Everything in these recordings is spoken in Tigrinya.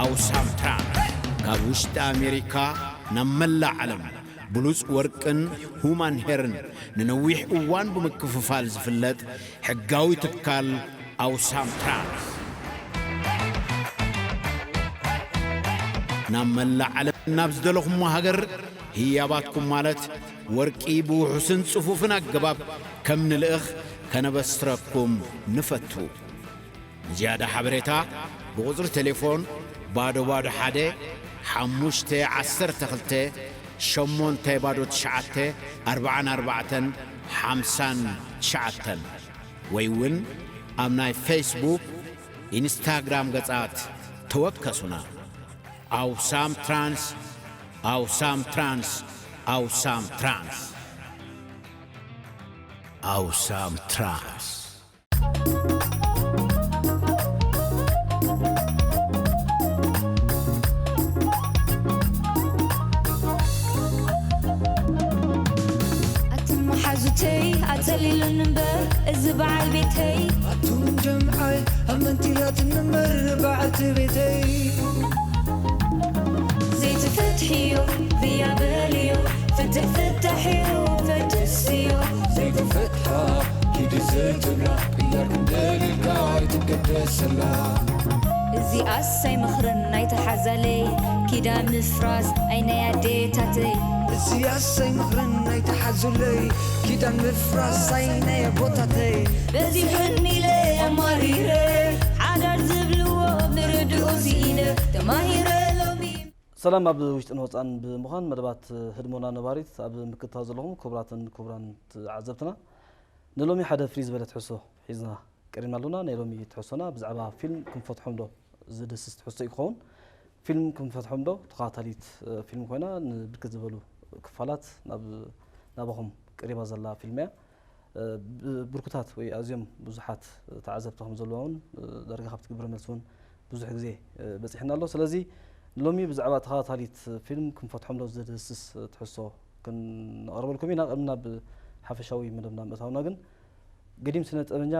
ኣውሳም ትራንስ ካብ ውሽጢ ኣሜሪካ ናብ መላእ ዓለም ብሉጽ ወርቅን ሁማን ሄርን ንነዊሕ እዋን ብምክፍፋል ዝፍለጥ ሕጋዊ ትካል ኣውሳም ትራንስ፣ ናብ መላእ ዓለም ናብ ዝደለኹሞ ሃገር ህያባትኩም ማለት ወርቂ ብውሑስን ጽፉፍን ኣገባብ ከም ንልእኽ ከነበስረኩም ንፈቱ። ንዝያዳ ሓበሬታ ብቁጽሪ ቴሌፎን ባዶ ባዶ ሓደ ሓሙሽተ ዓሰርተ ክልተ ሸሞንተ ባዶ ትሽዓተ ኣርባዓን ኣርባዕተን ሓምሳን ትሽዓተን ወይ እውን ኣብ ናይ ፌስቡክ፣ ኢንስታግራም ገጻት ተወከሱና። ኣውሳም ትራንስ፣ ኣውሳም ትራንስ፣ ኣውሳም ትራንስ፣ ኣውሳም ትራንስ። ኣትን መሓዙተይ ኣጸሊሉኒ እምበር እዚ በዓል ቤተይ ኣቱም ጀምዓይ ኣመንቲላትኒ እምበር በዓልቲ ቤተይ ዘይትፈትሕዮ ብያ በልዮ ፍትሕ ፍታሕዮ ፈትስዮ ዘይትፈትሓ ኪዲ ዘይትብላ ቅያር ክንደልልካ ኣይትገደሰላ እዚኣስ ኣይምኽርን ናይተሓዛለይ ኪዳን ምፍራስ ኣይ ናይ ኣዴታተይ እዚኣስ ኣይምኽርን ናይተሓዙለይ ኪዳን ምፍራስ ኣይ ናይ ኣቦታተይ በዚሑኒ ኢለ ኣማሪረ ሓዳር ዝብልዎ ብርድኡ ስኢነ ተማሂረ ሎሚ ሰላም ኣብ ውሽጥን ወፃን ብምዃን መደባት ህድሞና ነባሪት ኣብ ምክትታል ዘለኹም ክቡራትን ክቡራን ተዓዘብትና ንሎሚ ሓደ ፍልይ ዝበለ ትሕዝቶ ሒዝና ቀሪብና ኣሎና። ናይ ሎሚ ትሕዝቶና ብዛዕባ ፊልም ክንፈትሖም ዶ ዝድህስስ ትሕዝቶ እዩ ክኸውን። ፊልም ክንፈትሖም ዶ ተኸታታሊት ፊልም ኮይና ንብርክት ዝበሉ ክፋላት ናብ ናባኹም ቀሪባ ዘላ ፊልም እያ። ብርኩታት ወይ ኣዝዮም ብዙሓት ተዓዘብቲ ከም ዘለዋ እውን ዳርጋ ካብቲ ግብረ መልሲ እውን ብዙሕ ግዜ በፂሕና ኣሎ። ስለዚ ሎሚ ብዛዕባ ተኸታታሊት ፊልም ክንፈትሖም ዶ ዝድህስስ ትሕዝቶ ክነቕርበልኩም ኢና። ቅድሚ ናብ ሓፈሻዊ መደብና ምእታውና ግን ገዲም ስነ ጥበበኛ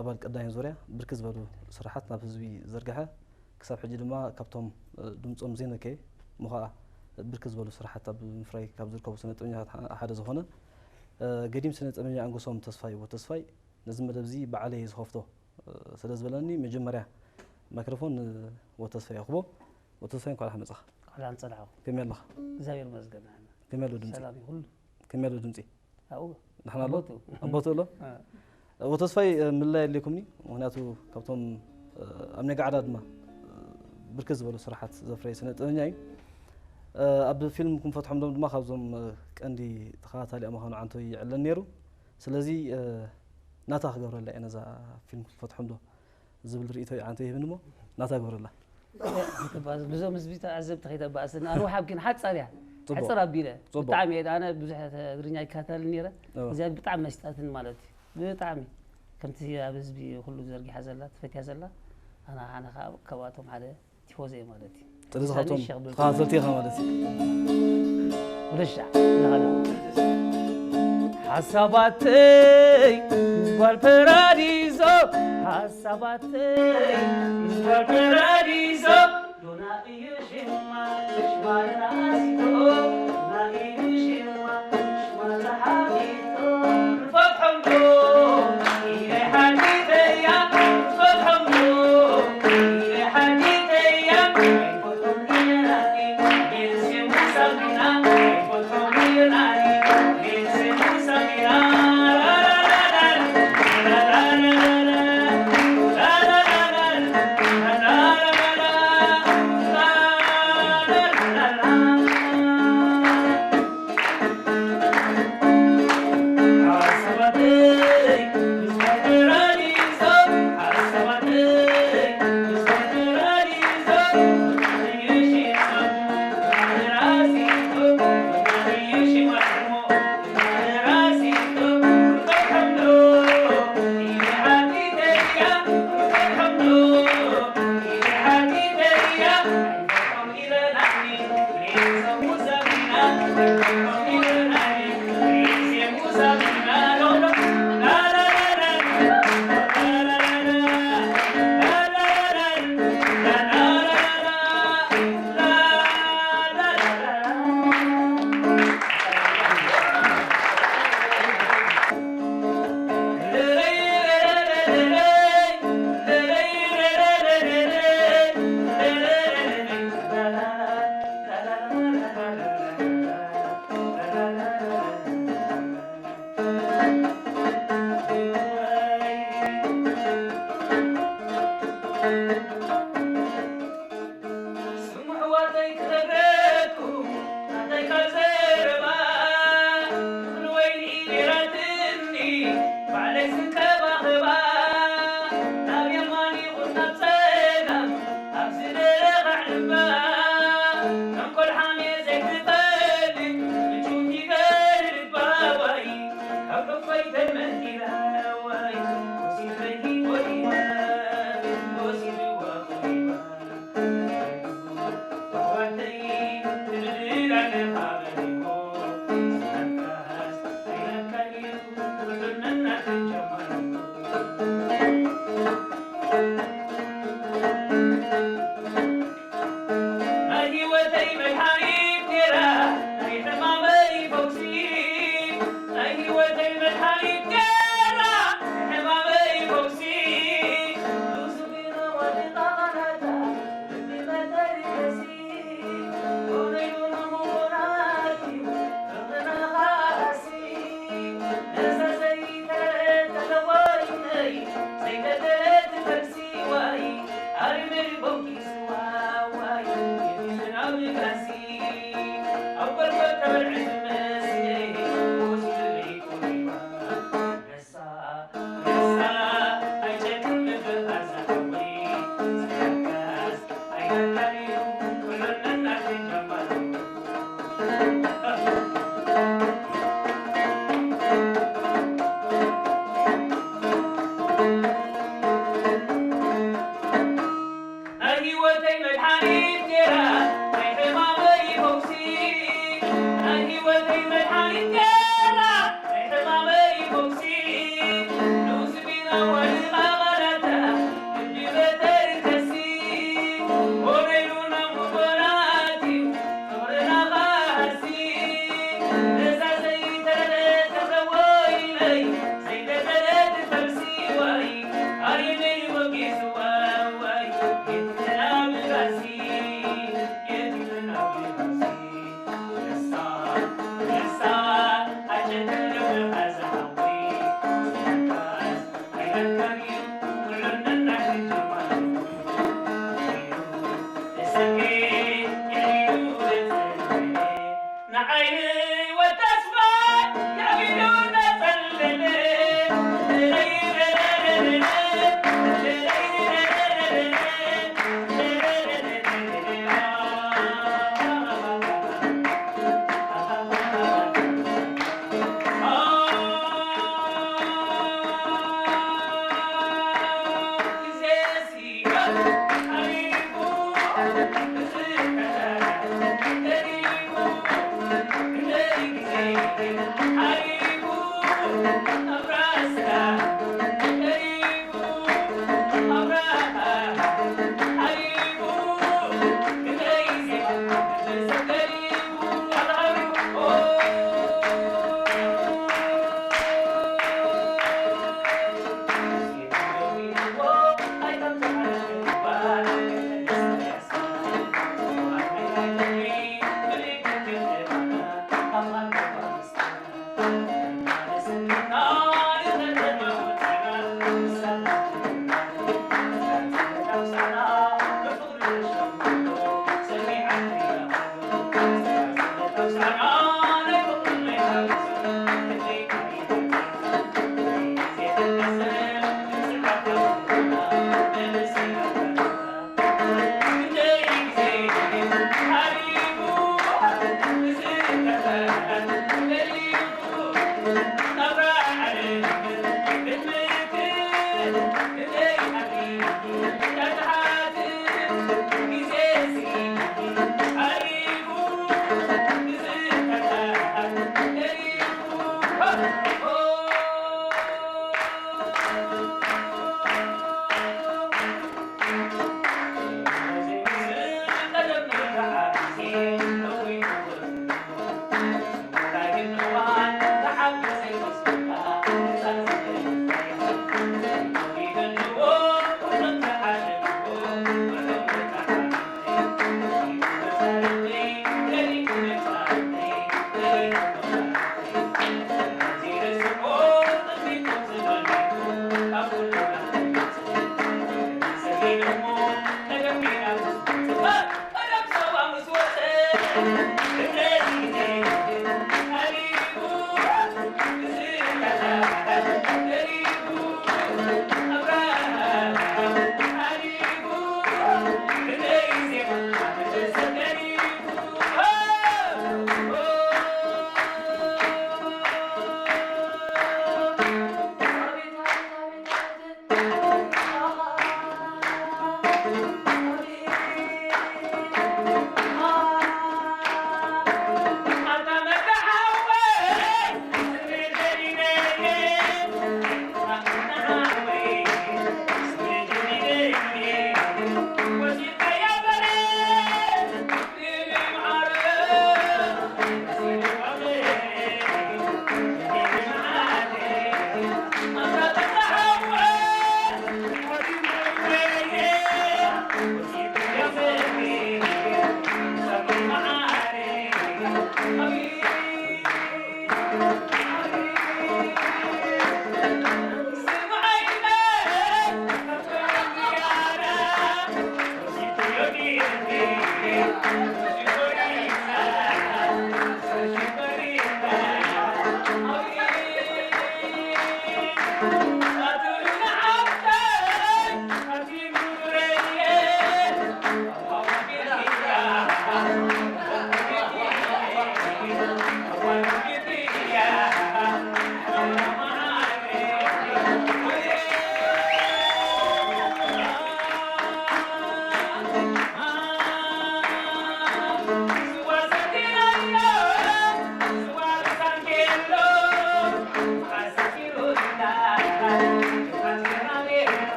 ኣባል ቀዳማይ ዙርያ ብርክት ዝበሉ ስራሓት ናብ ህዝቢ ዘርግሐ ክሳብ ሕጂ ድማ ካብቶም ድምፆም ዘይነከየ እሞ ከዓ ብርክት ዝበሉ ስራሓት ኣብ ምፍራይ ካብ ዝርከቡ ስነ ጥበበኛታት ሓደ ዝኾነ ገዲም ስነ ጥበበኛ ኣንጎሶም ተስፋይ ወተስፋይ ነዚ መደብ እዚ ባዕለይ ዝኸፍቶ ስለ ዝበለኒ መጀመርያ ማይክሮፎን ንወተስፋይ ይኽቦ። ወተስፋይ እንኳዕ ደሓን መጻኻ። እንኳዕ ደሓን ጸናሕኩም። ከመይ ኣለኻ? እግዚኣብሔር ይመስገን። ከመይ ኣሎ ድምጺ? ሰላም እዩ ኩሉ። ከመይ ኣሎ ድምጺ? ኣብኡ ደሓን ኣሎ? ኣብ ቦትኡ። ኣብ ቦትኡ ኣሎ? እ። ወተስፋይ ምልላይ የድልየኩምኒ ምክንያቱ ካብቶም ኣብ ናይ ጋዕዳ ድማ ብርክት ዝበሉ ስራሓት ዘፍረየ ስነ ጥበበኛ እዩ። ኣብ ፊልም ክንፈትሖም ዶም ድማ ካብዞም ቀንዲ ተኸታታሊ ምዃኑ ዓንቶ ይዕለን ነይሩ። ስለዚ ናታ ክገብረላ እየ ነዛ ፊልም ክንፈትሖም ዶ ዝብል ርእይቶ እዩ ዓንቶ ይህብኒ እሞ ናታ ግበረላ። ብዞም ህዝቢ ተዓዘብቲ ከይተባእስን ኣነ ወሓብ ግን ሓፃር እያ። ሕፅር ኣቢለ ብጣዕሚ እየ ኣነ ብዙሕ ትግርኛ ይከታተል ነይረ። እዚኣ ብጣዕሚ መስጣትን ማለት እዩ ብጣዕሚ ከምቲ ኣብ ህዝቢ ኩሉ ዘርጊሓ ዘላ ትፈትያ ዘላ ኣነ ኣነ ከዓ ካብኣቶም ሓደ ቲፎዞ እየ ማለት እዩ። ስለዚ ካብቶም ተኸታተልቲ ኢኻ ማለት እዩ። ወደሻ ሓሳባተይ ምስ ጓል ፐራዲዞ ሓሳባተይ ምስ ጓል ፐራዲዞ ዶና እዩ ሽማ ሽማና ሲቶ ዶና እዩ ሽማ ሽማ ተሓፊቶ ንፈትሖም ዶ ኢለ ሓቲተያ ንፈትሖም ዶ ኢለ ሓቲተያ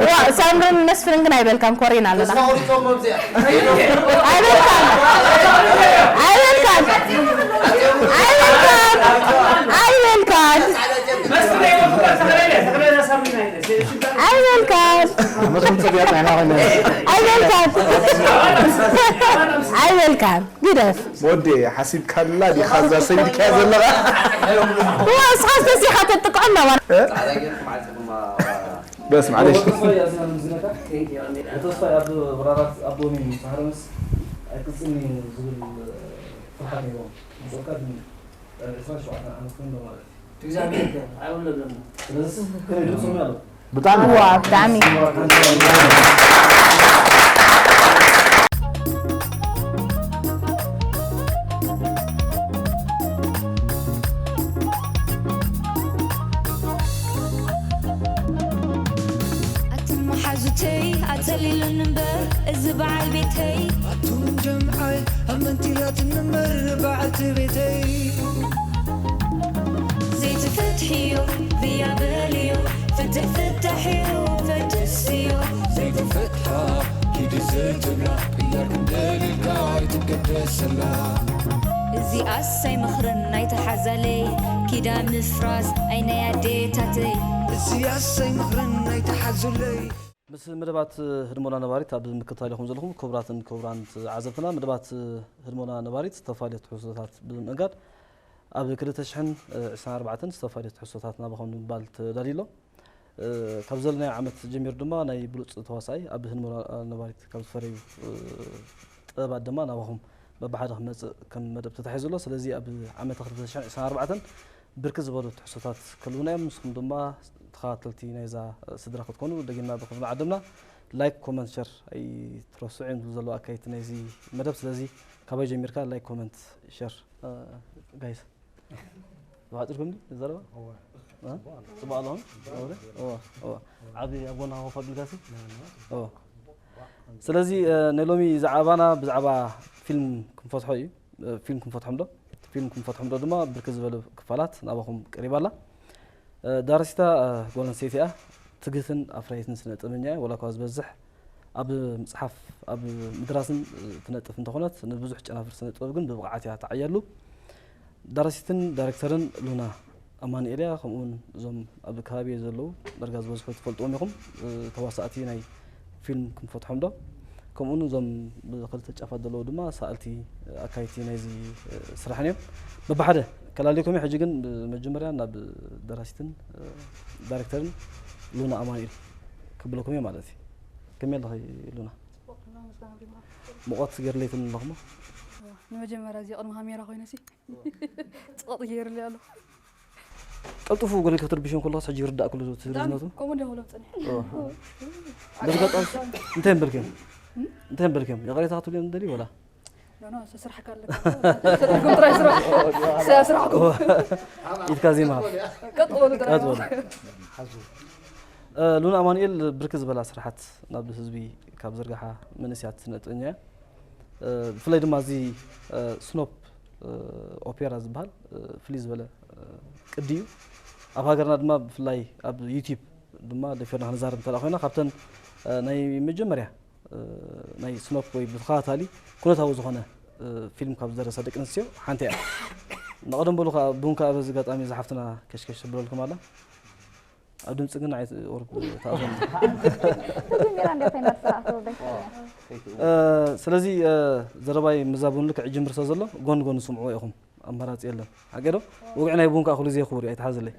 ዋ፣ ሳምርን መስፍንን ግን ኣይበልካን፣ ኮሪና ኣለና። ኣይበልካን። ኣይበልካን። ኣይበልካን። ኣይበልካን። ኣይበልካን። ኣይበልካን። ግደፍ። ወዲ ሓሲብካላ ዲኻ እዛ ሰይድካያ ዘለኻ? ዋ፣ እስኻስ ተሲኻ ተጥቅዖ ኣለዋ። እ? በስ፣ ማዕለሽ። ተስፋ ኣብ በራራት ኣቦሚ ሳህረምስ ኣይቅጽልኒ ዝብል ፍርሓት ነይርዎም። ንጾካ ግን ዕስራን ሸውዓተን ዓመት ኮይኑ ማለት እዩ። እግዚኣብሔር ከ ኣይወለደን። ስለዚህ ከመይ ድምፁ ምን ያለው? ብጣዕሚ። ዋ፣ ብጣዕሚ። ኣቱም መሓዙተይ ኣጸሊሉኒ እምበር እዚ በዓል ቤተይ። ኣቱም ጀምዓይ ኣመንቲላትኒ እምበር በዓልቲ ቤተይ። ዘይትፈትሕዮ ብያ በልዮ፣ ፍትሕ ፍታሕ እዩ ፈድስዮ። ዘይትፈትሓ ኪዲ ዘይትብላ፣ ቅያር ክንደልልካ ኣይትገደሰላ። እዚኣስ ኣይመኽርን ናይቲ ሓዛለይ፣ ኪዳን ምፍራስ ኣይ ናይ ኣዴታተይ። እዚኣስ ኣይመኽርን ናይቲ ሓዙለይ። ምስ መደባት ህድሞና ነባሪት ኣብ ምክትታል ኢኹም ዘለኹም። ክቡራትን ክቡራን ዓዘብትና፣ መደባት ህድሞና ነባሪት ዝተፈላለዩ ትሕዝቶታት ብምእንጋድ ኣብ ክልተ ሽሕን ዕስራን ኣርባዕተን ዝተፈላለዩ ትሕዝቶታት ናባኹም ንምባል ተዳልዩ ኣሎ። እ፣ ካብ ዘለናዮ ዓመት ጀሚሩ ድማ ናይ ብሉጽ ተዋሳኣይ ኣብ ህድሞና ነባሪት ካብ ዝፈረዩ፣ እ፣ ጥበባት ድማ ናባኹም በብሓደ ክመጽእ ከም መደብ ተታሒዙ ኣሎ። ስለዚ ኣብ ዓመተ ክልተ ሽሕን ዕስራን ኣርባዕተን ብርክት ዝበሉ ትሕዝቶታት ክህልዉና እዮም። ንስኹም ድማ ተኸታተልቲ ናይዛ ስድራ ክትኮኑ ደጊምና ብኽብሪ ዓደምና ላይክ፣ ኮመንት፣ ሸር ኣይትረስዑ እዮም ዝብሉ ዘለዉ ኣካየድቲ ናይዚ መደብ። ስለዚ ካባይ ጀሚርካ ላይክ፣ ኮመንት፣ ሸር፣ እ፣ ጋይስ። ብሓጺር ከምዚ ዘረባ? እወ። እ? ጽቡቕ ኣለኹም? እወ፣ እወ፣ እወ። ዓቢ ኣብ ጎንኻ ኮፍ ኣቢልካሲ? እወ። ስለዚ፣ እ፣ ናይ ሎሚ ዛዕባና ብዛዕባ ፊልም ክንፈትሖ እዩ። እ፣ ፊልም ክንፈትሖም ዶ? ፊልም ክንፈትሖም ዶ ድማ ብርክት ዝበሉ ክፋላት ናባኹም ቀሪባ ኣላ። እ፣ ደራሲታ፣ እ፣ ጓል ኣንስተይቲ እያ። ትግህትን ኣፍራይትን ስነ ጥበበኛ እያ። ዋላ እኳ ዝበዝሕ ኣብ ምጽሓፍ፣ ኣብ ምድራስን፣ እ፣ ትነጥፍ እንተኾነት፣ ንብዙሕ ጨናፍር ስነ ጥበብ ግን ብብቕዓት እያ ተዓያሉ። ደራሲትን ዳይሬክተርን ሉና ኣማኑኤል እያ። ከምኡውን እዞም ኣብ ከባቢ ዘለዉ ዳርጋ ዝበዝሑ ትፈልጥዎም ኢኹም። እ፣ ተዋሳእቲ ናይ ፊልም ክንፈትሖም ዶ? ከምኡውን እዞም ብኽልተ ጫፋት ዘለዉ ድማ ሰኣልቲ፣ ኣካየድቲ ናይዚ፣ እ፣ ስራሕን እዮም። በብሓደ ከላልየኩም እየ። ሕጂ ግን ብመጀመርያ ናብ ደራሲትን፣ እ፣ ዳይሬክተርን ሉና ኣማኑኤል ክብለኩም እየ ማለት እዩ። ከመይ ኣለኺ ሉና? ጽቡቕ፣ ሉና፣ ምስጋና ይብዛሓልካ። ሙቐት ገይርለይ ትብል ኣለኹ እሞ። እዋ፣ ንመጀመርያ እዚ ቅድሚ ካሜራ ኮይነ ሲ ጽቕጥ ገይርለይ ኣለኹ። ቀልጥፉ ገለ ክትርብሽን ከለኹስ ሕጂ ይርዳእ ክሉ እቲ ብጣዕሚ ርዝነቱ። ከምኡ እንዲያ ክብሎም ጸኒሐ። እዋ። በዚ ኣጋጣሚ እንታይ እምበልክዮም? እም? እንታይ እምበልክዮም? ይቕሬታ ክትብልዮም ትደልዩ ወላ? ኖ፣ ኖ፣ ስራሕካ ኣለካ። ትርጉም ጥራይ ስራሕ። ስራሕ፣ ስራሕኩም። እዋ። ኢድካ ዜማ። ቀጥ በሉ ጥራይ። ቀጥ በሉ። እ፣ ሉና ኣማኑኤል ብርክት ዝበላ ስራሓት ናብ ህዝቢ ካብ ዘርግሓ መንእሰያት ስነ ጥበበኛ እያ። እ፣ ብፍላይ ድማ እዚ፣ እ፣ ስኖፕ፣ እ፣ ኦፔራ ዝበሃል፣ እ፣ ፍልይ ዝበለ፣ እ፣ ቅዲ እዩ። ኣብ ሃገርና ድማ ብፍላይ ኣብ ዩቲዩብ ድማ ደፊርና ክንዛረብ እንተደኣ ኮይና ካብተን፣ እ፣ ናይ መጀመርያ፣ እ፣ ናይ ስኖፕ ወይ ብተኸታታሊ ኩነታዊ ዝኾነ፣ እ፣ ፊልም ካብ ዝደረሳ ደቂ ኣንስትዮ ሓንቲ እያ። ንቐደም በሉ ከኣ ቡን ከኣ በዚ ኣጋጣሚ እዛ ሓፍትና ከሽከሽ ተብለልኩም ኣላ። ኣብ ድምጺ ግን ኣይት-፣ ቁሩብ ተኣዘኑ። ተጀሚራ እንድያ ኮይና ትስራሕ ትወደይ። እ፣ ስለዚ፣ እ፣ ዘረባይ ምዛቡን ልክዕ ይጅምር ስለ ዘሎ፣ ጎን ጎን ስምዕዎ ኢኹም። ኣማራጺ የለን። ሓቂ ዶ? ወግዒ ናይ ቡን ከኣ ኩሉ ግዜ ክቡር እዩ፣ ኣይትሓዝለይ።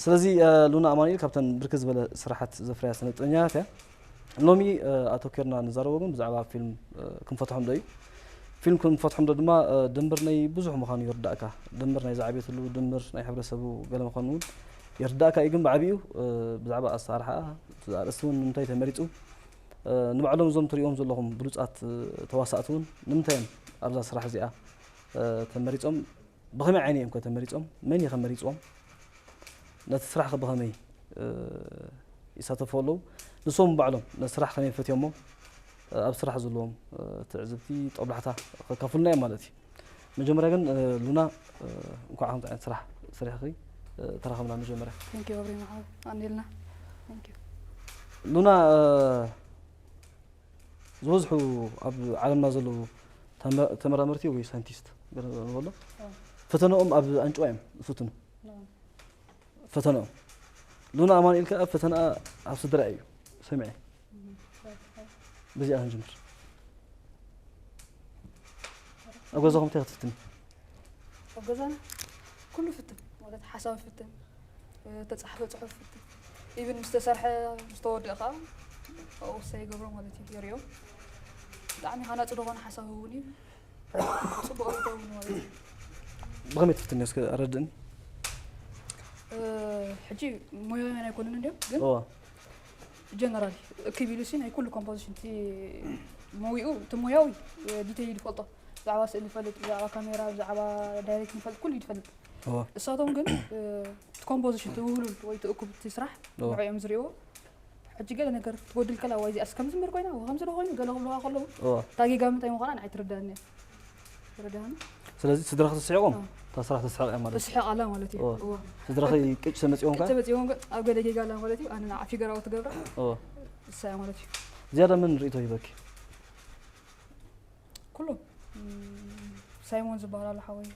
ስለዚ፣ እ፣ ሉና ኣማኑኤል ካብተን ብርክት ዝበለ ስራሓት ዘፍረያ ስነ ጥበበኛታት እያ። ሎሚ፣ እ፣ ኣተኲርና ንዛረቦ ግን ብዛዕባ ፊልም፣ እ፣ ክንፈትሖም ዶ እዩ። ፊልም ክንፈትሖም ዶ ድማ፣ እ፣ ድምር ናይ ብዙሕ ምዃኑ ይርዳእካ። ድምር ናይ ዝዓብየትሉ፣ ድምር ናይ ሕብረተሰቡ ገለ ምዃኑ እውን ይርዳእካ እዩ። ግን ብዓቢኡ፣ እ፣ ብዛዕባ ኣሰራርሓኣ፣ እቲ ኣርእስቲ እውን ንምንታይ ተመሪጹ፣ እ፣ ንባዕሎም እዞም ትሪእዎም ዘለኹም ብሉጻት፣ እ፣ ተዋሳእቲ እውን ንምንታይ እዮም ኣብዛ ስራሕ እዚኣ፣ እ፣ ተመሪጾም? ብኸመይ ዓይኒ እዮም ከ ተመሪጾም? መን እዩ ከ መሪጽዎም? ነቲ ስራሕ ከ ብኸመይ፣ እ፣ ይሳተፉ ኣለዉ? ንሶም ባዕሎም ነቲ ስራሕ ከመይ ፈትዮሞ? ኣብ ስራሕ ዘለዎም ትዕዝብቲ ጦብላሕታ ከካፍሉና እዮም ማለት እዩ። መጀመርያ ግን ሉና፣ እንኳዕ ከምዚ ዓይነት ስራሕ ሰሪሕኺ ተራኸብና። መጀመርያ Thank you ኣብሪና ሓወይ ኣንዴልና። Thank you። ሉና፣ ዝበዝሑ ኣብ ዓለምና ዘለዉ ተመ- ተመራመርቲ ወይ ሳይንቲስት ገለ ንበሎ፣ ፈተነኦም ኣብ ኣንጭዋ እዮም ዝፍትኑ። ፈተነኦም። ሉና ኣማኑኤል ከኣ ፈተነኣ ኣብ ስድራ እዩ ሰሚዐ። በዚኣ ክንጅምር። ኣብ ገዛኹም እንታይ ክትፍትኒ? ኣብ ገዛና ኩሉ ፍትን ማለት ሓሳብ ፍትን፣ ተፃሕፈ ፅሑፍ ፍትን፣ ኢቭን ምስ ተሰርሐ ምስ ተወደእ ከዓ ኣብኡ ሰይ ይገብሮ ማለት እዩ። የሪኦ ብጣዕሚ ሃናፂ ዝኾነ ሓሳብ እውን እዩ። ፅቡቅ ይኸውን ማለት እዩ። ብኸመይ ትፍትኒ እስከ ኣረድእኒ። ሕጂ ሞያውያን ኣይኮኑን እንዲዮም ግን ጀነራል እክብ ኢሉ ሲ ናይ ኩሉ ኮምፖዚሽን እቲ ሞይኡ እቲ ሞያዊ ዲቴይል ይፈልጦ። ብዛዕባ ስእሊ ይፈልጥ፣ ብዛዕባ ካሜራ፣ ብዛዕባ ዳይሬክቲንግ ይፈልጥ፣ ኩሉ እዩ ዝፈልጥ። እሳቶም ግን እቲ ኮምፖዚሽን እቲ ውህሉል ወይ እቲ እኩብ እቲ ስራሕ ንዕኦም ዝርእዎ። ሕጂ ገለ ነገር ክትጎድል ከላ ወይ እዚኣስ ከምዚ ምር ኮይና ወይ ከምዚ ዶ ኮይኑ ገለ ክብልዋ ከለዉ እታ ጌጋ ምንታይ ምዃና ንዓይ ትርዳእኒ እያ። ተረዳእኒ? ስለዚ ስድራኺ ተስሒቖም እታ ስራሕ ተስሕቕ እያ ማለት እዩ። ትስሕቕ ኣላ ማለት እዩ። እዎ። ስድራኺ ቅጭ ተመፂኦም ከ? ተመፂኦም ግን ኣብ ገለ ጌጋ ኣላ ማለት እዩ። ኣነ ንዓ ፊገራዊ ትገብራ እዎ። እሳ እያ ማለት እዩ። ዝያዳ መን ርእቶ ሂበኪ? ኩሎም እም፣ ሳይሞን ዝበሃል ኣሎ ሓወይ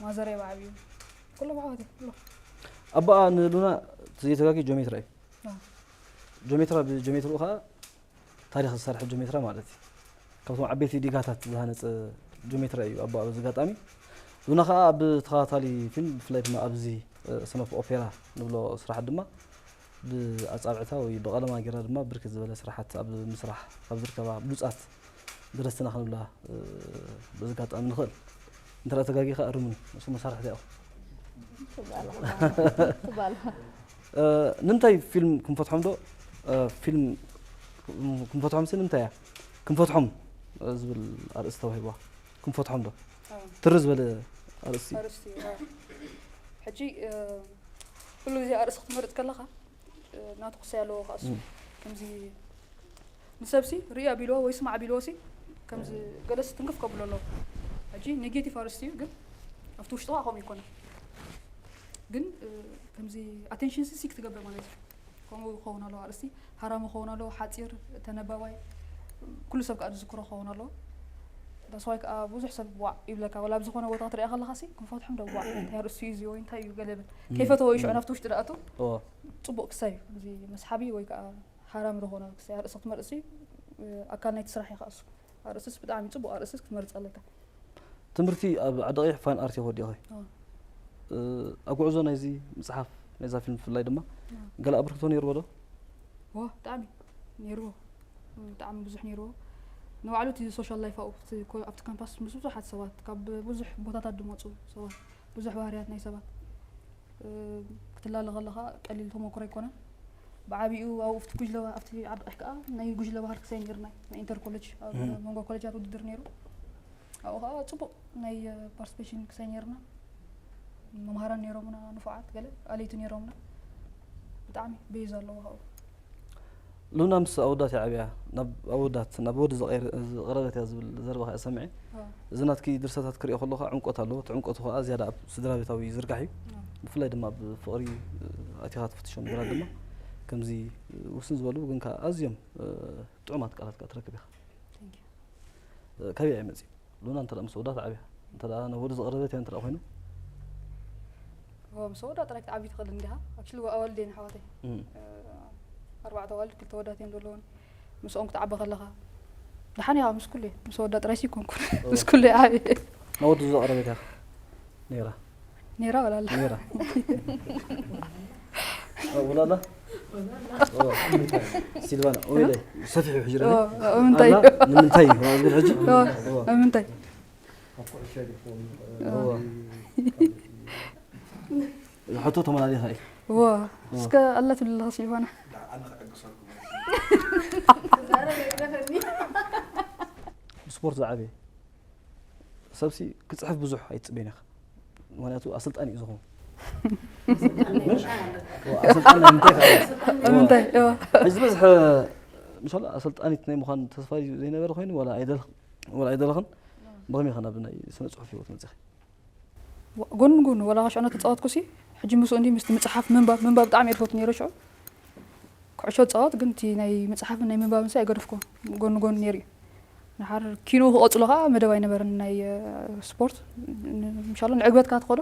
ማዘረይ ብዓብዩ ኩሎም ኣሕዋተይ ኩሎም ኣቦኣ ንሉና ዘይተጋጊ ጆሜትራ እዩ። ኣዎ። ጆሜትራ ብጆሜትርኡ ከዓ ታሪኽ ዝሰርሐ ጆሜትራ ማለት እዩ። ካብቶም ዓበይቲ ዲጋታት ዝሃነፀ ጆሜትራ እዩ ኣቦኣ። በዚ ኣጋጣሚ ሉና ከዓ ኣብ ተኸታታሊ ፊልም ብፍላይ ድማ ኣብዚ ሰኖፍ ኦፔራ ንብሎ ስራሓት ድማ ብኣጻብዕታ ወይ ብቐለማ ጌራ ድማ ብርክት ዝበለ ስራሓት ኣብ ምስራሕ ካብ ዝርከባ ብሉጻት ደረስትና ክንብላ በዚ ኣጋጣሚ ንኽእል። እንተ ተጋጊኻ ኣርሙኒ፣ ንሱ መሳርሕቲ ኢኹም። ትባል ትባል ንምንታይ ፊልም ክንፈትሖም ዶ ፊልም ክንፈትሖም ሲ ንምንታይ እያ ክንፈትሖም ዝብል ኣርእስቲ ተዋሂብዋ። ክንፈትሖም ዶ ትሪ ዝበለ ኣርእስቲ እዩ። ኣርእስቲ እዩ። ሕጂ ኩሉ ግዜ ኣርእስቲ ክትመርፅ ከለኻ ናቱ ክሳይ ኣለዎ ከኣሱ ከምዚ ንሰብሲ ርኢ ኣቢልዎ ወይ ስማዕ ኣቢልዎ ሲ ከምዚ ገለስ ትንክፍ ከብሎ ኣለዎ። ሕጂ ኔጌቲቭ ኣርእስቲ እዩ ግን ኣብቲ ውሽጥኻ ከምኡ ይኮነ ግን ከምዚ ኣቴንሽን ሲ ሲክ ትገብር ማለት እዩ። ከምኡ ክኸውን ኣለዎ ኣርእስቲ ሃራሚ ክኸውን ኣለዎ ሓፂር ተነባባይ ኩሉ ሰብ ከዓ ዝዝክሮ ክኸውን ኣለዎ። ዳስዋይ ከዓ ብዙሕ ሰብ ዋዕ ይብለካ ወላ ኣብ ዝኾነ ቦታ ክትሪኣ ከለካ ሲ ክንፈትሖም ዶ ዋዕ እንታይ ኣርእስቲ እዩ እዚ ወይ እንታይ እዩ ገለብል ከይፈተዎ ይሽዑ ናብቲ ውሽጢ ደኣቱ ፅቡቅ ክሳይ እዚ መስሓቢ ወይ ከዓ ሓራም ዝኾነ ክሳይ ኣርእስቲ ክትመርፅሲ ኣካል ናይቲ ስራሕ ይኸኣሱ ኣርእስስ ብጣዕሚ ፅቡቅ ኣርእስስ ክትመርፅ ኣለካ። ትምህርቲ ኣብ ዓዲ ቀይሕ ፋይን ኣርት ኢኹ ወዲእኹ። ኣብ ጉዕዞ ናይዚ ምፅሓፍ ናይዛ ፊልም ብፍላይ ድማ ገለ ኣበርክቶ ነይርዎ ዶ? ዋ ብጣዕሚ ነይርዎ ብጣዕሚ ብዙሕ ነይርዎ። ንባዕሉ እቲ ሶሻል ላይፍ ኣብኡ ኣብቲ ካምፓስ ምስ ብዙሓት ሰባት ካብ ብዙሕ ቦታታት ዝመፁ ሰባት ብዙሕ ባህርያት ናይ ሰባት ክትላለ ከለኻ ቀሊል ተመክሮ ኣይኮነን። ብዓቢኡ ኣብኡ ኣብቲ ጉጅለ ኣብቲ ዓዲ ቀይሕ ከዓ ናይ ጉጅለ ባህል ክሳይ ነይርና ናይ ኢንተር ኮሌጅ ኣብ መንጎ ኮሌጃት ውድድር ነይሩ። ኣብኡ ከዓ ፅቡቅ ናይ ፓርቲስፔሽን ክሳይ ነይርና። መምሃራን ነይሮምና ንፉዓት ገለ ኣለይቲ ነይሮምና። ብጣዕሚ ቤዝ ኣለዎ ካብኡ። ሉና ምስ ኣወዳት እያ ዓብያ ናብ ኣወዳት ናብ ወዲ ዝቐረበት እያ ዝብል ዘረባ ከኣ ሰምዐ። እዚ ናትኪ ድርሰታት ክሪኦ ከለኹ ዕምቆት ኣለዎ። እቲ ዕምቆቱ ከኣ ዝያዳ ኣብ ስድራ ቤታዊ ዝርጋሕ እዩ። ብፍላይ ድማ ኣብ ፍቕሪ ኣቲኻ ትፍትሾም ነገራት ድማ ከምዚ ውስን ዝበሉ ግን ከኣ ኣዝዮም ጥዑማት ቃላት ከኣ ትረክብ ኢኻ። ካበይ እያ መፂኡ? ሉና እንተ ምስ ኣወዳት ዓብያ እንተ ናብ ወዲ ዝቐረበት እያ እንተ ኮይኑ ዋ ምስ ኣወዳት ጥራይ ክትዓቢ ትኽእል እንዲኻ ኣክቹሊ ኣዋልድ እየን ኣሕዋተይ ኣርባዕተ ኣዋልድ ክልተ ኣወዳት እዮም ዘለውን ምስኦም ክትዓቢ ከለኻ ደሓን ኢኻ ምስ ኩሉ ምስ ኣወዳት ጥራይ ይኮንኩን ምስ ኩሉ ዓቢ ናብ ወዲ ዝቐረበት እያ ነይራ ነይራ ወላ ኣላ ነይራ ወላ ኣላ ሲልቫና ኦይለ ሰፊሑ ሕጂ ንምንታይ ንምንታይ ዝብል ሕጂ ንምንታይ ሕቶ ተመላሊኻ እዩ ዋ እስከ ኣላ ትብል ኣለኻ ሲልቫና ብስፖርት ዝዓበየ ሰብሲ ክፅሕፍ ብዙሕ ኣይትፅበን ኢኻ ምክንያቱ ኣሰልጣኒ እዩ ዝኸውን ኣሰልጣኒ ንምንታይ ንምንታይ ዝበዝሐ ምሻላ ኣሰልጣኒት ናይ ምዃን ተስፋ እዩ ዘይነበረ ኮይኑ ዋላ ኣይደለኽ ዋላ ኣይደለኽን? ብኸመይ ኸ ናብ ናይ ስነ ጽሑፍ ህይወት መጺኺ? ጎን ጎን ወላ ሽዑ እናተጻወትኩ ሲ ሕጂ ምስኡ እንዲ ምስቲ ምጽሓፍ ምንባብ ምንባብ ብጣዕሚ እየ ዝፈቱ ነይረ ሽዑ። ኩዕሾ እጻወት ግን እቲ ናይ ምጽሓፍን ናይ ምንባብን ሲ ኣይገደፍኩ ጎን ጎን ነይሩ እዩ። ንሓር ኪኖ ክቐጽሎ ከዓ መደብ ኣይነበረን ናይ ስፖርት። ምሻሎ ንዕግበትካ ትኸዶ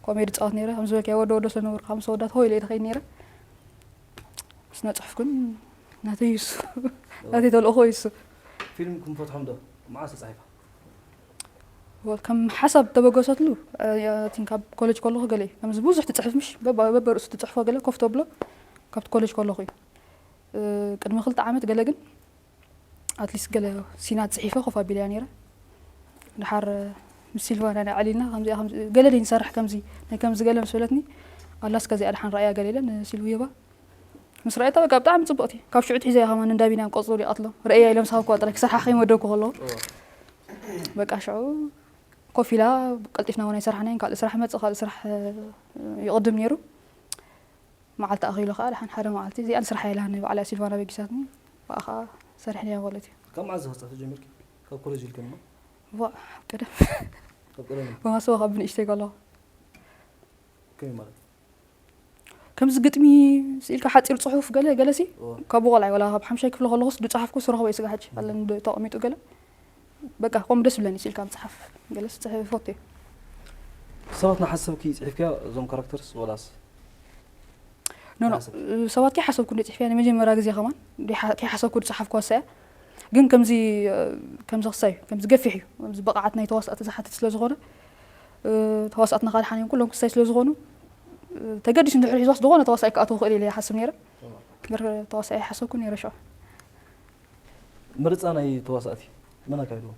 ከምኡ እየ ዝጻወት ነይረ ከም ዝበልካዮ ወደ ወደ ስለነበርኩ ምስ ወዳት ሆ ኢለ እየ ዝኸይድ ነይረ። ስነ ጽሑፍ ግን ናተይ ይሱ ናተይ ተልእኾ ይሱ። ፊልም ክንፈትሖም ዶ? መዓስ ተጻሒፋ? ከም ሓሳብ ተበገሰትሉ ቲን ካብ ኮሌጅ ከለኹ ገለ ከምዚ ብዙሕ ትጽሕፍ ምሽ በበርእሱ ትጽሕፎ ገለ ኮፍ ተብሎ ካብቲ ኮሌጅ ከለኹ እዩ። ቅድሚ ክልተ ዓመት ገለ ግን ኣትሊስት ገለ ሲናት ጽሒፈ ኮፍ ኣቢለያ ነይረ። ድሓር ምስ ሲልቫና ናይ ዓሊልና ከምዚኣ ከምዚ ገለ ደይ ንሰርሕ ከምዚ ናይ ከምዚ ገለ ምስ በለትኒ ኣላስ ከዚኣ ድሓን ረኣያ ገለ ኢለ ንሲልቪ ዮባ ምስ ረኣየታ በቃ ብጣዕሚ ጽብቕቲ ካብ ሽዑ ትሒዘ እያ ከማን እንዳቢና ቆጽሩ ይቐትሎ ረእያ ኢሎም ሳብኳ ጥራይ ክሰርሓ ከይመደብኩ ከለዉ በቃ ሽዑ ኮፍ ኢላ ቀልጢፍና እውን ኣይሰርሓናይን ካልእ ስራሕ መጽእ ካልእ ስራሕ ይቕድም ነይሩ። መዓልቲ ኣኺሉ ከዓ ድሓን ሓደ መዓልቲ እዚኣ ንስራሕ የላኒ ባዕላ ሲልቫና በጊሳትኒ ብኣ ከዓ ሰሪሕናያ ማለት እዩ። ካብ መዓዝ ኢኺ ክትጽሕፊ ጀሚርኪ? ካብ ኮሌጅ ኢልክን እሞ? ዋ ቀደም ካብ ቀደም እዩ። ብማስዋ ካብ ብንእሽተይ ከለኹ ከመይ ማለት? ከምዚ ግጥሚ ስኢልካ ሓፂር ፅሑፍ ገለ ገለሲ እወ። ካብ ቆልዓይ ወላ ካብ ሓምሻይ ክፍሊ ከለኹስ ዝፀሓፍኩ ስረኽቦ እዩ ስጋ ሕጂ ኣለኒ ተቐሚጡ ገለ በቃ ከምኡ ደስ ብለኒ ስኢልካ ምፅሓፍ ገለስ ፅሕፍ ይፈቱ እየ። ሰባት ናሓሰብኪ ፅሒፍክያ እዞም ካራክተርስ ወላስ? ኖ ኖ ሰባት ከይሓሰብኩ እንደ ፅሕፍያ ንመጀመርያ ግዜ ከማን ከይሓሰብኩ ዝፀሓፍኩ ወሳያ ግን ከምዚ ከምዚ ክሳይ ከምዚ ገፊሕ እዩ ከምዚ ብቕዓት ናይ ተዋስኣቲ ዝሓትት ስለ ዝኾነ ተዋስኣትና ካልሓን እዮም ኩሎም ክሳይ ስለ ዝኾኑ ተገዲሱ እንድሕር ሒዞስ ዝኾነ ተዋሳኣይ ክኣትው ክእል ኢለ ይሓስብ ነይረ እምበር ተዋሳኣይ ይሓሰብኩ ነይረ ሽዑ ምርፃ ናይ ተዋሳእቲ መን ኣካይድዎ?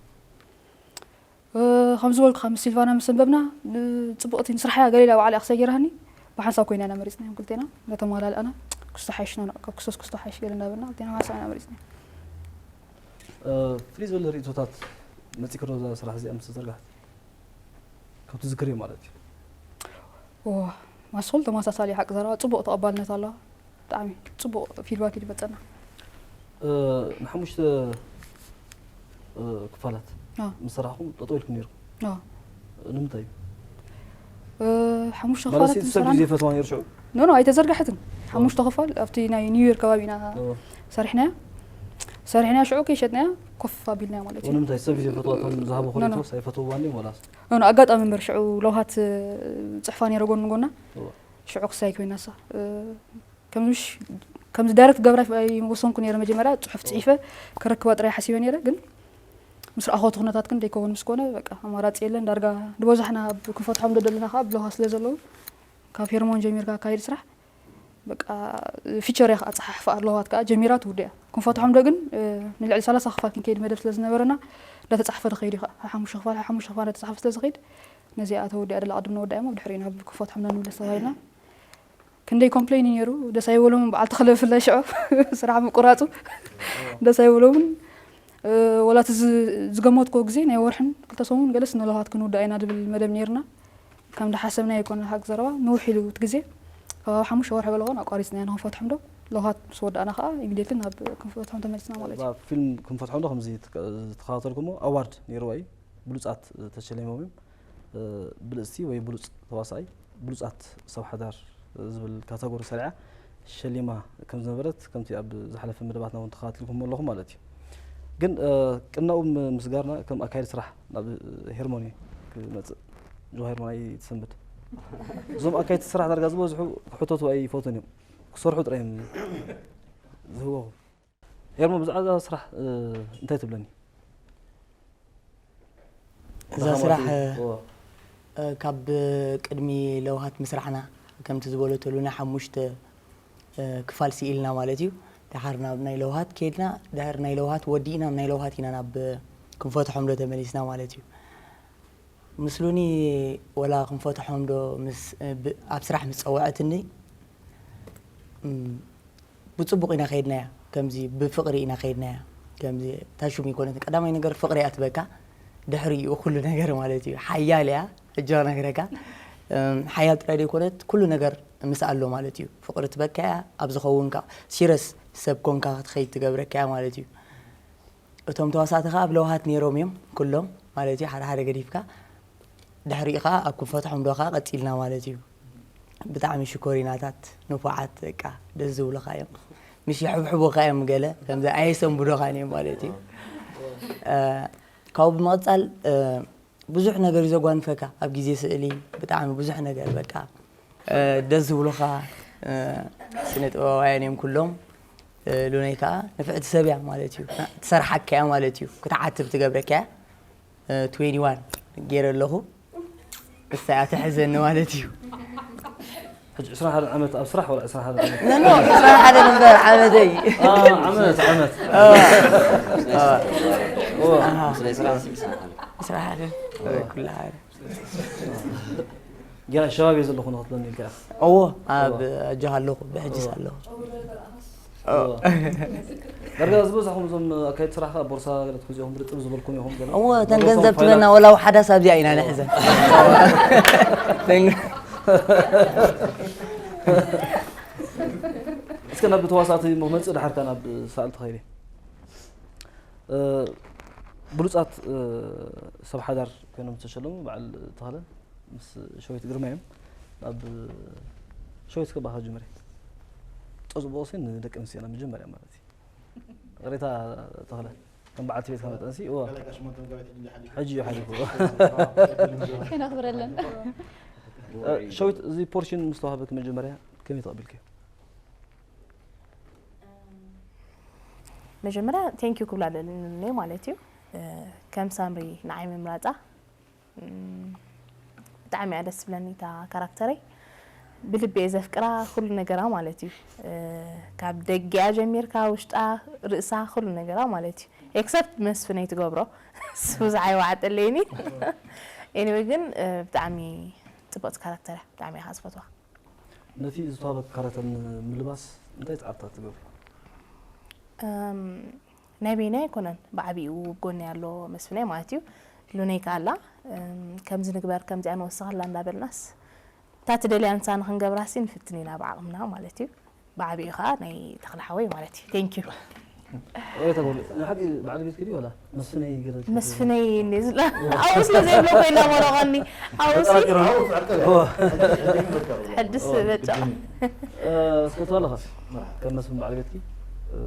ከም ዝበልኩኻ ምስ ሲልቫና ምስ ኣንበብና ፅቡቕቲ ንስራሕ እያ ገሊላ ባዕላ እያ ክሳይ ገይራኒ ብሓንሳብ ኮይና ኢና መሪፅናዮም ክልቴና እንዳተመላልኣና ክስቶ ሓይሽ ኖ ካብ ክሶስ ክስቶ ሓይሽ ገለ እንዳበልና ክልቴና ብሓንሳብ ኢና መሪፅናዮ ፍልይ ዝበለ ርእቶታት መፂእኪ ዶ እዛ ስራሕ እዚኣ ምስ ተዘርግሐት ካብ ትዝክርዮ ማለት እዩ ማስኹል ተመሳሳሊ ሓቂ ዘረባ ፅቡቕ ተቐባልነት ኣለዋ ብጣዕሚ ፅቡቕ ፊድባክ እዩ ዝመፀና ንሓሙሽተ ክፋላት ኣዎ። ምስ ሰራሕኹም ጠጠው ኢልኩም ነይርኩም ኣዎ። ንምንታይ እዩ ሓሙሽተ ማለት ክፋላት ሰብ ምስራን ዘይፈትዋ ነይሩ ሽዑ ኖ ኖ ኣይተዘርጋሐትን ሓሙሽተ ክፋል ኣብቲ ናይ ኒው ዮርክ ከባቢ ኢና ሰሪሕናያ ሰሪሕናያ ሽዑ ከይሸጥናያ ኮፍ ኣቢልናያ ማለት እዩ ንምንታይ ሰብ ዘይፈትዋ እቶም ዝሃቡ ኖ፣ ኖ። ኮሪቶስ ኣይፈትውዋን እዮም ወላስ ኖ ኖ ኣጋጣሚ እምበር ሽዑ ለውሃት ፅሕፋ ነይረ ጎን ጎና እወ። ሽዑ ክሳይ ኮይና ሳ ከምዚ ዳይረክት ገብራ ኣይወሰንኩ ነይረ መጀመርያ ፅሑፍ ፅሒፈ ከረክባ ጥራይ ሓሲበ ነይረ ግን ምስ ረኣኸቱ ኩነታት ግን ደይከውን ምስ ኮነ በቃ ኣማራፂ የለን ዳርጋ ንበዛሕና ኣብ ክንፈትሖም ዶ ዘለና ከዓ ብለውሃት ስለ ዘለዉ ካብ ሄርሞን ጀሚርካ ኣካይድ ስራሕ በቃ ፊቸር እያ ከዓ ፀሓሕፋ ኣለዋት ከዓ ጀሚራ ትውድያ ክንፈትሖም ዶ ግን ንልዕሊ ሰላሳ ክፋል ክንከይድ መደብ ስለ ዝነበረና እንዳተፃሕፈ ተኸይድ እዩ ከዓ ሓሙሽተ ክፋል ሓሙሽተ ክፋል እንዳተፃሕፈ ስለ ዝኸይድ ነዚኣ ተወዲኣ ደላ ቅድም ንወዳያ እሞ ብድሕሪኡ ናብ ክንፈትሖም ዶ ንብለ ተባሂልና ክንደይ ኮምፕሌን እዩ ነይሩ ደስ ኣይበሎም በዓል ተኽለ ብፍላይ ሽዑ ስራሕ ምቁራፁ ደስ ኣይበሎምን ወላ እቲ ዝገመትኮ ግዜ ናይ ወርሕን ክልተ ሰሙን ገለስ ንለውሃት ክንውዳእ ኢና ድብል መደብ ነይርና ከም ዝሓሰብና ይኮነ ሓቂ ዘረባ ንውሕ ኢሉ እቲ ግዜ ከባቢ ሓሙሽተ ወርሒ ገለኾን ኣቋሪፅና ኢና ንክንፈትሖም ዶ ለውሃት ምስ ወዳእና ከዓ ኢሚድየትሊ ናብ ክንፈትሖም ተመሊስና ማለት እዩ ፊልም ክንፈትሖም ዶ ከምዚ ዝተኸታተልኩሞ ኣዋርድ ነይርዋ እዩ ብሉፃት ተሸሊሞም እዮም ብልፅቲ ወይ ብሉፅ ተዋሳኣይ ብሉፃት ሰብ ሓዳር ዝብል ካተጎሪ ሰሪዓ ሸሊማ ከም ዝነበረት ከምቲ ኣብ ዝሓለፈ መደባትና እውን ተኸታቲልኩም ኣለኹም ማለት እዩ ግን ቅናኡ ምስጋርና ከም ኣካይዲ ስራሕ ናብ ሄርሞኒ ክመፅእ ጆ ሄርሞን ኣይትሰንብድ እዞም ኣካይቲ ስራሕ ዳርጋ ዝበዝሑ ክሕተቱ ኣይፈቱን እዮም ክሰርሑ ጥራይ እዮም ዝህወኹ ሄርሞ ብዛዕባ ስራሕ እንታይ ትብለኒ እዛ ስራሕ ካብ ቅድሚ ለውሃት ምስራሕና ከምቲ ዝበለተሉና ሓሙሽተ ክፋል ስኢልና ማለት እዩ። ድሓር ናብ ናይ ለውሃት ከይድና ድሕር ናይ ለውሃት ወዲእና ናይ ለውሃት ኢና ናብ ክንፈትሖም ዶ ተመሊስና ማለት እዩ። ምስሉኒ ወላ ክንፈትሖም ዶ ምስ ኣብ ስራሕ ምስ ጸውዐትኒ ብጽቡቕ ኢና ከይድናያ ከምዚ ብፍቕሪ ኢና ከይድናያ ከምዚ ታሹም ይኮነት ቀዳማይ ነገር ፍቕሪ ኣትበካ ድሕሪ ይኡ ኩሉ ነገር ማለት እዩ ሓያል እያ ሕጂ ነግረካ ሓያል ጥራይ ዘይኮነት ኩሉ ነገር ምስ ኣሎ ማለት እዩ። ፍቕሪ ትበካ እያ፣ ኣብ ዝኸውን ከኣ ሲረስ ሰብ ኮንካ ክትኸይድ ትገብረካ እያ ማለት እዩ። እቶም ተዋሳእቲ ከኣ ኣብ ለውሃት ነይሮም እዮም ኩሎም ማለት እዩ። ሓደ ሓደ ገዲፍካ ድሕሪኡ ከኣ ኣብ ክንፈትሖም ዶ ከኣ ቀጺልና ማለት እዩ። ብጣዕሚ ሽኮሪናታት ንፉዓት በቃ ደስ ዝብሉኻ እዮም። ምሽ ይሕብሕቡኻ እዮም ገለ ከምዚ ኣየሰንብዱኻን እዮም ማለት እዩ። እ፣ ካብኡ ብምቕጻል እ፣ ብዙሕ ነገር እዩ ዘጓንፈካ ኣብ ግዜ ስእሊ ብጣዕሚ ብዙሕ ነገር በቃ እ፣ ደስ ዝብሉኻ እ፣ ስነ ጥበባውያን እዮም ኩሎም። እ፣ ሉነይ ከኣ ንፍዕቲ ሰብ እያ ማለት እዩ። ትሰርሓካ እያ ማለት እዩ። ክትዓትብ ትገብረካ እያ። እ፣ ትዌንቲ ዋን ገይረ ኣለኹ። እሳ እያ ትሕዘኒ ማለት እዩ። ሕጂ ዕስራን ሓደን ዓመት ኣብ ስራሕ ወላ ዕስራን ሓደን ዓመት ነኖ ዕስራን ሓደን እምበር ዓመተይ። አ፣ ዓመት ዓመት እ፣ ኦ፣ ስለ ስራሕ ስልሳ ዕስራን ሓደን ኩሉ ሓደ ገና ሸባብ እየ ዘለኹ ንክትብለኒ ኢልካ ኢኻ። እዎ ኣብ ኣጆኻ ኣለኹ ብሕጅስ ኣለኹ። ዳርጋ ዝበዝሕኹም እዞም ኣካየድቲ ስራሕ ከዓ ቦርሳ ገለ ትሕዙ ኢኹም፣ ርጥብ ዝበልኩም ኢኹም ገለ። እዎ እተን ቦርሳኹም ገንዘብ ፋይላት- ትበና ወላ ሓዳስ ኣብዚኣ ኢና ንሕዘን። እስከ ናብ ተዋሳእቲ መመፅእ ድሓርካ ናብ ሰኣል ተኸይደ። እ፣ ብሉፃት እ፣ ሰብ ሓዳር ኮይኖም ዝተሸለሙ በዓል ተኸለ ምስ ሸዊት ግርማ እዮም። ናብ ሸዊት ከባኻ ጅምሪ። ፀፅቡቕ ሲ ንደቂ ኣንስትዮና መጀመርያ ማለት እዩ። ቅሬታ ተኸለ ከም በዓልቲ ቤት ከመጠንሲ እዎ ሕጂ እዩ ሓሊፉ። ከነኽብረለን። እ፣ ሸዊት እዚ ፖርሽን ምስ ተዋህበኪ መጀመርያ ከመይ ተቐቢልክዮ? መጀመርያ ቴንኪዩ ክብላ ደለኒ ማለት እዩ። እ፣ ከም ሳምሪ ንዓይ ምምራፃ እም፣ ብጣዕሚ እያ ደስ ትብለኒ እታ ካራክተረይ። ብልቢ እየ ዘፍቅራ ኩሉ ነገራ ማለት እዩ። እ፣ ካብ ደጊኣ ጀሚርካ ውሽጣ ርእሳ ኩሉ ነገራ ማለት እዩ። ኤክሰፕት መስፍነይ ትገብሮ እሱ ብዙሕ ኣይዋዕጠለይኒ። ኤኒወይ ግን እ፣ ብጣዕሚ ፅብቕቲ ካራክተር እያ። ብጣዕሚ እየ ከዓ ዝፈትዋ። ነቲ ዝተዋህበኪ ካራክተር ንምልባስ እንታይ ፃዕርታት ትገብሪ? እም፣ ናይ በይነይ ኣይኮነን ብዓቢኡ ጎኒ ኣሎ መስፍነይ ማለት እዩ። ሉነይ ከኣ ኣላ እም፣ ከምዚ ንግበር ከምዚኣ ንወስኸላ እንዳበልናስ እታ ትደልያ ንሳ ንክንገብራሲ ንፍትን ኢና ብዓቕምና ማለት እዩ። ብዓቢኡ ከኣ ናይ ተኽለ ሓወይ ማለት እዩ። ቴንኪዩ። ወይ ተጎሉ ንሓቂ በዓል ቤት ክዲ ወላ መስፍነይ ገለ መስፍነይ እኔ ዝላ ኣብኡ ስለ ዘይብሎ ኮይና መረቐኒ ኣብኡ ሲ ሕድስ በጫ እ፣ እስከ ተባለኻ ከም መስፍን በዓል ቤትኪ እ፣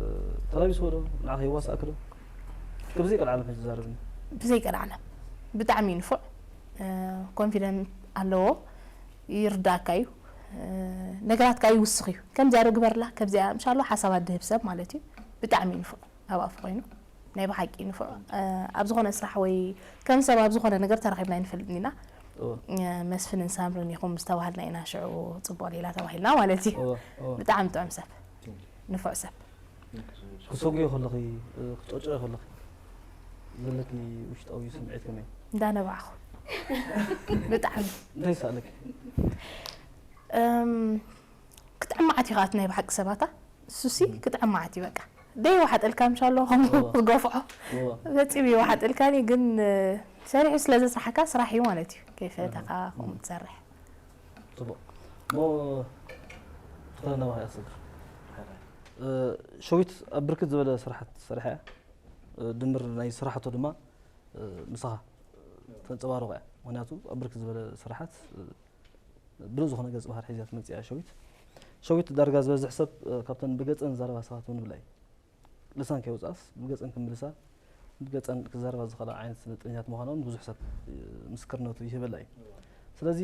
ተላቢስዎ ዶ ንዓኸ የዋሳእክ ዶ? ከብዘይ ቀልዓለም ሕጂ ዛረብኒ። ብዘይ ቀልዓለም ብጣዕሚ እዩ ንፉዕ። ኮንፊደንት ኣለዎ። ይርዳእካ እዩ። ነገራትካ ይውስኽ እዩ። ከምዚኣ ዶ ግበርላ ከምዚኣ ምሻሎ ሓሳባት ድህብ ሰብ ማለት እዩ። ብጣዕሚ እዩ ንፉዕ ኣብ ኣፉ ኮይኑ ናይ ብሓቂ ንፉዕ። ኣብ ዝኾነ ስራሕ ወይ ከም ሰብ ኣብ ዝኾነ ነገር ተራኺብና ኣይንፈልጥን ኢና። እወ፣ መስፍንን ሳምርን ኢኹም ዝተባህልና ኢና ሽዑ ጽቡቕ ሌላ ተባሂልና ማለት እዩ። እወ፣ እወ። ብጣዕሚ ጥዑም ሰብ፣ ንፉዕ ሰብ። ክትሰጉዮ ከለኺ፣ ክትጨጭዮ ከለኺ ዘለኪ ውሽጣዊ ስምዒት ከመይ? እንዳነባዕኹ ብጣዕሚ እንታይ ይስኣለኪ? እም፣ ክጥዕም መዓት እዩ ከኣት ናይ ብሓቂ ሰባታ እሱሲ ክጥዕም መዓት እዩ በቃ ደይ ዋሓጠልካ ምሻሎ ከም እወ። ዝገፍዖ እወ። ፈጺሙ ይዋሓጠልካኒ ግን ሰሪሑ ስለ ዘስራሕካ ስራሕ እዩ ማለት እዩ ከይፈለጠካ ከምኡ ትሰርሕ ጽቡቕ እሞ ትኽክለና ማኸ ያሰግር ሸዊት ኣብ ብርክት ዝበለ ስራሓት ዝሰርሐ እያ ድምር ናይ ስራሕቶ ድማ ምሳኻ ተንፀባርቑ እያ ምክንያቱ ኣብ ብርክት ዝበለ ስራሓት ብሉእ ዝኾነ ገጽ ባህር ሒዝያ ትመጽእ እያ ሸዊት ሸዊት ዳርጋ ዝበዝሕ ሰብ ካብተን ብገጸን ዝዛረባ ሰባት እውን ብላ እዩ ልሳን ከይወፅኣስ ብገፀን ክምልሳ ብገፀን ክዛረባ ዝኽእላ ዓይነት ስነ ጥበበኛት ምዃኖም ብዙሕ ሰብ ምስክርነቱ ይህበላ እዩ። ስለዚ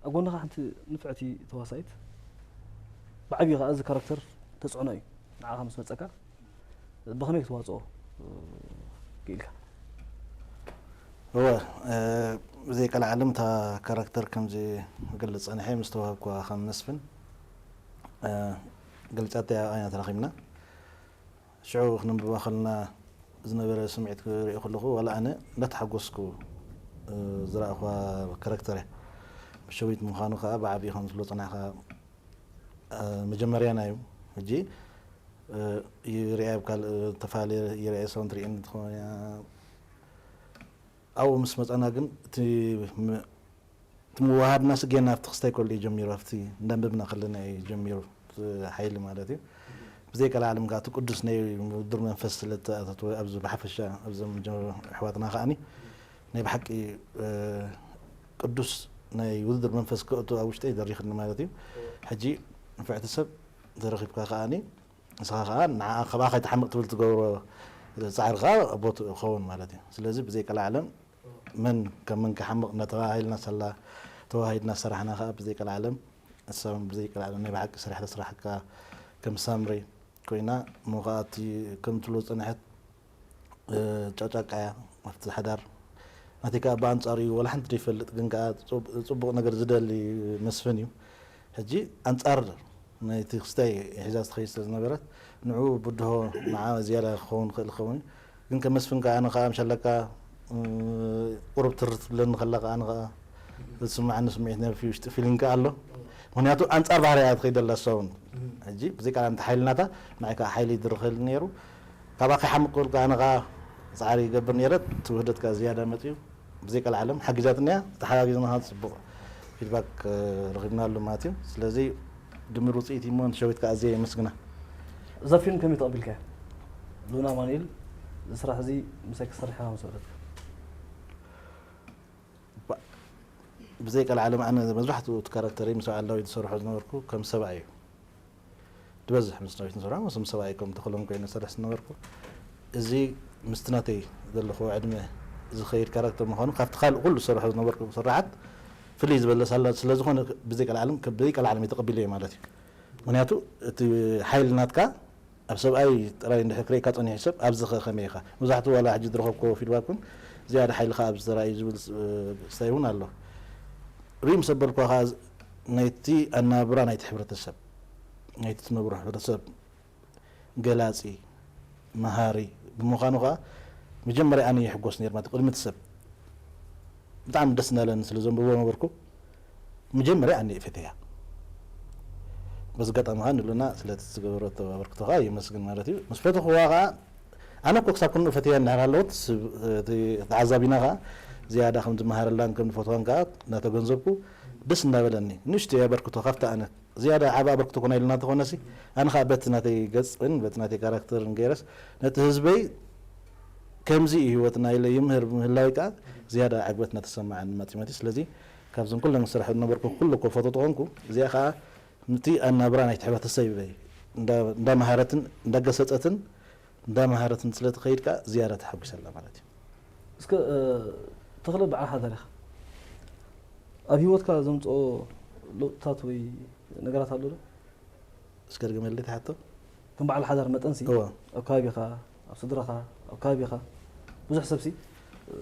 ኣብ ጎንኻ ሓንቲ ንፍዕቲ ተዋሳኢት ብዓብዩ ከዓ እዚ ካራክተር ተፅዕኖ እዩ ንዓኻ ምስ መፀካ ብኸመይ ክትዋፅኦ ክኢልካ? እወ ብዘይ ቀልዓለም እታ ካራክተር ከምዚ ክገልፅ ፀኒሐ ምስ ተዋህብኩዋ ከም መስፍን ገልጫተያ ኢና ተራኺብና። ሽዑ ክነንብባ ከለና ዝነበረ ስምዒት ክሪኦ ከለኹ ዋላ ኣነ እንዳተሓጎስኩ ዝረኣኹዋ ካራክተር እያ። ብሸዊት ምዃኑ ከዓ ብዓብዪ ከም ዝብሎ ፅናሕካ መጀመርያና እዩ። ሕጂ ይርኣያ ኣብ ካልእ ተፈላለየ ይርኣየ ሰብ እንትሪእኒ እንትኾን ኣብኡ ምስ መፃና ግን እቲ እቲ ምውሃድና ስጌና ኣብቲ ክስታይ ከሎ እዩ ጀሚሩ፣ ኣብቲ እንዳንበብና ከለና እዩ ጀሚሩ፣ እቲ ሓይሊ ማለት እዩ። ብዘይ ቀልዓለም ከዓ እቲ ቅዱስ ናይ ውድድር መንፈስ ስለ እተኣታተወ ኣብዚ ብሓፈሻ ኣብዞም ጀ-፣ ኣሕዋትና ከዓኒ ናይ ብሓቂ፣ እ፣ ቅዱስ ናይ ውድድር መንፈስ ከእቱ ኣብ ውሽጠይ ደሪኽኒ ማለት እዩ። ሕጂ ንፍዕቲ ሰብ ተረኺብካ ከዓኒ ንስኻ ከኣ ንዓኣ ካብኣ ከይትሓምቕ ትብል ትገብሮ ጻዕሪ ከኣ ኣቦት ክኸውን ማለት እዩ። ስለዚ ብዘይ ቀልዓለም መን ከም መን ክሓምቕ እናተባሃሂልና ሰላ ተዋሂድና ዝሰራሕና ከኣ ብዘይ ቀልዓለም ንሳ እውን ብዘይ ቀልዓለም ናይ ብሓቂ ስራሕ ተስራሕካ ከም ሳምሪ ኮይና እሞ ከኣ እቲ ከም ትብሎ ዝጸንሐት እ፣ ጨቅጫቃ እያ ኣብቲ ሓዳር። ናተይ ከኣ ብኣንጻሩ እዩ፣ ወላ ሓንቲ ዘይፈልጥ፣ ግን ከኣ ጽብ-፣ ጽቡቕ ነገር ዝደሊ መስፍን እዩ። ሕጂ ኣንጻር ናይቲ ክስታይ ሒዛ ትኸይድ ስለ ዝነበረት፣ ንዕኡ ብድሆ ንዓ ዝያዳ ክኸውን ክእል ክኸውን እዩ። ግን ከም መስፍን ከኣ ኣነ ከኣ ምሸለካ፣ እ፣ ቁሩብ ትርር ትብለኒ ከላ ከኣ ኣነ ከኣ ዝስምዓኒ ስምዒት ናይ ውሽጢ ፊሊንግ ከኣ ኣሎ። ምኽንያቱ ኣንጻር ባህርያ እያ ትኸይድ ዘላ እሳ እውን። ሕጂ ብዘይ ከኣ ኣንቲ ሓይሊ ናታ ንዓይ ከኣ ሓይሊ ይድርኸልኒ ነይሩ። ካብኣ ከይሓምቕ ክብል ከኣ ኣነ ከኣ ጻዕሪ ይገብር ነይረ። እቲ ውህደት ከኣ ዝያዳ መጺኡ። ብዘይ ቀልዓለም ሓጊዛትና እያ። ተሓጋጊዝና ከኣ ጽቡቕ ፊድባክ፣ እ፣ ረኺብናሉ ማለት እዩ። ስለዚ ድምር ውጽኢት እዩ እሞ ንሸዊት ከኣ ኣዝየ የመስግና። እዛ ፊልም ከመይ ተቐቢልካያ? ሉና ኣማኑኤል፣ እዚ ስራሕ እዚ ምሳይ ክትሰርሕ ኢኻ ምስ በለትካ? ባ-፣ ብዘይ ቀልዓለም ኣነ መብዛሕትኡ እቲ ካራክተረይ ምስ በዓል ዳዊት ዝሰርሖ ዝነበርኩ ከም ሰብኣይ እዩ። ዝበዝሕ ምስ ዳዊት ንሰርሖ፣ ምስ ሰብኣይ ከም ተኽሎም ኮይነ ዝሰርሕ ዝነበርኩ። እዚ ምስቲ ናተይ ዘለኹ ዕድመ ዝኸይድ ካራክተር ምዃኑ ካብቲ ካልእ ኩሉ ዝሰርሖ ዝነበርኩ ስርሓት ፍልይ ዝበለ ሳላ ስለ ዝኾነ ብዘይ ቀልዓለም፣ ብዘይ ቀልዓለም እዩ ተቐቢለዮ ማለት እዩ። ምኽንያቱ እቲ ሓይሊ ናትካ ኣብ ሰብኣይ ጥራይ እንድሕር ክርእየካ ጸኒሑ ሰብ ኣብዚ ኸ ከመይ ኢኻ? መብዛሕትኡ ዋላ ሕጂ ዝረኸብክዎ ፊድባክ እውን ዝያዳ ሓይልኻ ኣብዚ ተራእዩ ዝብል ስ-፣ ክስታይ እውን ኣሎ። ርእዩ ምስ ኣበልኩኻ ከኣ ዝ-፣ ናይቲ ኣነባብራ ናይቲ ሕብረተሰብ፣ ናይቲ ትነብሮ ሕብረተሰብ ገላጺ፣ መሃሪ ብምዃኑ ከኣ መጀመርያ ኣነ ይሕጎስ ነይር ማለት ቅድሚ እቲ ሰብ። ብጣዕሚ ደስ እናለኒ ስለ ዘንብቦ ነበርኩ። መጀመርያ ኣነ እየ ፈትያ። በዚ ኣጋጣሚ ከኣ ንሉና ስለቲ ዝገበረቶ ኣበርክቶ ከኣ የመስግን ማለት እዩ። ምስ ፈተኽዋ ከኣ ኣነ እኮ ክሳብ ክንኡ ፈትያ እንድሕር ሃለወት ስ-፣ እቲ ተዓዛቢና ከኣ ዝያዳ ከም ዝመሃረላን ከም ዝፈትዋን ከኣ እናተገንዘብኩ ደስ እናበለኒ ንእሽተይ ኣበርክቶ ካብቲ ኣነ ዝያዳ ዓቢ ኣበርክቶ ኮና ኢልና እንተኾነሲ ኣነ ከኣ በቲ ናተይ ገጽን በቲ ናተይ ካራክተርን ገይረስ ነቲ ህዝበይ ከምዚ እዩ ህይወትና ኢለ ይምህር ምህላወይ ከኣ ዝያዳ ዕግበት እናተሰማዓኒ መጺኡ ማለት እዩ። ስለዚ ካብዞም ኩለን ዝሰርሐ ዝነበርኩ ኩሉ እኮ ፈቶ ተኾንኩ እዚኣ ከኣ ነቲ ኣናብራ ናይቲ ሕብረተሰበይ እንዳ-፣ እንዳመሃረትን እንዳገሰጸትን እንዳመሃረትን ስለ ትኸይድ ከኣ ዝያዳ ተሓጒሰላ ማለት እዩ። እስከ፣ እ፣ ተኽለ በዓልኻ ታሪኽ ኣብ ህይወትካ ዘምጽኦ ለውጥታት ወይ ነገራት ኣሎ ዶ? እስከ ድገመለይ እቲ ሕቶ። ከም በዓል ሓዳር መጠንሲ እወ። ኣብ ከባቢኻ፣ ኣብ ስድራኻ፣ ኣብ ከባቢኻ ብዙሕ ሰብሲ፣ እ፣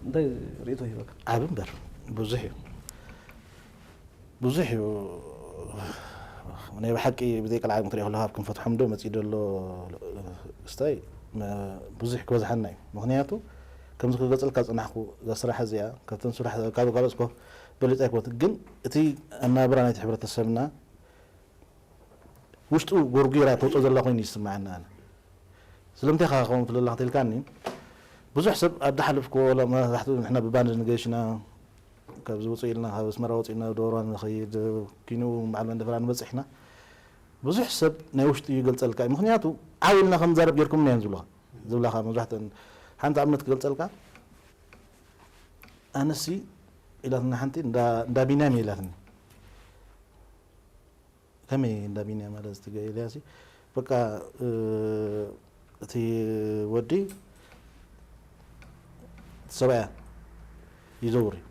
እንታይ ርእይቶ ይህበካ? ዓቢ እምበር ብዙሕ እዩ። ብዙሕ እዩ። ናይ ብሓቂ ብዘይ ቀልዓለም ክትሪኦ ከለኻ ኣብ ክንፈትሖም ዶ መጺኡ ዘሎ ክስታይ መ-፣ ብዙሕ ክበዝሓና እዩ። ምኽንያቱ ከምዚ ክገልጸልካ ዝጸናሕኩ እዛ ስራሕ እዚኣ ካብተን ስራሕ ካብ ጋለጽኮ በሊጻ ኣይኮነት። ግን እቲ ኣናብራ ናይቲ ሕብረተሰብና ውሽጡ ጎርጒራ ተውጽኦ ዘላ ኮይኑ ይስምዓኒ ኣነ። ስለምንታይ ኢኻ ከምኡ ትብል ኣለኻ እንተኢልካኒ፣ ብዙሕ ሰብ ኣብ ዝሓለፍክዎ ወላ መብዛሕትኡ ንሕና ብባንድ ንገይሽ ኢና፣ ካብዚ ውጽእ ኢልና፣ ካብ ኣስመራ ወጺእና ደብረ ብርሃን ንኸይድ፣ ኪንኡ በዓል መንደፈራ ንበጽሕ ኢና። ብዙሕ ሰብ ናይ ውሽጡ ይገልጸልካ እዩ። ምኽንያቱ ዓው ኢልና ከም ንዛረብ ጌርኩምና እዮም ዝብሉኻ፣ ዝብላኻ መብዛሕትአን። ሓንቲ ኣብነት ክገልጸልካ፣ ኣነሲ ኢላትና ሓንቲ እንዳ፣ እንዳ ቢንያም ኢላትኒ። ከመይ እንዳ ቢንያም ማለት እቲ ገ-፣ ኤልያስ እዩ። በቃ፣ እ፣ እቲ ወዲ እቲ ሰብኣያ ይዘውር እዩ።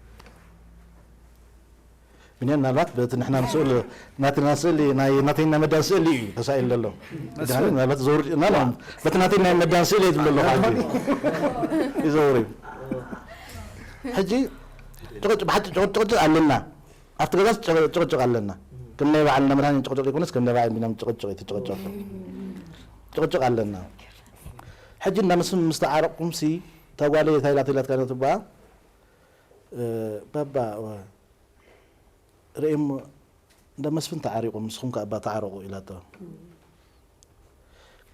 ቢንያም ምናልባት በቲ ንሕና ንስእል፣ ናትና ስእሊ፣ ናይ ናተይና መዳን ስእሊ እዩ ተሳኢሉ ዘሎ። ድሓር ምናልባት ዘውር፣ ና፣ ና፣ በቲ ናተይና መዳን ስእሊ እዩ ዝብሎ ኣለኹ ሕጂ። ይዘውር እዩ። ሕጂ ጭቕጭ-፣ ብሓቂ ጭቕጭቕ ኣለና። ኣብቲ ገዛስ ጭቕ-፣ ጭቕጭቕ ኣለና። ከም ናይ በዓል እንዳ መድሃኒን ጭቕጭቕ ዘይኮነስ ከም ናይ በዓል ቢንያም ጭቕጭቕ እዩ እቲ ጭቕጭቕ። ጭቕጭቕ ኣለና። ሕጂ እንዳ ምስ-፣ ምስ ተዓረቕኩምሲ እታ ጓለይ እንታይ ኢላቶ ኢላትካ ነቲ እባ፣ እ፣ ባባ፣ እ፣ ርእየሞ እንዳ መስፍን ተዓሪቖም ንስኹም ከኣ እባ ተዓረቑ ኢላቶ።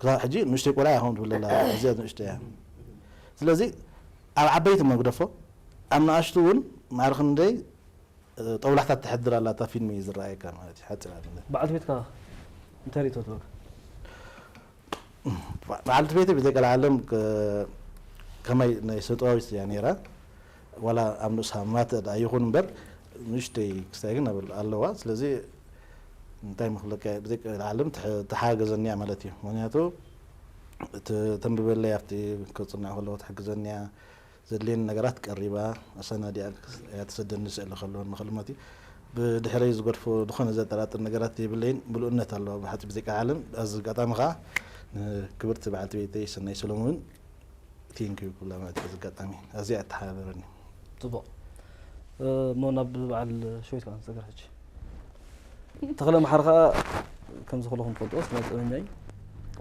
ክሳብ ሕጂ ንእሽተይ ቆልዓ እያ ከምኡ ትብል ዘላ፣ ኣዝያ ንእሽተይ እያ። ስለዚ ኣብ ዓበይቲ እሞ ግደፎ፣ ኣብ ንኣሽቱ እውን ማዕረ ክንደይ እ፣ ጠውላሕታ ትሕድር ኣላ እታ ፊልም እዩ ዝረኣየካ ማለት እዩ። ሓፂር ኣብነት። በዓልቲ ቤትካ እንታይ ርእቶ ትህበካ? በዓልቲ ቤተይ ብዘይ ቀልዓለም ከማይ ናይ ስነ ጥበባዊት እያ ነይራ። ዋላ ኣብ ንኡስ ሃማት ደኣ ይኹን እምበር ንእሽተይ ክስታይ ግን ኣብ ኣለዋ። ስለዚ እንታይ ምኽለካ ብዘይ ቀልዓለም ትሓ- ትሓገዘኒ እያ ማለት እዩ። ምክንያቱ ተንብበለይ ኣብቲ ከፅንዕ ከለዎ ትሕግዘኒ እያ። ዘድልየኒ ነገራት ቀሪባ ኣሰናዲኣ እያ ትሰደኒ። ስእሊ ከሎ ንኽእል ማለት እዩ። ብድሕረይ ዝገድፎ ዝኾነ ዘጠራጥር ነገራት የብለይን። ምሉእነት ኣለዋ ብሓቂ ብዘይ ቀልዓለም። ኣብዚ ኣጋጣሚ ከዓ ንክብርቲ በዓልቲ ቤተይ ሰናይ ሰሎሞን ቴንኪዩ ክብላ ማለት እዩ። ኣብዚ ኣጋጣሚ ኣዝያ እተሓባበረኒ። ፅቡቕ። እሞ ናብ በዓል ሸዊት ከዓ ንሰገር ሕጂ። ተኽለ መሓሪ ከዓ ከምዚ ኩለኹም ትፈልጥዎ ስነ ጥበበኛ እዩ።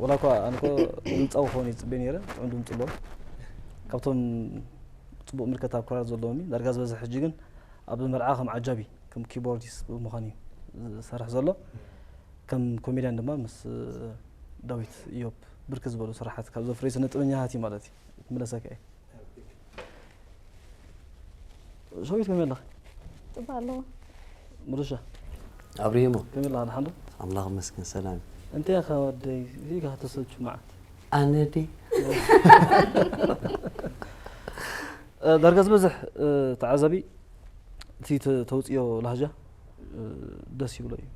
ወላ እኳ ኣነ እኮ ድምፃዊ ክኸውን እየ ዝፅበ ነይረ፣ ጥዑም ድምፂ ኣለዎ። ካብቶም ፅቡቕ ምልከታ ኣብ ክራር ዘለዎም እዩ። ዳርጋ ዝበዝሕ ሕጂ ግን ኣብ መርዓ ከም ዓጃቢ ከም ኪቦርዲስት ብምዃን እዩ ዝሰርሕ ዘሎ። ከም ኮሜድያን ድማ ምስ ዳዊት እዮብ ብርክት ዝበሉ ስራሓት ካብ ዘፍረዩ ስነ ጥበበኛታት እዩ ማለት እዩ። ክምለሰካ እየ። ሸዊት ከመይ ኣለኺ? ጽቡቅ ኣለዎ። ምሩሻ ኣብሪሂሞ ከመይ ኣለኻ? ደሓን ዶ? ኣምላኽ መስገን ሰላም። እንታይ ኢኻ ወደይ ኢኻ ተሰልቹ መዓት? ኣነ ዲ እ፣ ዳርጋ ዝበዝሕ እ፣ ተዓዛቢ እቲ ተ- ተውፅዮ ላህጃ እ፣ ደስ ይብሎ እዩ።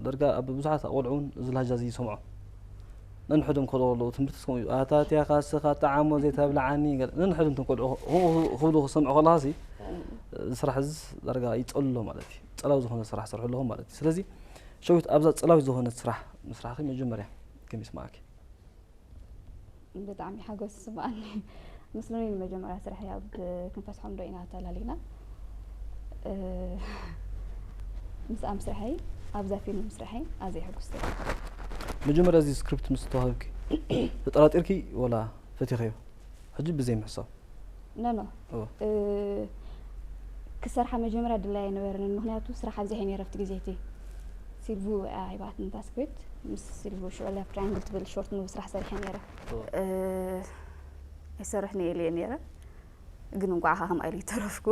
ዳርጋ ኣብ ብዙሓት ቆልዑ እውን እዚ ላህጃ እዚ ይሰምዖ። ነንሕዶም ከልኦ ኣለዉ ትምህርቲ ስከም እዩ ኣታትያ ካስኻ ጣዓሞ ዘይተብልዓኒ ገለ ነንሕዶም ቶም ቆልዑ ክብሉ ክሰምዑ ከለኻ ሲ እዚ ስራሕ እዚ ዳርጋ ይፀልሎ ማለት እዩ። ፀላዊ ዝኾነ ስራሕ ሰርሑ ኣለኹም ማለት እዩ። ስለዚ ሸዊት ኣብዛ ፀላዊት ዝኾነት ስራሕ ምስራሕኺ መጀመርያ ከመይ ይስማዓኪ? ብጣዕሚ ሓጎስ ይስምዓኒ። ምስ ሎኒ ንመጀመርያ ስራሕ ኣብ ክንፈትሖም ዶ ኢና ተላሊና። እ፣ ምስኣ ምስርሐይ ኣብዛ ፊልም ምስርሐይ ኣዝየ ሕጉስቲ እየ። መጀመርያ እዚ ስክሪፕት ምስ ተዋህብኪ ተጠራጢርኪ ወላ ፈቲኸዮ? ሕጂ ብዘይ ምሕሳብ ኖ ኖ እወ። እ፣ ክሰርሓ መጀመርያ ድላይ ኣይነበረንን፣ ምክንያቱ ስራሕ ኣብዚሐ ነይረ ኣብቲ ግዜ እቲ። ሲልቭ ኣያ ሂባትኒ እታ ስክሪፕት። ምስ ሲልቭ ሽዑ ላይፍ ትራያንግል ትብል ሾርት ሙቪ ስራሕ ሰሪሐ ነይረ። እወ። እ፣ ኣይሰርሕን እየ ኢለዮ ነይረ፣ ግን እንቋዕ ከኣ ከምኣ ኢለ ይተረፍኩ።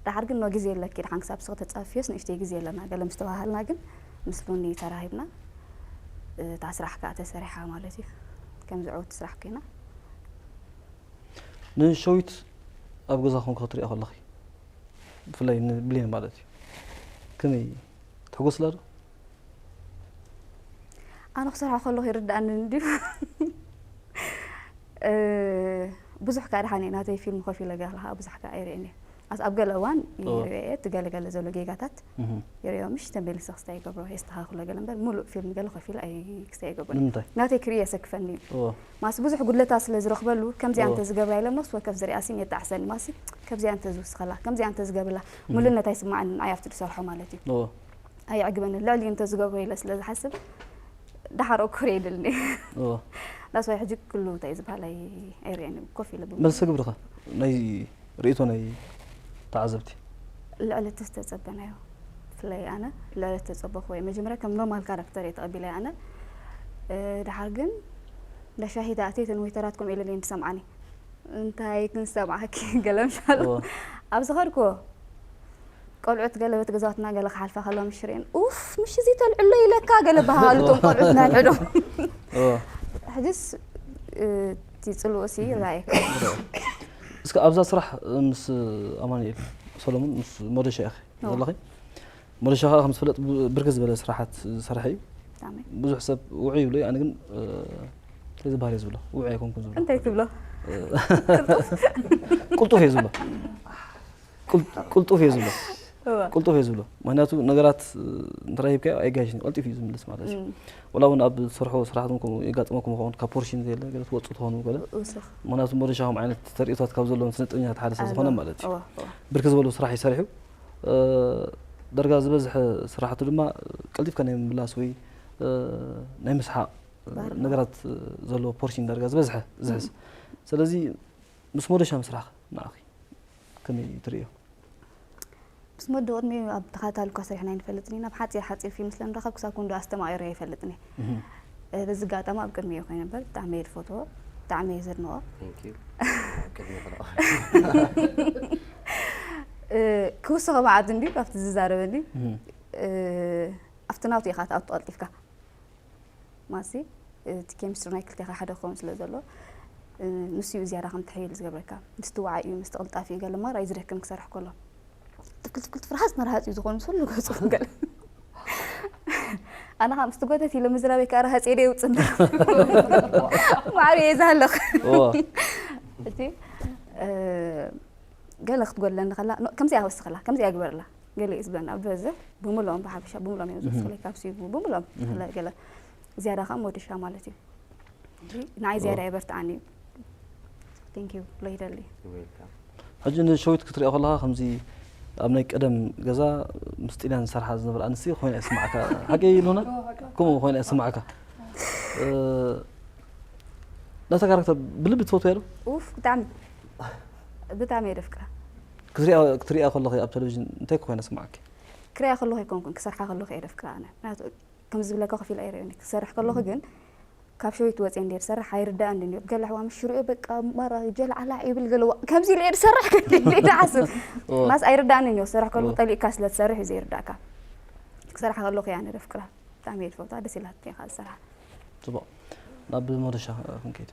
ደሓር ግን ኖ ግዜ ኣለኪ፣ ደሓን ክሳብ ንስኺ ተጻፍዮስ ንእሽተይ ግዜ ኣለና ገለ ምስ ተባሃልና ግን ምስ ሎኒ ተራኺብና። እታ ስራሕ ከኣ ተሰሪሓ ማለት እዩ። ከምዚ ዕውቲ ስራሕ ኮይና። ንሸዊት ኣብ ገዛ ኮንካ ክትሪኣ ከለኺ ብፍላይ ንብሌን ማለት እዩ ከመይ ትሕጎስላ ዶ? ኣነ ክሰርሖ ከለኹ ይርድኣኒ እንድዩ። እ፣ ብዙሕ ከኣ ደሓን እየ ናተይ ፊልም ኮፍ ኢለ ገለ ከኣ ብዙሕ ከኣ ኣይርእን እየ። ኣስ ኣብ ገለ እዋን እወ። ይርእዮ እየ፣ እቲ ገለ ገለ ዘሎ ጌጋታት እህ። ይርእዮ፣ ምሽ ተመሊሰ ክስታይ ይገብሮ የስተኻኽሎ ገለ እምበር ሙሉእ ፊልም ገለ ኮፍ ኢለ ኣይክስታይ ይገብሮ። ንምንታይ? ናተይ ክርኢ የሰክፈኒ እዩ። እወ። ማስ ብዙሕ ጉድለታት ስለ ዝረኽበሉ ከምዚኣ እወ። እንተ ዝገብራ ኢለ ነፍሲ ወከፍ ዝሪኣ ሲን የጣዕሰኒ። ማሲ ከምዚኣ እንተ ዝውስኸላ ከምዚኣ እንተ ዝገብርላ ምሉእነት ኣይስማዓንን። ኣይ ኣብቲ ዝሰርሖ ማለት እዩ እወ። ኣየዕግበንን። ልዕሊኡ እንተ ዝገብሮ ኢለ ስለ ዝሓስብ ደሓር ክርኢ ይደልን እየ። እወ። ዳስ ዋይ ሕጂ ኩሉ እንታይ ዝበሃል ኣይ- ኣይርእየን እዩ። ኮፍ ኢለ ብ- መልሲ ግብርኻ ናይ ርእይቶ ናይ ተዓዘብቲ ልዕሊ እቲ ዝተጸበናዮ። ብፍላይ ኣነ ልዕሊ ዝተጸበኹ ወይ መጀመርያ ከም ኖርማል ካራክተር እየ ተቐቢለያ ኣነ። እ፣ ደሓር ግን ለሻሂ ተኣትየ እተን ዌይተራት ከምኡ ኢለን እየን ዝሰምዓኒ። እንታይ ክንሰምዓኪ ገለ ምሻሉ እወ። ኣብ ዝኸድክዎ ቆልዑት ገለ በቲ ገዛውትና ገለ ክሓልፋ ከለዋ ምሽ ርእየን ኡፍ ምሽ እዚ ተልዕሎ ኢለካ ገለ በሃሉ እቶም ቆልዑት ናይ ሕዶም። እወ። ሕጅስ እ፣ እቲ ጽልኡ ሲ ይረኣየካ። እስከ ኣብዛ ስራሕ ምስ ኣማኑኤል ሰሎሞን ምስ ሞደሻ ኢኺ እወ። ዘለኺ። ሞደሻ ከዓ ከም ዝፍለጥ ብ- ብርክት ዝበለ ስራሓት ዝሰርሐ እዩ። ብጣዕሚ። ብዙሕ ሰብ ውዑይ ይብሎ እዩ፣ ኣነ ግን እ፣ እንታይ ዝበሃል እየ ዝብሎ? ውዑይ ኣይኮንኩን ዝብሎ። እንታይ ትብሎ? እ፣ ቅልጡፍ እየ ዝብሎ። ቅል- ቅልጡፍ እየ ዝብሎ። እወ። ቅልጡፍ እየ ዝብሎ። ምክንያቱ ነገራት እ፣ እንተረሂብካዮ ኣይጋየሽን፣ ቀልጢፉ እዩ ዝምልስ ማለት እዩ። እም። ወላ እውን ኣብ ዝሰርሖ ስራሕትኩም ከምኡ የጋጥመኩም ይኸውን፣ ካብ ፖርሽን ዘየለ ገለ ትወፁ ትኾኑ ገለ። ውስኽ። ምክንያቱ ሞደሻ ከም ዓይነት ተርእዮታት ካብ ዘለዎም ስነ ጥበበኛታት ሓደ ስለ ዝኾነ ማለት እዩ። እወ፣ እወ። ብርክት ዝበሉ ስራሕ ይሰርሑ። እ፣ ዳርጋ ዝበዝሐ ስራሕቱ ድማ ቀልጢፍካ ናይ ምምላስ ወይ እ፣ ናይ ምስሓቕ እ፣ ባህሪ። ነገራት እ፣ ዘለዎ ፖርሽን ዳርጋ ዝበዝሐ ዝሕዝ። ስለዚ ምስ ሞደሻ ምስራሕ ንዓኺ ከመይ ትርእዮ? ምስ ሞዶ ቅድሚ ኣብ ተኸታታሊ እኳ ሰሪሕና ኣይንፈልጥን ኢና። ኣብ ሓፂር ሓፂር ፊልም ስለ ንረኸብ ክሳብ ክንዶ ኣስተማቒረ ኣይፈልጥን እየ። እህ። እ፣ በዚ ኣጋጣሚ ኣብ ቅድሚ እየ ኮይነ እምበር ብጣዕሚ እየ ዝፈትዎ፣ ብጣዕሚ እየ ዘድንቖ። Thank you። ቅድሚ ክልኦ። እ፣ ክውስኸ መዓት እንድዩ ካብቲ ዝዛረበኒ። ኣብቲ ናቱ ኢኻ ትኣቱ ቀልጢፍካ። ማሲ እቲ ኬሚስትሪ ናይ ክልቴኻ ሓደ ክኸውን ስለ ዘሎ፣ ንሱ እዩ ዝያዳ ከም ትሕይል ዝገብረካ። ምስቲ ዋዓይ እዩ፣ ምስቲ ቅልጣፍ እዩ፣ ገለ ማራ እዩ ዝደክም ክሰርሕ ከሎ። ትፍክል ትፍክል ትፍርሃጽ መርሃጽ እዩ ዝኾኑ ስሉ ገጹ ገለ። ኣነ ኸዓ ምስቲ ጎተት ኢለ ምዝራበይ ከዓ ረሃጽ ኢለ ይውጽእ እንዳ። ማዕሪ እየ ዝሃለኽ። እዋ። እቲ፣ እ፣ ገለ ክትጎድለኒ ከላ፣ ኖ፣ ከምዚ እያ ወስኸላ፣ ከምዚ እያ ግበርላ። ገለ እዩ ዝብለና፣ ብበዝሕ ብምልኦም ብሓፈሻ ብምልኦም እዮም ዝወስኹለይ፣ ካብ ሲቡ ብምልኦም። ገለ፣ ገለ ዝያዳ ኸዓ ሞደሻ ማለት እዩ። ንዓይ ዝያዳ የበርትዓኒ እዩ። Thank you ብሎ ይደሊ። ሕጂ ንሸዊት ክትሪኦ ከለኻ ከምዚ ኣብ ናይ ቀደም ገዛ ምስ ጥልያን ዝሰርሓ ዝነበራ ኣንስቲ ኮይና ይስማዓካ። ሓቂ ኢሉና? ከምኡ ኮይና ይስማዓካ። ነታ ካራክተር ብልቢ ትፈትውያ ዶ? ኡፍ ብጣዕሚ ብጣዕሚ እየ ደፍቅራ። ክትሪኣ ክትሪኣ ከለኺ ኣብ ቴሌቪዥን እንታይ ኮይና ስማዓኪ? ክሪኣ ከለኹ ኣይኮንኩን ክሰርሓ ከለኹ እየ ደፍቅራ ኣነ። ምክንያቱ ከም ዝብለካ ከፊላ እየ ርእዮኒ ክሰርሕ ከለኹ ግን ካብ ሸዊት ወፅየ እንድየ ዝሰርሕ ኣይርዳእን እንድዮ ገለ ኣሕዋት ሽርኡ በቃ ማራ ጀልዓላዕ ይብል ገለዋ ከምዚ ኢለ እየ ዝሰርሕ ክንዲ እንድየ ዝሓስብ ማስ ኣይርዳእን እንድዮ ክሰርሕ ከለኹ ጠሊእካ ስለ ትሰርሕ እዩ ዘይርዳእካ። ክሰርሓ ከለኹ እየ ኣነ ደፍቅራ። ብጣዕሚ እየ ዝፈትዋ ደስ ኢላትኒ ኢኻ ዝሰርሓ። ፅቡቕ ናብ ሞደሻ ክንከይድ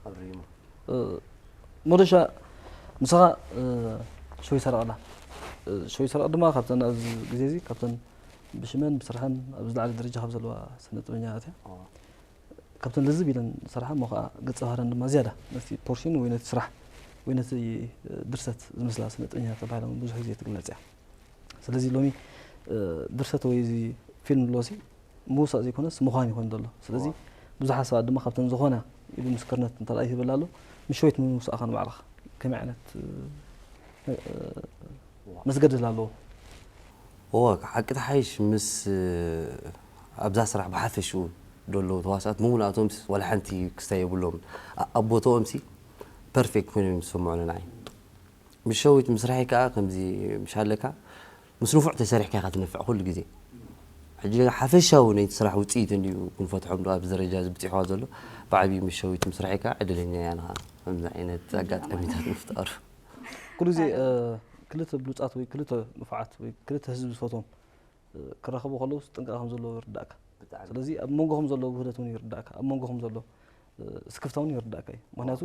ኣብሪማ ሞደሻ ምሳኻ ሸው ይሰረቕ ኣላ። ሸው ይሰረቕ ድማ ካብተን ኣብዚ ግዜ እዚ ካብተን ብሽመን ብስርሐን ኣብ ዝለዓለ ደረጃ ካብ ዘለዋ ስነ ጥበበኛታት እያ። ካብተን ልዝብ ኢለን ዝሰርሓ እሞ ከዓ ገፀ ባህረን ድማ ዝያዳ ነቲ ፖርሽን ወይ ነቲ ስራሕ ወይ ነቲ ድርሰት ዝመስላ ስነ ጥበበኛታት ተባሂሎም ብዙሕ ግዜ ትግለፅ እያ። ስለዚ ሎሚ ድርሰት ወይ እዚ ፊልም ኣሎ ሲ ምውሳእ ዘይኮነስ ምዃን ይኾን ዘሎ። ስለዚ ብዙሓት ሰባት ድማ ካብተን ዝኾና ኢሉ ምስክርነት እንተ ይህበላ ኣሎ ምሸዊት ምውሳእኻ ንባዕልኻ ከመይ ዓይነት መስገደል ኣለዎ? እወ ሓቂ ተሓይሽ ምስ ኣብዛ ስራሕ ብሓፈሽኡ ደለዉ ተዋሳእት ምሙላቶም ዋላ ሓንቲ ክስታይ የብሎም ኣብ ቦታኦም ሲ ፐርፌክት ኮይኖም ዝስምዑኒ ንዓይ። ምስ ሸዊት ምስራሕ ከዓ ከምዚ ምሽ ኣለካ ምስ ንፉዕ ተሰሪሕካ ኢኻ ትነፍዕ ኩሉ ግዜ። ሕጂ ሓፈሻዊ ናይቲ ስራሕ ውፅኢት እንድዩ ክንፈትሖም ዶ ኣብዚ ደረጃ እዚ ብፂሕዋ ዘሎ ብዓብዪ ምስ ሸዊት ምስራሕ ከዓ ዕድለኛ እያ ንኻ ከምዚ ዓይነት ኣጋጣሚታት ምፍጣሩ። ኩሉ ግዜ ክልተ ብሉፃት ወይ ክልተ ንፉዓት ወይ ክልተ ህዝቢ ዝፈትዎም ክራኸቡ ከለውስ ጥንቃቐ ከም ዘለዎ ይርዳእካ። ስለዚ ኣብ መንጎኹም ዘሎ ውህደት እውን ይርዳእካ፣ ኣብ መንጎኹም ዘሎ ስክፍታ እውን ይርዳእካ እዩ። ምክንያቱ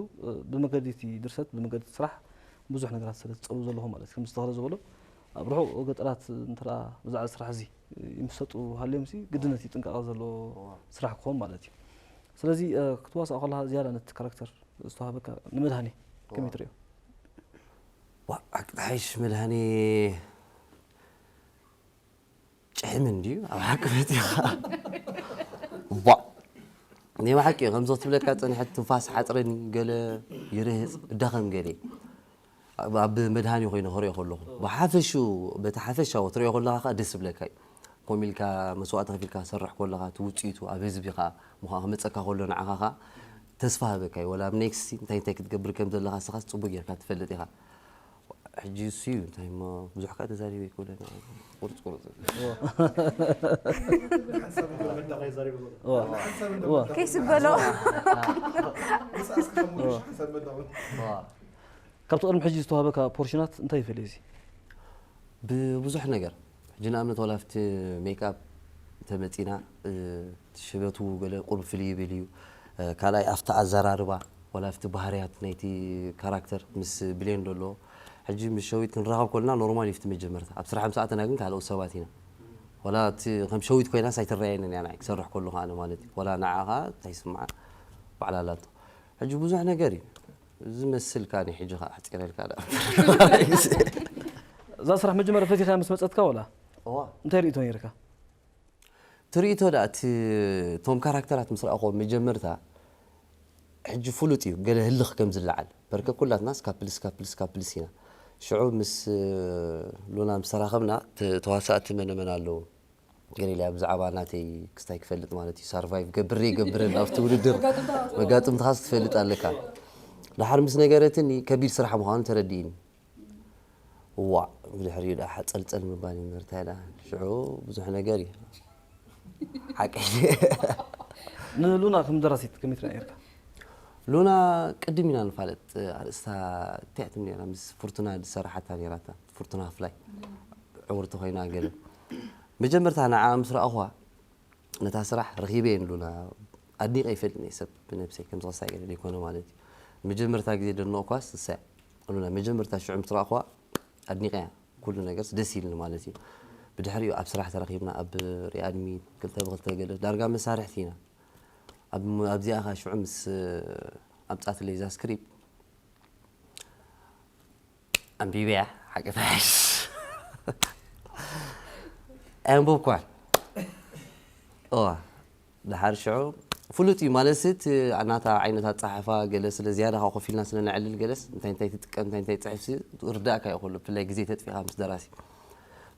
ብመገዲ እቲ ድርሰት ብመገዲ እቲ ስራሕ ብዙሕ ነገራት ስለ ትፀልው ዘለኹም ማለት እዩ። ከምዚ ተኽለ ዝበሎ ኣብ ርሑቕ ገጠራት እንተ ብዛዕባ ስራሕ እዚ ይምሰጡ ሃልዮም ሲ ግድነት እዩ ጥንቃቐ ዘለዎ ስራሕ ክኸውን ማለት እዩ። ስለዚ ክትዋሳእ ከለኻ ዝያዳ ነቲ ካራክተር ዝተዋህበካ ንመድሃኔ ከመይ ትሪኦ? ዋ ኣቅጣይሽ መድሃኔ ጭሕምን ድዩ ኣብ ሓቂ መፂኻ ቧ ናይ ብሓቂ እዩ ከምዚ ክትብለካ ፀንሐት ትንፋስ ሓፅረኒ ገለ ይርህፅ እዳኸም ገለ ኣብ መድሃኒ ኮይኑ ክሪኦ ከለኹ ብሓፈሽኡ በቲ ሓፈሻዊ ትሪኦ ከለካ ከዓ ደስ ይብለካ እዩ ከምኡ ኢልካ መስዋእቲ ከፊልካ ትሰርሕ ከለካ እቲ ውፅኢቱ ኣብ ህዝቢ ከዓ ምኳ ክመፀካ ከሎ ንዓኻ ከዓ ተስፋ ሃበካ እዩ ወላ ኣብ ኔክስት እንታይ እንታይ ክትገብር ከም ዘለካ ስኻስ ፅቡቅ ጌርካ ትፈልጥ ኢኻ ሕጂ እሱ እዩ እንታይ እሞ ብዙሕ ከዓ ተዛሪበ ይኮነ ቁርፅ ቁርፅ ከይስበሎ ካብቲ ቅድሚ ሕጂ ዝተዋህበካ ፖርሽናት እንታይ ይፈልዩ እዚ ብብዙሕ ነገር ሕጂ ንኣብነት ዋላ ኣብቲ ሜክኣፕ እንተመፂና ሽበቱ ገለ ቁሩብ ፍልይ ይብል እዩ ካልኣይ ኣብቲ ኣዘራርባ ዋላ ኣብቲ ባህርያት ናይቲ ካራክተር ምስ ብሌን ደሎ ሕጂ ምስ ሸዊት ክንራኸብ ከለና ኖርማል እዩ እቲ መጀመርታ ኣብ ስራሕ ምስ ኣተና ግን ካልኦት ሰባት ኢና ዋላ እቲ ከም ሸዊት ኮይናስ ኣይትረኣየንን እያ ንዓይ ክሰርሕ ከለኹ ኣነ ማለት እዩ ዋላ ንዓ ከዓ እንታይ ይስምዓ ባዕላ ኣላቶ ሕጂ ብዙሕ ነገር እዩ ዝመስል ካኒ ሕጂ ከዓ ኣሕፂረልካ ደኣ እዛ ስራሕ መጀመርያ ፈቲኻ ምስ መፀትካ ወላ እዋ እንታይ ርእቶ ነይርካ ትርኢቶ ደኣ እቲ እቶም ካራክተራት ምስ ረኣኹዎም መጀመርታ ሕጂ ፍሉጥ እዩ ገለ ህልኽ ከም ዝለዓል በርከ ኩላትናስ ካፕልስ ካፕልስ ካፕልስ ኢና ሽዑ ምስ ሉና ምስ ተራኸብና ተዋሳእቲ መነመን ኣለዉ ገሊላ ብዛዕባ ናተይ ክስታይ ክፈልጥ ማለት እዩ ሳርቫይቭ ገብር ይገብርን ኣብቲ ውድድር መጋጥምትኻስ ትፈልጥ ኣለካ ድሓር ምስ ነገረትኒ ከቢድ ስራሕ ምዃኑ ተረዲእኒ እዋ ብድሕሪኡ ደኣ ሓፀልፀል ምባል እዩ ምርታይ ደኣ ሽዑ ብዙሕ ነገር እዩ ሓቂ ንሉና ከም ደራሲት ከመይ ትሪኣ ነርካ ሉና ቅድም ኢና ንፋለጥ። ኣርእስታ እንታይ ትም ነራ ምስ ፍርቱና ዝሰራሓታ ነራታ፣ ፍርቱና ፍላይ ዕውርቲ ኮይና ገለ። መጀመርታ ንዓ ምስ ረኣኹዋ ነታ ስራሕ ረኺበ እየ ንሉና ኣድኒቀ ይፈልጥ እየ ሰብ ብነብሰይ ከም ዝኸሳ ገለ ዘይኮነ ማለት እዩ። መጀመርታ ግዜ ደንቆኳስ እሳ እያ። ሉና መጀመርታ ሽዑ ምስ ረኣኹዋ ኣድኒቀ እያ። ኩሉ ነገርስ ደስ ኢልኒ ማለት እዩ። ብድሕሪኡ ኣብ ስራሕ ተረኺብና ኣብ ሪኣድሚት ክልተ ብክልተ ገለ ዳርጋ መሳርሕቲ ኢና። ኣብዚኣ ኸ ሽዑ ምስ ኣምጻትለይ እዛ ስክሪፕት ኣንቢበያ ሓቂ ፈሓሽ ኣንብብኳን እዋ ድሓር ሽዑ ፍሉጥ እዩ ማለት እቲ ናታ ዓይነት ኣጻሓፋ ገለ ስለ ዝያዳ ካብ ኮፍ ኢልና ስለ ነዕልል ገለስ እንታይ እንታይ ትጥቀም እንታይ እንታይ ትጽሕፍ ርዳእካ እዩ ኩሉ ብፍላይ ግዜ ተጥፊኻ ምስ ደራሲ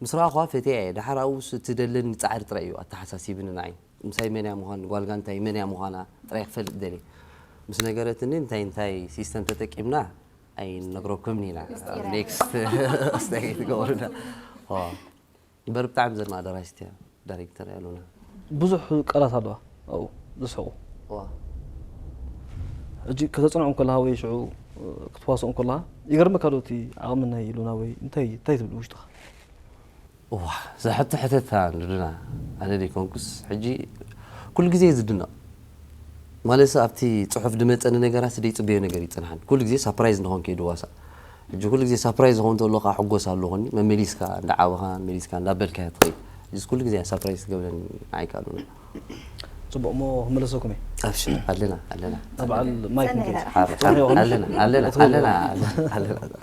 ምስ ረኣኹዋ ፈትያ እየ ድሓር ኣብኡስ እቲ ደለኒ ጻዕሪ ጥራይ እዩ ኣተሓሳሲብኒ ንዓይ ምሳይ መን እያ ምዃን ጓል ጋንታይ መን እያ ምዃና ጥራይ ክፈልጥ ደልየ ምስ ነገረትኒ እንታይ እንታይ ሲስተም ተጠቂምና ኣይንነግረኩምን ኢና ኔክስት ስታይ ትገብሩና እምበር ብጣዕሚ ዘድማ ደራሲት እያ ዳይሬክተር እያ ሉና ብዙሕ ቃላት ኣለዋ ኣብኡ ዝስሕቁ ሕጂ ከተፅንዖም ከለካ ወይ ሽዑ ክትዋስኦም ከለካ ይገርመካ ዶ እቲ ዓቕሚ ናይ ሉና ወይ እንታይ እንታይ ትብል ውሽጥኻ እዋ እዛ ሕቶ ሕተታ ንሉና ኣነ ዘይኮንኩስ ሕጂ ኩሉ ግዜ ዝድነቕ ማለት ኣብቲ ፅሑፍ ድመፀኒ ነገራት ደይፅበዮ ነገር ይፅንሓኒ ኩሉ ግዜ ሳፕራይዝ ንኾን ከይድዋሳ ሕጂ ኩሉ ግዜ ሳፕራይዝ ዝኾን ተሎ ከዓ ሕጎስ ኣለኹኒ መመሊስካ እንዳዓበኻ መሊስካ እንዳበልካ ትኸይድ እዚ ኩሉ ግዜ ሳፕራይዝ ትገብረኒ ንዓይ ከዓ ሉና ፅቡቅ እሞ ክመለሰኩም እየ ኣብሽር ኣለና ኣለና ኣብ በዓል ማይክ ንከይድ ኣለና ኣለና ኣለና ኣለና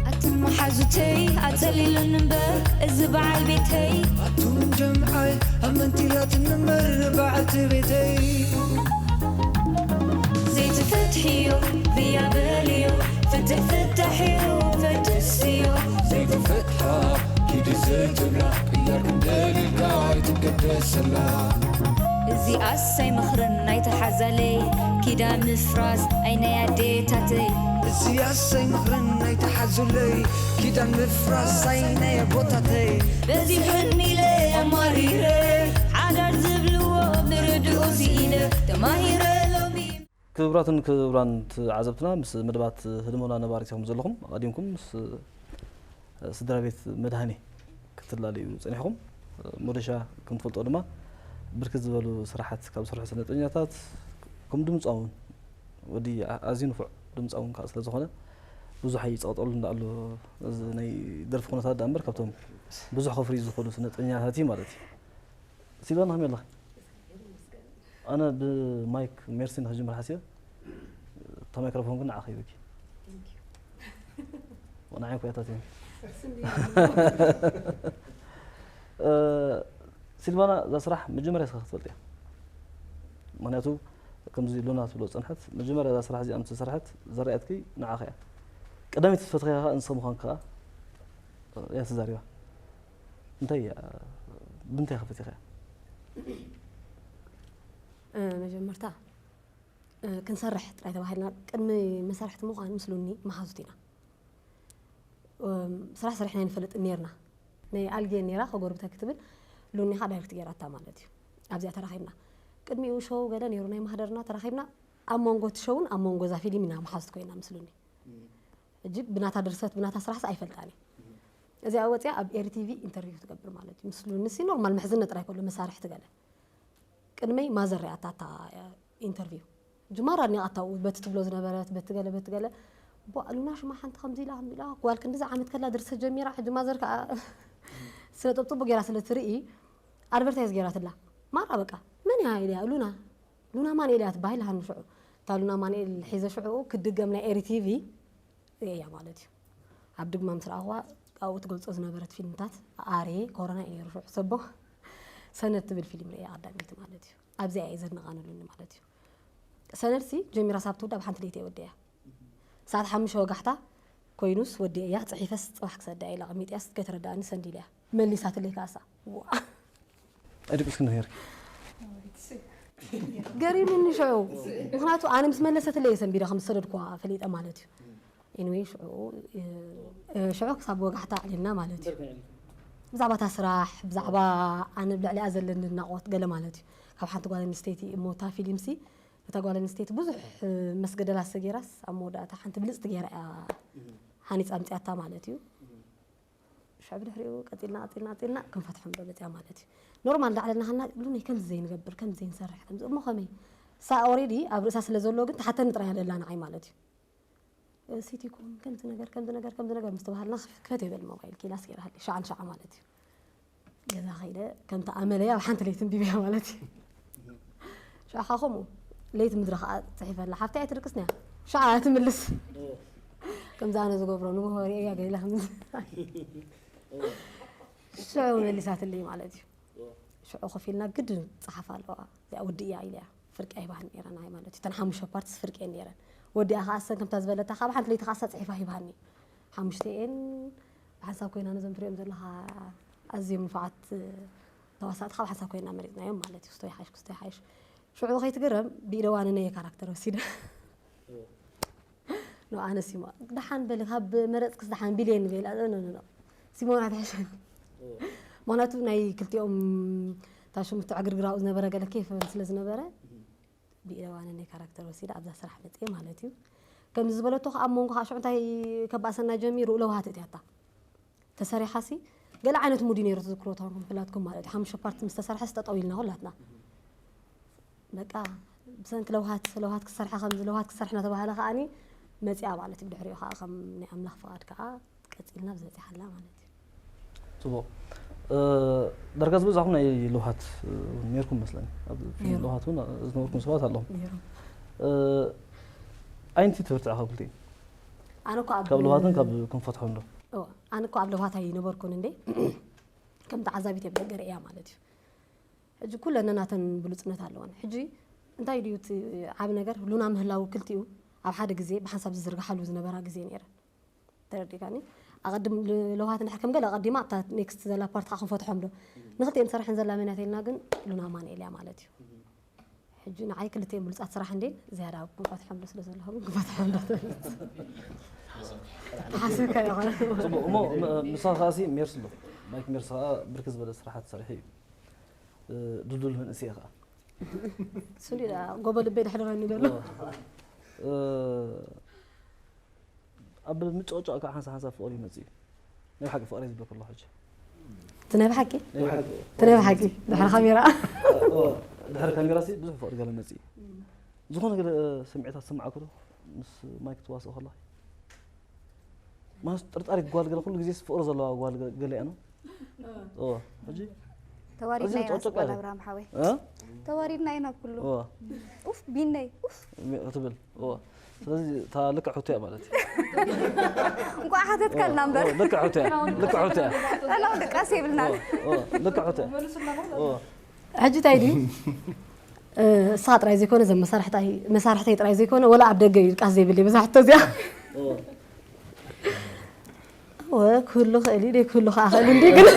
ኣትን መሓዙተይ ኣጸሊሉኒ እምበር እዚ በዓል ቤተይ ኣቱም ጀምዓይ ኣብ መንቲላት ንመር በዓልቲ ቤተይ ዘይትፈትሕዮ ብያ በልዮ ፍትሕ ፍታሕ እዩ ፈድስዮ ዘይትፈትሓ ኪዲ ዘይትብላ ቅያር ክንደልልካ ኣይትገደሰላ እዚኣስ ኣይመኽርን ኣይትሓዛለይ ኪዳን ምፍራስ ኣይ ናይ ኣዴታተይ እዚኣስ ኣይመኽርን ኣይትሓዙለይ ኪዳን ምፍራስ ኣይ ናይ ኣቦታተይ በዚሑኒ ኢለ ኣማሪረ ሓዳር ዝብልዎ ምርድኡ ስኢነ ተማሂረ ሎሚ ክቡራትን ክቡራን ተዓዘብትና ምስ መደባት ህድሞና ነባሪት ኢኹም ዘለኹም ኣቐዲምኩም ምስ ስድራ ቤት መድሃኔ ክትላለዩ ጸኒሕኹም። ሞደሻ ከም ትፈልጦ ድማ ብርክት ዝበሉ ስራሓት ካብ ዝሰርሑ ስነጥበኛታት ከም ድምፃውን ወዲ ኣዝዩ ንፉዕ ድምፃውን ከዓ ስለ ዝኾነ ብዙሕ ኣይፀቕጠሉ እንዳኣሉ እዚ ናይ ደርፊ ኩነታት ዳ እምበር ካብቶም ብዙሕ ከፍርዩ ዝኽእሉ ስነጥበኛታት እዩ ማለት እዩ። ሲልቫና ከመይ ኣለኺ? ኣነ ብማይክ ሜርሲ ንክጅምር ሓሲበ እታ ማይክሮፎን ግን ንዓኺ ሂበኪ ንዓይ ኮያታት እዮም ሲልቫና እዛ ስራሕ መጀመርያ ስኻ ክትፈልጥ እያ ምክንያቱ ከምዚ ሉና ትብሎ ዝፀንሐት መጀመርያ እዛ ስራሕ እዚኣ ምስ ዝሰርሐት ዘርኣየትኪ ንዓኺ እያ ቀዳመይቲ ትፈትኸያ ከዓ እንስኻ ምዃንካ እያ ትዛሪባ እንታይ እያ ብምንታይ ከፈት ኢኻ መጀመርታ ክንሰርሕ ጥራይ ተባሂልና ቅድሚ መሳርሕቲ ምዃን ምስ ሉኒ መሓዙት ኢና ስራሕ ሰሪሕና ይንፈልጥ ነርና ናይ ኣልጌ ነራ ከጎርብታ ክትብል ሉኒ ካ ዳይሬክት ገይራታ ማለት እዩ ኣብዚኣ ተራኺብና ቅድሚኡ ሾው ገለ ነይሩ ናይ ማህደርና ተራኺብና ኣብ መንጎ እቲ ሾውን ኣብ መንጎ እዛ ፊልም ኢና መሓዙት ኮይና ምስ ሉኒ ሕጂ ብናታ ድርሰት ብናታ ስራሕስ ኣይፈልጣን እየ እዚኣ ወፂኣ ኣብ ኤሪ ቲቪ ኢንተርቪው ትገብር ማለት እዩ ምስ ሉኒ ሲ ኖርማል ምሕዝነት ጥራይ ከሎ መሳርሕቲ ገለ ቅድመይ ማዘር ሪኣታ እታ ኢንተርቪው ጅማር ኣድኒቓታ በቲ ትብሎ ዝነበረት በቲ ገለ በቲ ገለ ቦ ኣሉና ሽማ ሓንቲ ከምዚ ኢላ ከምዚ ኢላ ጓል ክንዲዚ ዓመት ከላ ድርሰት ጀሚራ ሕጂ ማዘር ከዓ ስለ ጥብጥቡ ገይራ ስለ ትርኢ ኣድቨርታይዝ ገይራትላ ማራ በቃ መን እያ ኢልያ ሉና ሉና ማንኤል እያ ትበሃል ሃኒ ሽዑ እታ ሉና ማንኤል ሒዘ ሽዑ ክድገም ናይ ኤሪ ቲቪ ርእያ ማለት እዩ ኣብ ድግማ ምስ ረኣኽዋ ኣብኡ ትገልፆ ዝነበረት ፊልምታት ኣሬ ኮሮና እዩ ነይሩ ሽዑ ሰቦ ሰነድ ትብል ፊልም ርእያ ቀዳመይቲ ማለት እዩ ኣብዚኣ እየ ዘድንቓ ንሉኒ ማለት እዩ ሰነድሲ ጀሚራ ሳብ ትውዳ ብሓንቲ ለይቲ እየ ወዲያ ሰዓት ሓሙሽተ ወጋሕታ ኮይኑስ ወዲአ እያ ፅሒፈስ ፅባሕ ክሰዳ ኢላ ቀሚጥያስ ከይተረዳእኒ ሰንድ ኢለያ መሊሳትለይ ከኣሳ ኣይደቅስክን ነይርኪ ገሪሙኒ ሽዑ ምክንያቱ ኣነ ምስ መለሰትለይ እየ ሰንቢደ ከም ዝሰደድኳ ፈሊጠ ማለት እዩ Anyway ሽዑ ሽዑ ክሳብ ወጋሕታ ኣዕሊልና ማለት እዩ። ብዛዕባ እታ ስራሕ ብዛዕባ ኣነ ብልዕሊኣ ዘለኒ ናቆት ገለ ማለት እዩ። ካብ ሓንቲ ጓል ኣንስተይቲ እሞ እታ ፊልምሲ እታ ጓል ኣንስተይቲ ብዙሕ መስገደላ ሰጌራስ ኣብ መወዳእታ ሓንቲ ብልፅቲ ገይራ እያ ሃኒፃ ኣምፅያታ ማለት እዩ። ሽዑ ብድሕሪኡ ቀፂልና ቀፂልና ቀፂልና ክንፈትሖም ዶ መፅያ ማለት እዩ። ኖርማል ዳዕለልና ሃና ብሉነይ ከምዚ ዘይንገብር ከምዚ ዘይንሰርሕ ከምዚ እሞ ከመይ ሳ ኦሬዲ ኣብ ርእሳ ስለ ዘሎ ግን ተሓተኒ ጥራይ ኣለላ ንዓይ ማለት እዩ። ሲቲኮም ከምዚ ነገር ከምዚ ነገር ከምዚ ነገር ምስ ተባሃልና ክፈት ይበል ሞባይል ኪላስ ገይራሃለይ ሻዓ ንሻዓ ማለት እዩ። ገዛ ከይደ ከምቲ ኣመለይ ኣብ ሓንቲ ለይቲ እንቢብያ ማለት እዩ። ሽዑ ከዓ ከምኡ ለይቲ ምድሪ ከዓ ፅሒፈላ ሓፍቲ ኣይትድቅስንያ ሽዓ ትምልስ ከምዚ ኣነ ዝገብሮ ንግሆ ርእያ ገሊላ ከምዚ ሽዑ መሊሳትለይ ማለት እዩ። ሽዑ ኮፍ ኢልና ግድን ፀሓፍ ኣለዋ እዚኣ ውድእያ ኢለያ ፍርቂ ኣይባህን ነይረ ናይ ማለት እዩ። እተን ሓሙሽተ ፓርትስ ፍርቂ እየን ነይረን። ወዲኣ ከዓ እሰን ከምታ ዝበለታ ካብ ሓንቲ ለይቲ ከዓ እሳ ፅሒፋ ሂባኒ ሓሙሽተ እየን ብሓንሳብ ኮይና ነዞም ትሪኦም ዘለካ ኣዝዮም ንፉዓት ተዋሳእቲ ካብ ሓንሳብ ኮይና መሪፅናዮም ማለት እዩ። ክስቶ ይሓይሽ ክስቶ ይሓይሽ ሽዑ ከይትግረም ብኢደዋንነ እየ ካራክተር ወሲደ ኖ ኣነ ሲሞ ደሓን በሊ ካብ መረፅክስ ደሓን ቢልየን ገይላ ኖ ኖ ኖ ሲሞና ትሕሸኒ ምክንያቱ ናይ ክልቲኦም ታሽሙ ትዕግርግራኡ ዝነበረ ገለ ኬፍ ስለ ዝነበረ ብኢደዋነ ናይ ካራክተር ወሲደ ኣብዛ ስራሕ መፅየ ማለት እዩ። ከምዚ ዝበለቶ ከዓ ኣብ መንጎ ከዓ ሽዑ እንታይ ከባእሰና ጀሚሩ ለውሃት እትያታ ተሰሪሓሲ ገለ ዓይነት ሙዲ ነይሩ ትዝክሮ ተኾንኩም ኩላትኩም ማለት እዩ። ሓሙሽተ ፓርቲ ምስ ተሰርሐ ስጠጠው ኢልና ኩላትና በቃ ብሰንኪ ለውሃት ለውሃት ክሰርሐ ከምዚ ለውሃት ክሰርሕ እናተባሃለ ከዓኒ መፂኣ ማለት እዩ። ብድሕሪኡ ከዓ ከም ናይ ኣምላኽ ፍቓድ ከዓ ቀፂልና ብዚ በፂሓላ ማለት እዩ። ፅቡቕ ዳርጋ ዝበዛሕኩም ናይ ለውሃት እውን ነርኩም መስለኒ ኣብ ፊልም ለውሃት እውን ዝነበርኩም ሰባት ኣለኹም። ኣይቲ ትምህርቲ ዓኸብኩልቲ ኣነ እኮ ኣብ ካብ ለውሃትን ካብ ክንፈትሖም ዶ እወ፣ ኣነ እኮ ኣብ ለውሃት ኣይነበርኩን እንዴ ከም ተዓዛቢት እየ ብደገ ርእያ ማለት እዩ። ሕጂ ኩለነ ናተን ብሉፅነት ኣለወን። ሕጂ እንታይ ድዩ እቲ ዓብ ነገር ሉና ምህላው ክልቲኡ ኣብ ሓደ ግዜ ብሓንሳብ ዝዝርግሓሉ ዝነበራ ግዜ ነይረን። ተረዲካኒ ኣቐድም ለውሃት ንድሕር ከም ገለ ኣቐዲማ ኣብታ ኔክስት ዘላ ፓርት ከዓ ክንፈትሖም ዶ ንክልቲኤን ትሰርሐን ዘላ መን እያ ተይልና ግን ሉና ኣማኑኤል እያ ማለት እዩ። ሕጂ ንዓይ ክልቲኤን ብሉፃት ስራሕ እንዴ ዝያዳ ክንፈትሖም ዶ ስለ ዘለኹም ክንፈትሖም ዶ ተሓስብካ ይኾነ ፅቡቅ እሞ ምሳ ከዓሲ ሜርስ ኣሎ ማይክ ሜርስ ከዓ ብርክ ዝበለ ስራሓት ትሰርሒ እዩ ድልዱል መንእሰይ ከዓ ስሊ ጎበ ልበይ ድሕድረኒ ዘሎ ኣብ ምጭቕጫቕ ከዓ ሓንሳ ሓንሳ ፍቕሪ ይመፅእ እዩ ናይ ሓቂ ፍቕሪ ዝብለኩ ኣለኹ ሕጂ እቲ ናይ ብሓቂ እቲ ናይ ብሓቂ ድሕሪ ካሜራ ድሕሪ ካሜራ ሲ ብዙሕ ፍቕሪ ገለ መፅእ እዩ ዝኾነ ገለ ስምዒታት ዝስምዓኩ ዶ ምስ ማይክ ትዋስኦ ከለኺ ማለት ጥርጣሪት ጓል ገለ ኩሉ ግዜ ፍቕሪ ዘለዋ ጓል ገለ እያ ነው ሕጂ ተዋሪድና ኢና ስጓል ኣብርሃም ሓወይ ተዋሪድና ኢና ኩሉ ኡፍ ቢነይ ኡፍ ትብል ስለዚ እታ ልክዕ ሕቶ እያ ማለት እዩ እንኳዕ ሓተትካልና እምበር ልክዕ ሕቶ እያ ልክዕ ሕቶ እያ ጠላው ድቃስ የብልና ልክዕ ሕቶ እያ ሕጂ እንታይ ድዩ እስኻ ጥራይ ዘይኮነ ዘም መሳርሕታይ መሳርሕተይ ጥራይ ዘይኮነ ወላ ኣብ ደገ እዩ ድቃስ ዘይብለይ በዛ ሕቶ እዚኣ ክህሉ ክእል እዩ ክህሉ ከዓ ክእል እንዲ ግን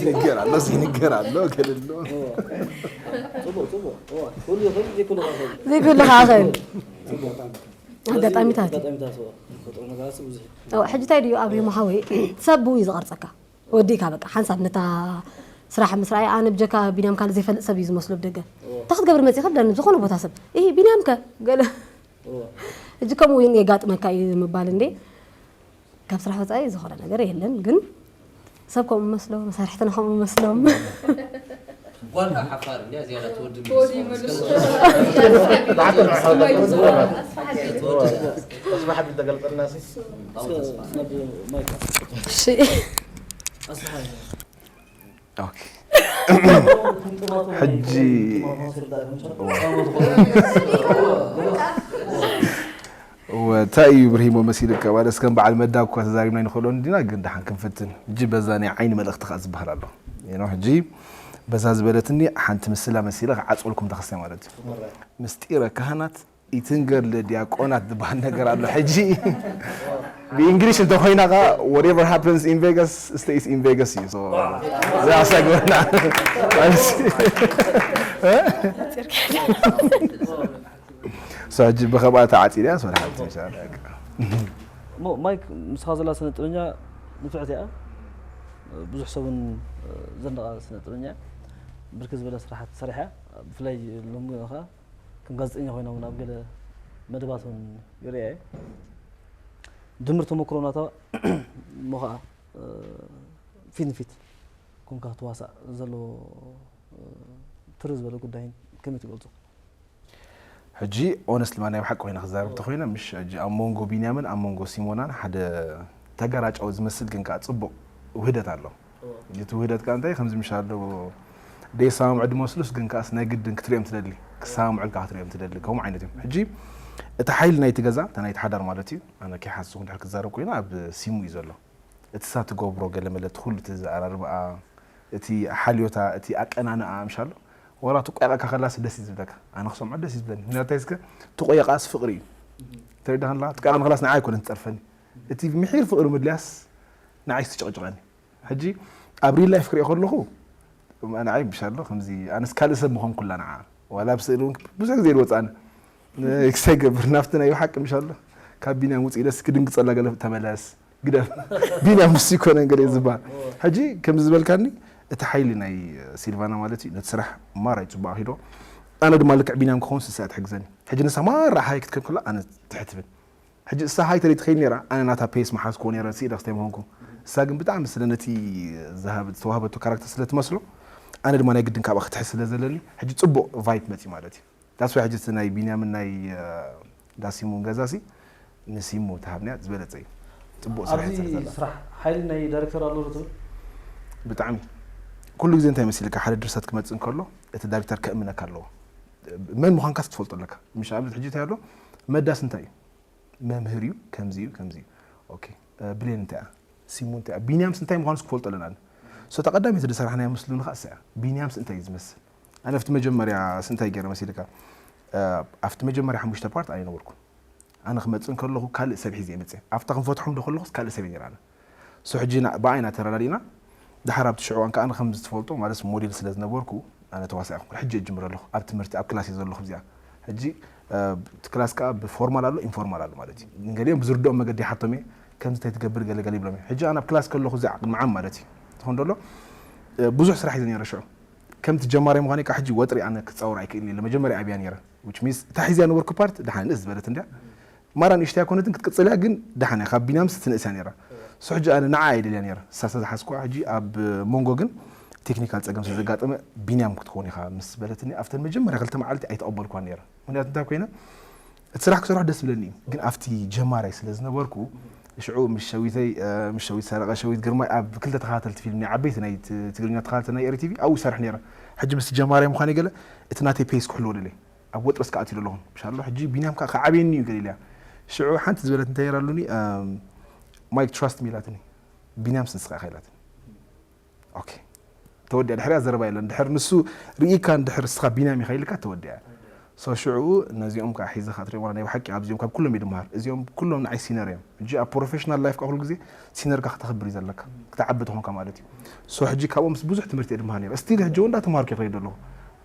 ይንገር ኣሎ ይንገር ኣሎ ገለሎ ዘይክህሉ ከዓ ክእል ኣጋጣሚታት ሕጂ እንታይ ድዩ ኣብሪሞ ሓወይ ሰብ ብኡ እዩ ዝቐርፀካ ወዲእካ በቃ ሓንሳብ ነታ ስራሕ ምስ ረኣየ ኣነ ብጀካ ቢንያም ካልእ ዘይፈልጥ ሰብ እዩ ዝመስሎ ብደገ እንታይ ክትገብር መፂእካ ብለኒ ዝኾነ ቦታ ሰብ እ ቢንያም ከ ገለ ሕጂ ከምኡ እውን የጋጥመካ እዩ ምባል እንዴ ካብ ስራሕ ወፃኢ ዝኾነ ነገር የለን ግን ሰብ ከምኡ መስሎ መሳርሕትና ከምኡ መስሎም ጓል ሓፋር እንዲያ ዝያዳ ትወድም ተስፋ ሓቢር ተገልጠልና እሺ ሕጂ እንታይ እዩ ብርሂሞ መሲልካ ማለት ከም በዓል መዳ እኳ ተዛሪብና ይንኽእሎ እንዲና ግን ደሓን ክንፍትን ሕጂ በዛ ናይ ዓይኒ መልእኽቲ ከዓ ዝበሃል ኣሎ ኖ ሕጂ በዛ ዝበለትኒ ሓንቲ ምስላ መሲለ ክዓፅወልኩም ተኸስተ ማለት እዩ ምስጢረ ካህናት ይትንገር ለዲያቆናት ዝበሃል ነገር ኣሎ ሕጂ ብእንግሊሽ እንተኮይና ካ whatever happens in Vegas stays in Vegas እዩ ዘሳግበና ሕጂ ብከብኣ ተዓፂዳ ሶ ሓንቲ እሞ ማይክ፣ ምስኻ ዘላ ስነ ጥበበኛ ንፍዕቲ እያ። ብዙሕ ሰብ እውን ዘንደቓ ስነ ጥበበኛ እያ። ብርክት ዝበለ ስራሓት ሰሪሓ። ብፍላይ ሎሚ ከዓ ከም ጋዜጠኛ ኮይና እውን ኣብ ገለ መደባት እውን ይርኣ እየ። ድምር ተመክሮ ናታ እሞ ከዓ ፊት ንፊት ኮንካ ክትዋሳእ ዘሎ ትርር ዝበለ ጉዳይ ከመይ ትገልጾ? ሕጂ ኦነስት ማ ናይ ብሓቂ ኮይነ ክዛረብ ተኮይነ ምሽ ሕጂ ኣብ መንጎ ቢንያምን ኣብ መንጎ ሲሞናን ሓደ ተገራጫዊ ዝመስል ግን ከዓ ፅቡቅ ውህደት ኣሎ። እቲ ውህደት ከዓ እንታይ ከምዚ ምሽ ኣሎ ደይሰማምዑ ድመስሉስ ግን ከዓስ ናይ ግድን ክትሪኦም ትደሊ ክሰማምዑልካ ክትሪኦም ትደሊ ከምኡ ዓይነት እዮም። ሕጂ እቲ ሓይሊ ናይቲ ገዛ እታ ናይቲ ሓዳር ማለት እዩ። ኣነ ከይሓስኹ ድሕር ክዛረብ ኮይነ ኣብ ሲሙ እዩ ዘሎ። እቲ ሳ ትገብሮ ገለ መለ እቲ ኩሉ እቲ ዘኣራርባኣ እቲ ሓልዮታ እቲ ኣቀናንኣ ምሻሎ ወላ ትቆያቃካ ከላስ ደስ እዩ ዝብለካ። ኣነ ክሰምዖ ደስ እዩ ዝብለኒ ምክንያቱ እንታይ እስከ ትቆየቃስ ፍቅሪ እዩ። ተረዳኸላ ትቆያቃ ከላስ ንዓይ ኣይኮነን ትፀርፈኒ። እቲ ምሒር ፍቅሪ ምድልያስ ንዓይ ትጨቅጭቀኒ። ሕጂ ኣብ ሪል ላይፍ ክሪኦ ከለኹ ንዓይ ምሻሎ ከምዚ ኣነስ ካልእ ሰብ ምኾንኩላ ንዓ ዋላ ኣብ ስእሊ እውን ብዙሕ ግዜ ይወፅኣኒ ክሰይ ገብር ናብቲ ናይ ሓቂ ምሻሎ ካብ ቢንያም ውፅእ ኢለስ ክድንግፀላ ገለ ተመለስ ግደፍ ቢንያም ምስ ይኮነን ገለ ዝበሃል ሕጂ ከምዚ ዝበልካኒ እቲ ሓይሊ ናይ ሲልቫና ማለት እዩ ነቲ ስራሕ ማራ ይፅቡቅ ኣኺዶ ኣነ ድማ ልክዕ ቢንያም ክኸውን ስሳ ትሕግዘኒ ሕጂ ንሳ ማራ ሓይ ክትከን ከሎ ኣነ ትሕትብል ሕጂ እሳ ሃይ ተለይ ትኸይድ ነራ ኣነ ናታ ፔስ መሓዝክዎ ነረ ስኢለ ክስታይ ምኾንኩ እሳ ግን ብጣዕሚ ስለ ነቲ ዝተዋሃበቶ ካራክተር ስለ ትመስሎ ኣነ ድማ ናይ ግድን ካብኣ ክትሕዝ ስለ ዘለኒ ሕጂ ፅቡቅ ቫይብ መፂ ማለት እዩ ዳስ ሕጂ እቲ ናይ ቢንያምን ናይ ዳሲሙን ገዛ ሲ ንሲሙ ተሃብንያ ዝበለፀ እዩ ፅቡቅ ስራሕ ኣብዚ ይሰርሕ ዘላ ስራሕ ሓይሊ ናይ ዳይሬክተር ኣሎ ዶ ትብል? ብጣዕሚ ኩሉ ግዜ እንታይ መሲልካ ሓደ ድርሰት ክመፅእ እንከሎ እቲ ዳይሬክተር ከእምነካ ኣለዎ መን ምዃንካስ ክትፈልጦ ኣለካ ምሽ ኣብነት ሕጂ እንታይ ኣሎ መዳስ እንታይ እዩ መምህር እዩ ከምዚ እዩ ከምዚ እዩ ኦኬ ብሌን እንታይ እያ ሲሙ እንታይ እያ ቢንያምስ እንታይ ምዃኑስ ክፈልጦ ኣለና ሶ ተቐዳሚት ዝሰራሕናዮ ምስሉ ንኻ እሳ እያ ቢንያምስ እንታይ እዩ ዝመስል ኣነ ኣብቲ መጀመርያ ስንታይ ገይረ መሲልካ ኣብቲ መጀመርያ ሓሙሽተ ፓርት ኣይነበርኩን ኣነ ክመፅእ ከለኹ ካልእ ሰብ ሒዘ መፅእ ኣብታ ክንፈትሖም ዶ ከለኹስ ካልእ ሰብ ነራ ኣነ ሶ ሕጂ ብኣይና ተረዳዲእና ድሓር ኣብቲ ሽዑ እዋን ከዓ ኣነ ከም ዝትፈልጦ ማለት ሞዴል ስለ ዝነበርኩ ኣነ ተዋሳኢ ክኾን ሕጂ እጅምር ኣለኹ ኣብ ትምህርቲ ኣብ ክላስ እየ ዘለኹ እዚኣ ሕጂ እቲ ክላስ ከዓ ብፎርማል ኣሎ ኢንፎርማል ኣሎ ማለት እዩ ንገሊኦም ብዝርድኦም መገዲ ሓቶም እየ ከምዚ እንታይ ትገብር ገለገለ ይብሎም እየ ሕጂ ኣነ ኣብ ክላስ ከለኹ እዚኣ ቅድሚ ዓም ማለት እዩ ትኾን ደሎ ብዙሕ ስራሕ እዩ ነረ ሽዑ ከምቲ ጀማሪ ምዃነ ከዓ ሕጂ ወጥሪ ኣነ ክፃወር ኣይክእል እየ መጀመርያ ኣብያ ነረ which means እታ ሒዝያ ነበርኩ ፓርት ድሓን ንእስ ዝበለት እንድያ ማራ ንእሽተይ ኣይኮነትን ክትቅፅል እያ ግን ደሓን እያ ካብ ቢንያምስ ትንእስ እያ ነራ ሶ ሕጂ ኣነ ንዓ እየ ደልያ ነረ እሳ ስለ ዝሓዝኩዋ ሕጂ ኣብ መንጎ ግን ቴክኒካል ፀገም ስለ ዘጋጠመ ቢንያም ክትኸውን ኢኻ ምስ በለትኒ ኣብተን መጀመርያ ክልተ መዓልቲ ኣይተቐበልኳን ነረ ምክንያቱ እንታይ ኮይነ እቲ ስራሕ ክሰርሖ ደስ ብለኒ እዩ ግን ኣብቲ ጀማራይ ስለ ዝነበርኩ ሽዑ ምስ ሸዊተይ ምስ ሸዊት ሰረቐ ሸዊት ግርማይ ኣብ ክልተ ተኸታተልቲ ፊልም ናይ ዓበይቲ ናይ ትግርኛ ተኸታተልቲ ናይ ኤሪ ቲቪ ኣብኡ ይሰርሕ ነረ ሕጂ ምስቲ ጀማራይ ምዃነይ ገለ እቲ ናተይ ፔስ ክሕልዎ ደለይ ኣብ ወጥሪ እስከ ኣትዩ ኣለኹም ምሻሎ ሕጂ ቢንያም ከዓ ክዓብየኒ እዩ ገሊልያ ሽዑ ሓንቲ ዝበለት እንታይ ይራሉኒ ማይክ ትራስት ሚ ኢላትኒ ቢንያም ስንስኻ ኢኻ ኢላትኒ ኦኬ ተወዲያ ድሕሪያ ዘረባ የለን ድሕር ንሱ ርኢካ ድሕር እስኻ ቢንያም ኢኻ ኢልካ ተወዲያ ሶ ሽዑ ነዚኦም ከዓ ሒዘ ከዓ ትሪኦም ናይ ብሓቂ ኣብዚኦም ካብ ኩሎም እየ ድመሃር እዚኦም ኩሎም ንዓይ ሲነር እዮም ሕጂ ኣብ ፕሮፌሽናል ላይፍ ከዓ ኩሉ ግዜ ሲነርካ ክተኽብር እዩ ዘለካ ክትዓቢ ተኾንካ ማለት እዩ ሶ ሕጂ ካብኦም ብዙሕ ትምህርቲ እየ ድመሃር ነረ ስቲል ሕጂ እውን እንዳተምሃርኩ ይኸይድ ኣለኹ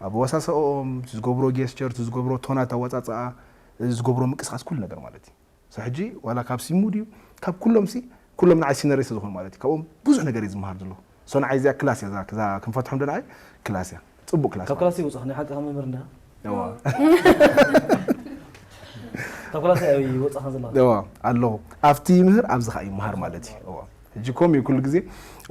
ኣብ ወሳሰኦም ዝገብሮ ጌስቸር ዝገብሮ ቶናት ኣወፃፅኣ ዝገብሮ ምንቅስቃስ ኩሉ ነገር ማለት እዩ ሶ ሕጂ ዋላ ካብ ሲሙ ድዩ ካብ ኩሎም ሲ ኩሎም ንዓይ ሲነሪ ስለ ዝኾኑ ማለት እዩ ካብኦም ብዙሕ ነገር እዩ ዝመሃር ዘሎ ሶ ንዓይ እዚኣ ክላስ እያ እዛ ክንፈትሖም ዶ ንዓይ ክላስ እያ ፅቡቅ ክላስ ካብ ክላስ ይወፃ ናይ ሓቂ ካብ መምህር እንዳ ካብ ክላስ ኣበይ ይወፃ ከን ዘለካ ኣለኹ ኣብቲ ይምህር ኣብዚ ከዓ ይመሃር ማለት እዩ ሕጂ ኮም እዩ ኩሉ ግዜ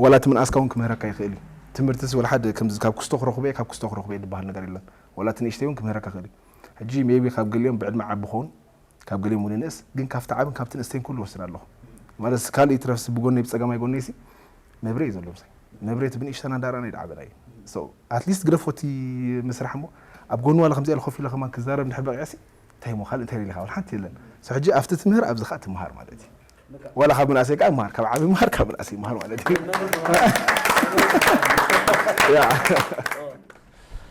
ዋላ እቲ ምንኣስካ እውን ክምህረካ ይኽእል እዩ ትምህርትስ ወላ ሓደ ከምዚ ካብ ክስቶ ክረኽበ ካብ ክስቶ ክረኽበ ዝበሃል ነገር የለን ዋላ እቲ ንእሽተይ እውን ክምህረካ ይኽእል እዩ ሕጂ ሜቢ ካብ ገሊኦም ብዕድመ ዓቢ ኸውን ካብ ገሊኦም እውን ንእስ ግን ካብቲ ዓብን ካብቲ ንእስተይን ኩሉ ወስድ ኣለኹ ማለት ካልእ ይትረፍስ ብጎነይ ብፀገማይ ጎነይሲ መብሬ እዩ ዘሎ ምሳይ መብሬ እቲ ብንእሽተና እንዳረኣና ይድዓበና እዩ ኣትሊስት ግደፎቲ ምስራሕ እሞ ኣብ ጎኑ ዋላ ከምዚ ኢለ ኮፍ ኢለ ከማን ክዛረብ እንድሕር በቂዕሲ እንታይ ሞ ካልእ እንታይ ኢልካ ሓንቲ የለን ሕጂ ኣብቲ ትምህር ኣብዚ ከዓ ትምሃር ማለት እዩ ዋላ ካብ ምንኣሰይ ከዓ ይምሃር ካብ ዓቢ ይምሃር ካብ ምንኣሰይ ይምሃር ማለት እዩ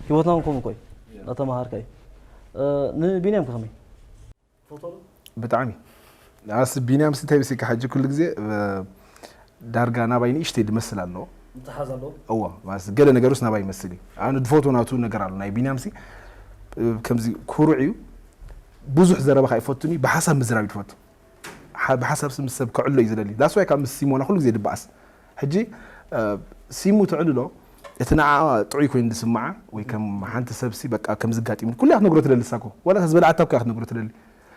ህይወትና እውን ከምኡ ኮይ እናተምሃርካ እዩ ንቢንያም ከኸመይ ብጣዕሚ ኣስ ቢንያም ስ እንታይ ብስካ ሕጂ ኩሉ ግዜ ዳርጋ ናባይ ንእሽተይ ድመስል ኣለዎ ምትሓዝ ኣለዎ እዋ ማለት ገለ ነገሩስ ናባይ ይመስል እዩ ኣነ ድፈትዎ ናቱ ነገር ኣሎ ናይ ቢንያም ሲ ከምዚ ኩሩዕ እዩ ብዙሕ ዘረባ ካይፈቱን እዩ ብሓሳብ ምዝራብ እዩ ድፈቱ ብሓሳብ ምስ ሰብ ክዕሎ እዩ ዝደሊ። ዳስ ዋይ ካብ ምስ ሲሞና ኩሉ ግዜ ድበኣስ። ሕጂ ሲሙ ትዕልሎ እቲ ንዓ ጥዑይ ኮይኑ ዝስምዓ ወይ ከም ሓንቲ ሰብሲ በቃ ከምዚ ጋጢሙኒ ኩሉ ክትነግሮ ትደሊ። ሳኮ ዋላ ዝበልዓታ እኮ ክትነግሮ ትደሊ።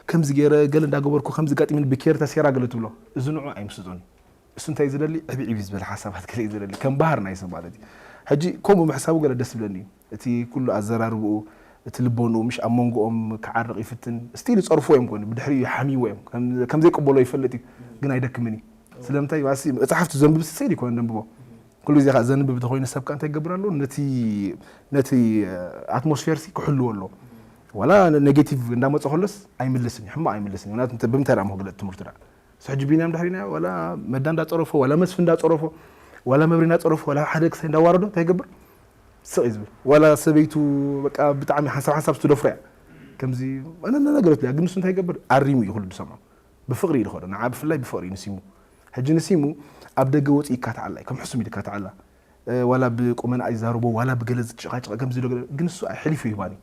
ከምዚ ገይረ ገለ እንዳገበርኩ ከምዚ ጋጢሙኒ ብኬር ተሴራ ገለ ትብሎ። እዚ ንዑ ኣይምስጦን። እሱ እንታይ ዝደሊ ዕብዕብ ዝበለ ሓሳባት ገለ እዩ ዝደሊ ከም ባህር ናይ ሰብ ማለት እዩ። ሕጂ ከምኡ ምሕሳቡ ገለ ደስ ይብለኒ እዩ። እቲ ኩሉ ኣዘራርብኡ እቲ ልቦንኡ ምሽ ኣብ መንጎኦም ክዓርቕ ይፍትን ስቲል ይጸርፍዎ እዮም ኮኑ ብድሕሪኡ ይሓምይዎ እዮም ከም ዘይቅበሎ ይፈልጥ እዩ። ግን ኣይደክምን እዩ። ስለምንታይ ባሲ መጽሓፍቲ ዘንብብ ስጽኢል ይኮነ ደንብቦ። ኩሉ ግዜ ከዓ ዘንብብ እንተኮይኑ ሰብ ከዓ እንታይ ይገብር ኣሎ ነቲ ነቲ ኣትሞስፌር ሲ ክሕልዎ ኣሎ። ዋላ ኔጌቲቭ እንዳመፀ ከሎስ ኣይምልስን እዩ ሕማቕ ኣይምልስን እዩ ምክንያቱ ብምንታይ ደኣ መክግለጥ ትምህርቱ ደኣ ሕጂ ቢንያም ድሕሪና ዋላ መዳ እንዳፀረፎ ዋላ መስፍ እንዳፀረፎ ዋላ መብሪ እንዳፀረፎ ዋላ ሓደ ክሳይ እንዳዋረዶ እንታይ ይገብር ስቕ እዩ ዝብል ዋላ ሰበይቱ በቃ ብጣዕሚ ሓንሳብ ሓንሳብ ትደፍሮ እያ ከምዚ ኣነነ ነገረት እያ ግን ንሱ እንታይ ይገብር ኣሪሙ እዩ ኩሉ ዝሰምዖ ብፍቕሪ እዩ ዝኸዶ ንዓ ብፍላይ ብፍቕሪ እዩ ንሲሙ ሕጂ ንሲሙ ኣብ ደገ ወፂኡ ይካትዓላ እዩ ከም ሕሱም እዩ ዝካትዓላ ዋላ ብቁመና ኣይዛረቦ ዋላ ብገለ ዝጭቃጭቀ ከምዚ ዶ ገለ ግን እሱ ኣሕሊፉ ይህባኒ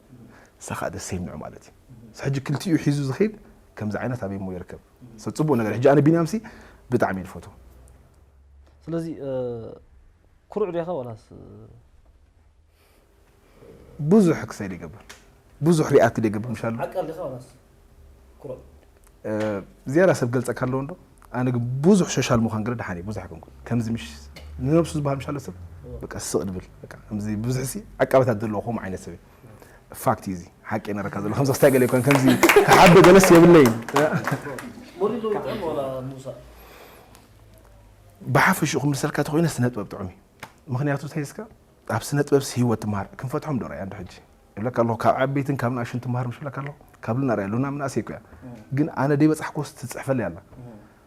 ንሳ ከዓ ደስ ይምንዑ ማለት እዩ ሕጂ ክልቲኡ ሒዙ ዝኸይድ ከምዚ ዓይነት ኣበይ ሞ ይርከብ ሰብ ፅቡቅ ነገር ሕጂ ኣነ ቢንያምሲ ብጣዕሚ ይፈትዎ ስለዚ ኩሩዕ ዲኻ ዋላስ ብዙሕ ክሳይ ይገብር ብዙሕ ሪኣክት ይገብር ምሻሉ ዓቃል ዲኻ ዋላስ ኩሩዕ ዝያዳ ሰብ ገልፀካ ኣለዎ እንዶ ኣነ ግን ብዙሕ ሸሻል ምዃን ገለ ደሓን እዩ ብዙሕ ኣይኮንኩን ከምዚ ምሽ ንነብሱ ዝበሃል ምሻለ ሰብ በቃ ስቕ ድብል በቃ ከምዚ ብዙሕ ሲ ዓቃበታት ዘለዎ ከምኡ ዓይነት ሰብ እዩ ፋክት እዩ እዚ ሓቂ ነረካ ዘሎ ከምዚ ክስታይ ገለ ይኮን ከምዚ ክሓበ ገለስ የብለይን ሞሪሎ ይጥዕም ወላ ሙሳ ብሓፈሽኡ ክምልሰልካ ተኮይነ ስነ ጥበብ ጥዑም እዩ ምክንያቱ እንታይ ስካ ኣብ ስነ ጥበብ ህይወት ትምሃር ክንፈትሖም ዶ ራያ እንዶ ሕጂ ይብለካ ኣለኹ ካብ ዓበይትን ካብ ንኣሽን ትምሃር ምሽ ይብለካ ኣለኹ ካብ ልና ራያ ሉና ምናእሰይ እኮ እያ ግን ኣነ ደይ በፃሕኮስ ትፅሕፈለይ ኣላ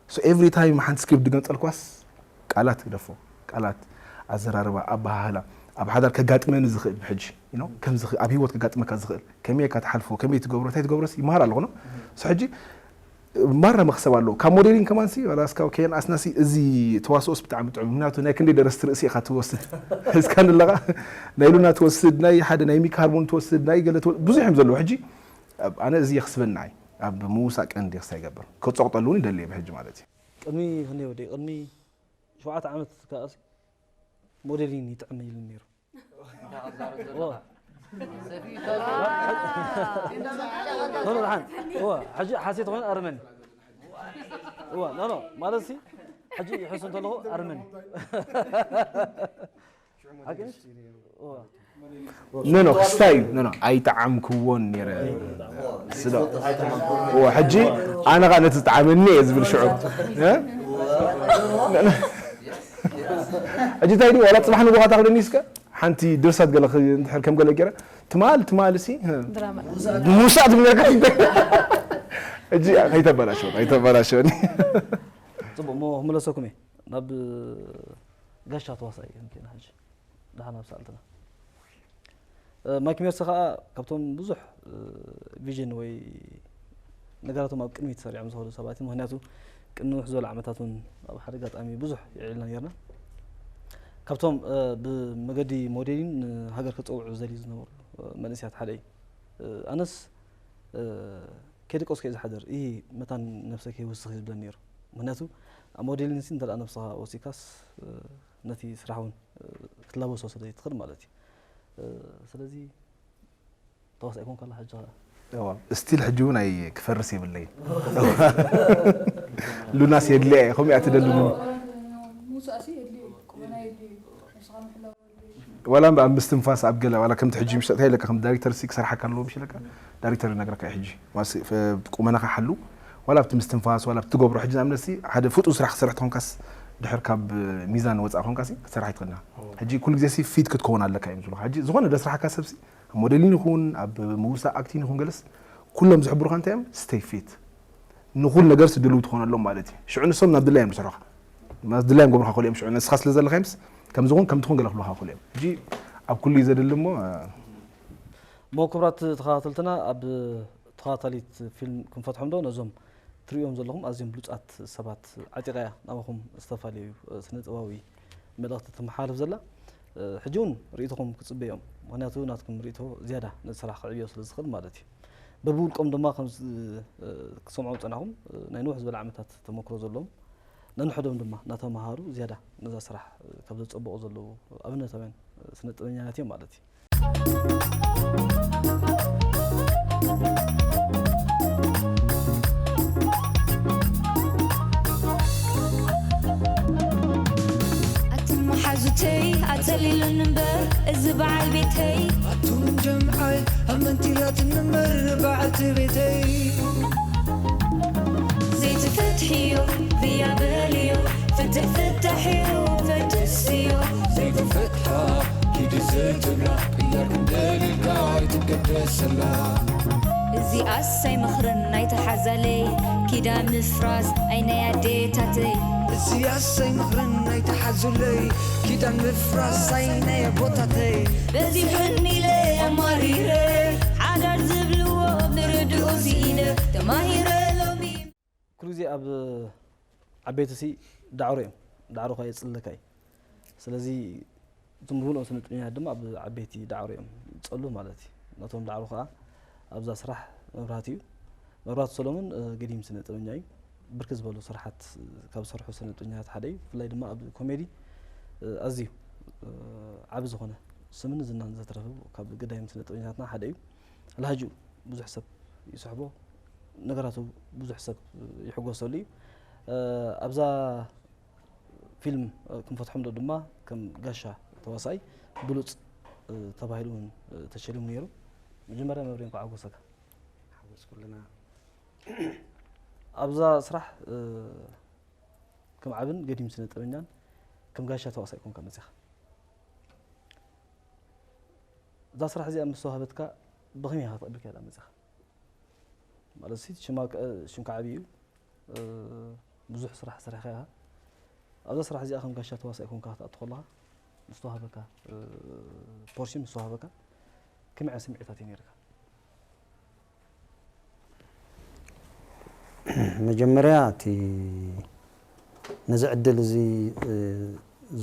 so every time ሓንቲ ስክሪፕት ድገንፀልኳስ ቃላት ግደፎ ቃላት ኣዘራርባ ኣበሃህላ ኣብ ሓዳር ከጋጥመኒ ዝኽእል ብሕጂ you know ከምዚ ኣብ ህይወት ከጋጥመካ ዝኽእል ከመይ ኢካ ትሓልፎ ከመይ ትገብሮ እንታይ ትገብሮስ ይምሃር ኣለኹ ነው so ሕጂ ማራ መክሰብ ኣለዎ ካብ ሞዴሊን ከማን ሲ ራስካ ከየን ኣስናሲ እዚ ተዋስኦስ ብጣዕሚ ጥዑም ምክንያቱ ናይ ክንደይ ደረስቲ ርእሲ ኢካ ትወስድ እስካ ንለካ ናይ ሉና ትወስድ ናይ ሓደ ናይ ሚካ ሃርሞን ትወስድ ናይ ገለ ብዙሕ እዮም ዘለዉ ሕጂ ኣነ እዚ የክስበና እዩ ኣብ ምውሳእ ቀንዲ ክሳይ ይገብር ክፀቕጠሉ እውን ይደሊ ብሕጂ ማለት እዩ ቅድሚ ክንደይ ወደይ ቅድሚ ሸውዓተ ዓመት ከኣሲ ሞዴሊን ይጥዕም ይብል ነይሩ ኖ ኖ ደሓን እዋ ሕጂ ሓሴት ኮይኑ ኣርመኒ እዋ ኖ ኖ ማለት ሲ ሕጂ ይሕሱ እንተለኹ ኣርመኒ ሓቂ እዋ ኖ ኖ ክስታይ እዩ ኖ ኖ ኣይጠዓምክዎን ነረ ስለ እዎ ሕጂ ኣነ ኸ ነቲ ዝጠዓመኒ እየ ዝብል ሽዑ ሕጂ እንታይ ድዩ ዋላ ፅባሕ ንጎኻ ታክደኒ እስከ ሓንቲ ድርሰት ገለ እንድሕር ከም ገለ ገይረ ትማል ትማል ሲ ድራማ ሙሳ ትብለካ ሕጂ ከይተበላሸወ ከይተበላሸወኒ ፅቡቅ እሞ ክምለሰኩም እየ ናብ ጋሻ ተዋሳኢ ክንከና ሕጂ ደሓን ኣብ ሰኣልትና ማይክ ሜርሲ ከዓ ካብቶም ብዙሕ ቪዥን ወይ ነገራቶም ኣብ ቅድሚት ሰሪዖም ዝኸዱ ሰባት ምክንያቱ ቅድሚ ውሕ ዝበለ ዓመታት እውን ኣብ ሓደ ኣጋጣሚ ብዙሕ ይዕልና ነርና ካብቶም ብመገዲ ሞዴሊን ንሃገር ከፀውዑ ዝደልዩ ዝነበሩ መንእስያት ሓደ እዩ ኣነስ ከይደቀስኩ እየ ዝሓድር ይህ መታን ነብሰ ከይወስኽ እዩ ዝብለኒ ነይሩ ምክንያቱ ኣብ ሞዴሊን ሲ እንተ ነብስኻ ወሲካስ ነቲ ስራሕ እውን ክትላበሶ ስለ ዘይትኽእል ማለት እዩ ስለዚ ተዋሳኢ ኮንካ ኣላ ሕጂ ስቲል ሕጂ እውን ኣይ ክፈርስ የብለይ ሉናስ የድልያ እየ ከምኡ እያ ትደሊ ሙሳእሲ የድልዩ ቁመና የድልዩ ነብስኻ ምሕላው ዋላ ኣብ ምስትንፋስ ኣብ ገለ ዋላ ከምቲ ሕጂ ምሽ እንታይ ኢለካ ከም ዳይሬክተር ሲ ክሰርሓካ ኣለዎ ምሽ ኢለካ ዳይሬክተር ይነግረካ እዩ ሕጂ ቁመናኻ ሓሉ ዋላ ኣብቲ ምስትንፋስ ዋላ ኣብቲ ትገብሮ ሕጂ ንኣብነት ሓደ ፍጡን ስራሕ ክሰርሕ ተኾንካስ ድሕር ካብ ሚዛን ወፃእ ኮንካ ክትሰርሕ ይትኽእልና ሕጂ ኩሉ ግዜ ፊት ክትከውን ኣለካ እዮም ዝብሉካ ሕጂ ዝኾነ ደስራሕካ ሰብሲ ኣብ ሞዴሊን ይኹን ኣብ ምውሳእ ኣክቲን ይኹን ገለስ ኩሎም ዝሕብሩካ እንታይ እዮም stay fit ንኹሉ ነገር ድልው ትኾነሎም ማለት እዩ ሽዑ ንሶም ናብ ድላይ እዮም ዝሰርሑካ ናብ ድላይ እዮም ገብሩካ ክእሉ እዮም ሽዑ ንስኻ ስለ ዘለካ እዮምስ ከምዚ ኹን ከምቲ ኹን ገለ ክብሉካ ክእሉ እዮም ሕጂ ኣብ ኩሉ እዩ ዘድሊ እሞ እሞ ክቡራት ተኸታተልትና ኣብ ተኸታታሊት ፊልም ክንፈትሖም ዶ ነዞም ትርእዮም ዘለኹም ኣዝዮም ብሉፃት ሰባት ዓጢቓ እያ ናባኹም ዝተፈላለዩ ስነ ጥበባዊ መልእኽቲ ትመሓላልፍ ዘላ ሕጂ እውን ርእይቶኹም ክፅበዮም ምክንያቱ ናትኩም ርእይቶ ዝያዳ ነዚ ስራሕ ክዕብዮ ስለ ዝኽእል ማለት እዩ በብውልቆም ድማ ከም ዝ- እ፣ ክሰምዖም ዝጸናኹም፣ እ፣ ናይ ነውሕ ዝበለ ዓመታት ተመክሮ ዘለዎም፣ ነንሕዶም ድማ እናተመሃሩ ዝያዳ ነዛ ስራሕ፣ እ፣ ካብ ዘጸብቑ ዘለዉ ኣብነታውያን፣ እ፣ ስነ ጥበበኛታት እዮም ማለት እዩ። ኣቱም መሓዙተይ ኣጸሊሉኒ እምበር እዚ በዓል ቤተይ። ኣቱም ጀምዓይ ኣመንቲላት ንምር በዓልቲ ቤተይ። ዘይትፈትሕዮ ብያ በልዮ፣ ፍትሕ ፍታሕዮ ፈትስዮ። ዘይትፈትሓ ኪዲ ዘይትብላ ቅያር ክንደልልካ ኣይትገደሰላ። እዚኣስ ኣይመኽርን ናይታ ሓዛለይ፣ ኪዳን ምፍራስ ኣይ ናይ ኣዴታተይ። እዚኣስ ኣይመኽርን ናይታ ሓዙለይ፣ ኪዳን ምፍራስ ኣይ ናይ ኣቦታተይ። በዚሑኒ ኢለ ኣማሪረ፣ ሓዳር ዝብልዎ ብርድኡ ስኢነ፣ ተማሂረ ሎሚ። ኩሉ ግዜ ኣብ ዓበይቲ ሲ ዳዕሮ እዮም። ዳዕሮ ከኣ የጽልለካ እዩ። ስለዚ እቶም ብሉጽ ስነ ጥበበኛታት ድማ ኣብ ዓበይቲ ዳዕሮ እዮም ዝጸሉ ማለት እዩ። ነቶም ዳዕሮ ከኣ ኣብዛ ስራሕ መብራህቲ እዩ። መብራህቱ ሰሎሞን፣ እ፣ ገዲም ስነ ጥበበኛ እዩ። ብርክት ዝበሉ ስራሓት ካብ ዝሰርሑ ስነ ጥበበኛታት ሓደ እዩ። ብፍላይ ድማ ኣብ ኮሜዲ፣ እ፣ ኣዝዩ፣ እ፣ ዓቢ ዝኾነ ስምን ዝናን ዘትረፈ ካብ ገዳይም ስነ ጥበበኛታትና ሓደ እዩ። ኣልሃጅኡ ብዙሕ ሰብ ይስሕቦ፣ ነገራቱ ብዙሕ ሰብ ይሕጎሰሉ እዩ። እ፣ ኣብዛ ፊልም ክንፈትሖም ዶ ድማ ከም ጋሻ ተዋሳኣይ ብሉጽ፣ እ፣ ተባሂሉ እውን፣ እ፣ ተሸሊሙ ነይሩ። መጀመርያ መብሬ እንኳዕ ሓጎሰካ። ሓጎስ ኩልና። ኣብዛ ስራሕ፣ እ፣ ከም ዓብን ገዲም ስነ ጥበበኛን ከም ጋሻ ተዋሳኣይ ኮንካ መጺኻ። እዛ ስራሕ እዚኣ ምስ ተዋህበትካ ብኸመይ ኢኻ ተቐቢልካያ መጺኻ? ማለት ሲ ሽማ ከ-፣ ሽምካ ዓብዪ እዩ። እ፣ ብዙሕ ስራሕ ሰሪሕካ ኢኻ። ኣብዛ ስራሕ እዚኣ ከም ጋሻ ተዋሳኣይ ኮንካ ክትኣቱ ከለኻ ምስ ተዋህበካ፣ እ፣ ፖርሽን ምስ ተዋህበካ ከመይ ዓይነት ስምዒታት እዩ ነይርካ? መጀመርያ እቲ ነዚ ዕድል እዚ፣ እ፣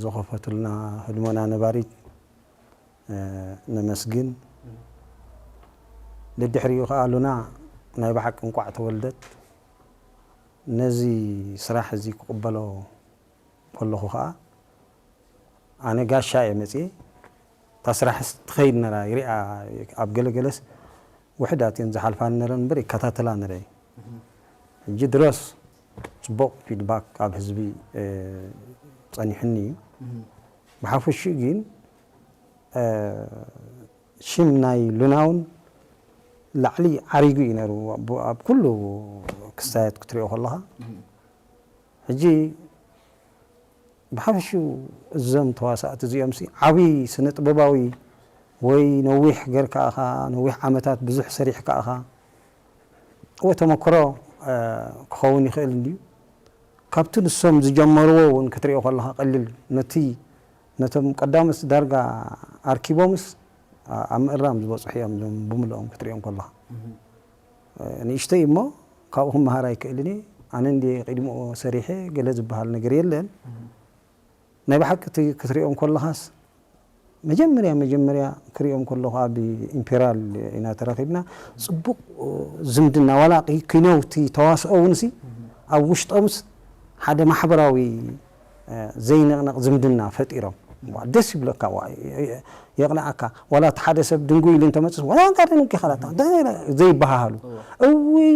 ዝኸፈቱልና ህድሞና ነባሪት፣ እ፣ ነመስግን። ደድሕሪኡ ከኣ ሉና ናይ ብሓቂ እንቋዕ ተወልደት። ነዚ ስራሕ እዚ ክቕበሎ ከለኹ ከኣ ኣነ ጋሻ እየ መጽየ። እታ ስራሕስ ትኸይድ ነራ ይሪኣ። ኣብ ገለ ገለስ ውሕዳት እየን ዝሓልፋ ነረን እምበር ይከታተላ ነረ። ሕጂ ድረስ ጽቡቕ ፊድባክ ካብ ህዝቢ፣ እ፣ ጸኒሑኒ እዩ። ብሓፈሽኡ ግን፣ እ፣ ሽም ናይ ሉናውን ላዕሊ ዓሪጉ እዩ ነሩ ኣብ፣ ኣብ ኩሉ ክስታያት ክትሪኦ ከለኻ። ሕጂ ብሓፈሽኡ እዞም ተዋሳእቲ እዚኦም ሲ ዓቢ ስነ ጥበባዊ ወይ ነዊሕ ገርካ ኢኻ፣ ነዊሕ ዓመታት ብዙሕ ሰሪሕካ ኢኻ። ወይ ተመክሮ፣ እ፣ ክኸውን ይኽእል እንድዩ። ካብቲ ንሶም ዝጀመርዎ እውን ክትሪኦ ከለኻ ቀሊል ነቲ፣ ነቶም ቀዳሞት ዳርጋ ኣርኪቦምስ ኣ-፣ ኣብ ምእራም ዝበጽሑ እዮም እዞም ብምልኦም ክትሪኦም ከለኻ። እ፣ ንእሽተይ እሞ ካብኡ ክመሃር ኣይክእልን እየ። ኣነ እንድየ ቅድሚኡ ሰሪሐ ገለ ዝበሃል ነገር የለን። ናይ ብሓቂ እቲ ክትሪኦም ከለኻስ መጀመርያ፣ መጀመርያ ክሪኦም ከለኹ ኣብ ኢምፔራል ኢና ተራኺብና። ጽቡቕ ዝምድና ዋላ ኪ-፣ ኪነውቲ ተዋስኦ እውን ሲ ኣብ ውሽጦምስ ሓደ ማሕበራዊ፣ እ፣ ዘይንቕነቕ ዝምድና ፈጢሮም። ዋ፣ ደስ ይብለካ፣ ዋ፣ የ-፣ የ-፣ የቕንኣካ። ዋላ እቲ ሓደ ሰብ ድንጉይ ኢሉ እንተመጽስ፣ "ዋላ እንካ ደንጉ ኢኻ ላታ?" እንተ ዘይበሃሃሉ። እውይ፣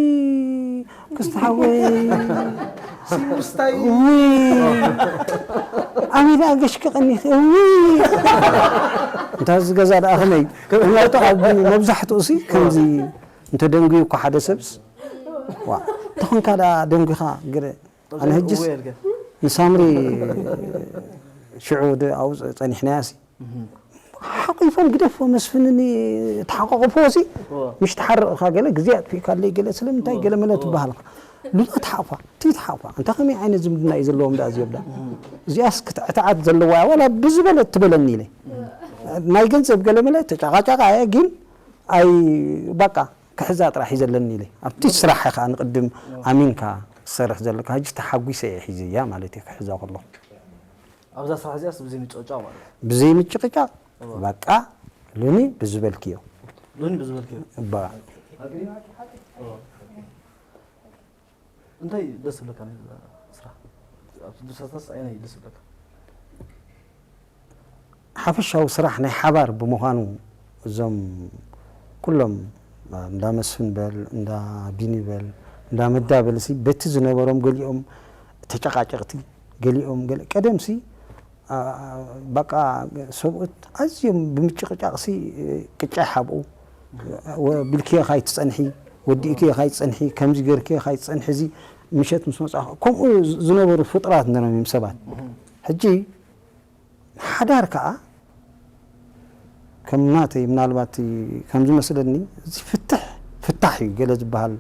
ክስቲ ሓወይ። ሲምስታይ እውይ፣ ኣሜዳ ገሽኪ ቀኒኺ። እውይ። እንታ እዚ ገዛ ደኣ ከመይ? ምኽንያቱ ኣብ መብዛሕትኡ ሲ ከምዚ እንተ ደንጉዩ እኮ ሓደ ሰብስ፣ ዋ፣ ተኾንካ ደኣ ደንጉኻ ገለ። ኣነ ሕጅስ ንሳምሪ ሽዑ ድ-፣ ኣብኡ ጸኒሕናያ ሲ። ሓቂፎም ግደፎ መስፍንኒ ተሓቋቑፎ ሲ። ምሽ ተሓረቕኻ ገለ ግዜ ኣጥፊእካለይ ገለ ስለምንታይ ገለ መለ ትበሃልካ። ሉና ተሓቕፋ፣ ቲ ተሓቕፋ። ኣንታ ከመይ ዓይነት ዝምድና እዩ ዘለዎም ደኣ እዚኦም ደኣ። እዚኣስ ክትዕትዓት ዘለዋ እያ፣ ዋላ ብዝበለት ትበለኒ ኢለ። ናይ ገንዘብ ገለ መለ ተጫቓጫቓ እየ፣ ግን ኣይ፣ በቃ፣ ክሕዛ ጥራሕ እዩ ዘለኒ ኢለ። ኣብቲ ስራሕ ኢኻ ንቕድም ኣሚንካ ክትሰርሕ ዘለካ። ሕጂ ተሓጒሰ እየ ሒዘያ ማለት እየ ክሕዛ ከለኹ። ኣብዛ ስራሕ እዚኣስ ብዘይ ምጭቕጫቕ ማለት እዩ። ብዘይ ምጭቕጫቕ፣ በቃ፣ ሉኒ ብዝበልክዮ። ሉኒ ብዝበልክዮ። እባ፣ እንታይ ደስ ዝብለካ ናይ ስራሕ? ኣብቲ ድርሰትስ ኣየናይ ደስ ዝብለካ? ሓፈሻዊ ስራሕ ናይ ሓባር ብምዃኑ እዞም ኩሎም እንዳ መስፍን በል እንዳ ቢኒ በል እንዳ መዳ በል ሲ በቲ ዝነበሮም ገሊኦም ተጨቃጨቅቲ ገሊኦም ገለ ቀደም ሲ በቃ ሰብኡት ኣዝዮም ብምጭቅጫቅ ሲ ቅጫ ይሓብኡ ብልክዮ ካይትፀንሒ ወዲእክዮ ካይትፀንሒ ከምዚ ገርክዮ ካይትፀንሒ እዚ ምሸት ምስ መፅኣ ከምኡ ዝነበሩ ፍጡራት ነሮም እዮም ሰባት ሕጂ ሓዳር ከኣ ከም ናተይ ምናልባት ከም ዝመስለኒ እዚ ፍትሕ ፍታሕ እዩ ገለ ዝበሃል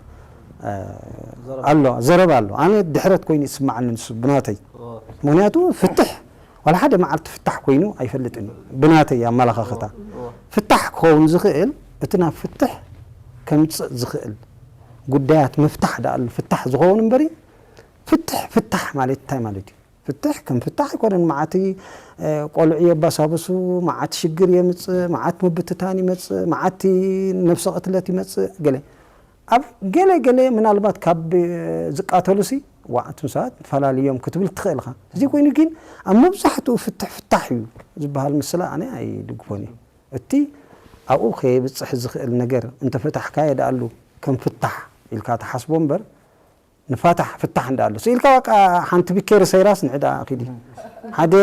ኣሎ ዘረባ ኣሎ ኣነ ድሕረት ኮይኑ ይስማዓኒ ንሱ ብናተይ ምክንያቱ ፍትሕ ዋላ ሓደ መዓልቲ ፍታሕ ኮይኑ ኣይፈልጥን እዩ ብናተይ ኣመላኻኽታ ፍታሕ ክኸውን ዝኽእል እቲ ናብ ፍትሕ ከምፅእ ዝኽእል ጉዳያት ምፍታሕ ደኣሉ ፍታሕ ዝኸውን እምበሪ ፍትሕ ፍታሕ ማለት እንታይ ማለት እዩ ፍትሕ ከም ፍታሕ ኣይኮነን መዓት ቆልዑ የባሳብሱ መዓት ሽግር የምፅእ መዓት ምብትታን ይመፅእ መዓት ነብሰ ቅትለት ይመፅእ ገለ ኣብ ገለ ገለ ምናልባት ካብ ዝቃተሉ ሲ ዋ እቶም ሰባት ፈላልዮም ክትብል ትኽእል ኢኻ እዚ ኮይኑ ግን ኣብ መብዛሕትኡ ፍትሕ ፍታሕ እዩ ዝበሃል ምስላ ኣነ ኣይድግፎን እዩ እቲ ኣብኡ ከየብፅሕ ዝኽእል ነገር እንተፈታሕካዮ ደኣሉ ከም ፍታሕ ኢልካ ትሓስቦ እምበር ንፋታሕ ፍታሕ እንዳ ኣሎ ስኢልካ በቃ ሓንቲ ቢኬሪ ሰይራስ ንዕዳ ኪዲ ሓደ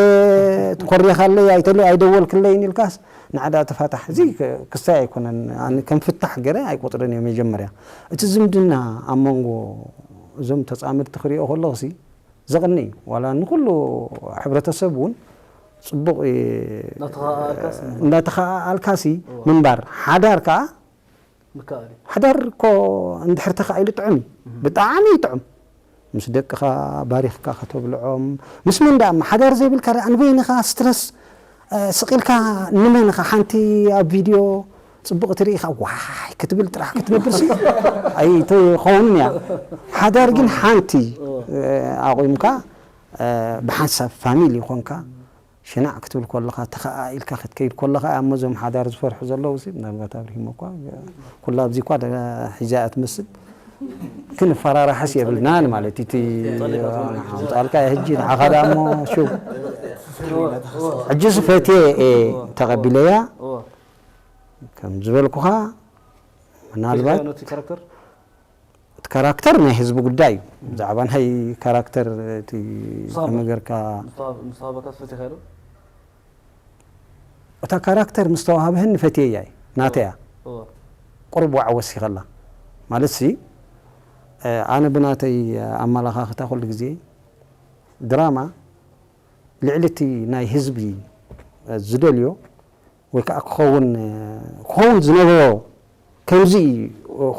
ትኮሪኻለይ ኣይተለ ኣይደወልክለይን ኢልካስ ንዕዳ ተፋታሕ እዚ ክስታይ ኣይኮነን ኣነ ከም ፍታሕ ገረ ኣይቆጥርን እየ መጀመርያ እቲ ዝምድና ኣብ መንጎ እዞም ተፃምድቲ ክሪኦ ከለኹ ሲ ዘቕኒ እዩ ዋላ ንኩሉ ሕብረተሰብ እውን ፅቡቅ እንዳተኸኣኣልካሲ ምንባር ሓዳር ከዓ ምክኣል እዩ። ሓዳር እኮ እንድሕር ተኻኢሉ ጥዑም እዩ። ብጣዕሚ እዩ ጥዑም። ምስ ደቅኻ ባሪኽካ ከተብልዖም፣ ምስ መን ደኣ እሞ ሓዳር ዘይብልካ ደኣ ንበይንኻ ስትረስ ስቕ ኢልካ ንመን ኢኻ ሓንቲ ኣብ ቪድዮ ጽቡቕ ትርኢ ኢኻ ዋይ ክትብል ጥራሕ ክትነብርሲ ኣይትኸውንን እያ። ሓዳር ግን ሓንቲ ኣቑምካ ብሓንሳብ ፋሚሊ ኾንካ ሽናዕ ክትብል ከለኻ ተኸኣ ኢልካ ክትከይድ ከለኻ እሞ እዞም ሓዳር ዝፈርሑ ዘለዉ ሲ ምናልባት ኣብሪሂሞ እኳ ኩላ ኣብዚ እኳ ሒዛ እያ ትመስል ክንፈራራሕስ የብልናን ማለት እቲ ኣምፃልካ ሕጂ ንዓኻ ደኣ እሞ ሽው ሕጂ ስፈትየ እየ ተቐቢለያ ከም ዝበልኩኻ ምናልባት እቲ ካራክተር ናይ ህዝቢ ጉዳይ እዩ። ብዛዕባ ናይ ካራክተር እቲ ከመይ ጌርካ ምስ ተዋህበካ ትፈትየካ ዶ? እታ ካራክተር ምስ ተዋህበህኒ ፈትየያ እዩ። ናተያ። ቁሩብ ዋዕ ወሲኸላ። ማለት ሲ ኣነ ብናተይ ኣመላኻኽታ ኩሉ ግዜ ድራማ ልዕሊ እቲ ናይ ህዝቢ ዝደልዮ ወይ ከዓ ክኸውን ክኸውን ዝነበሮ ከምዚ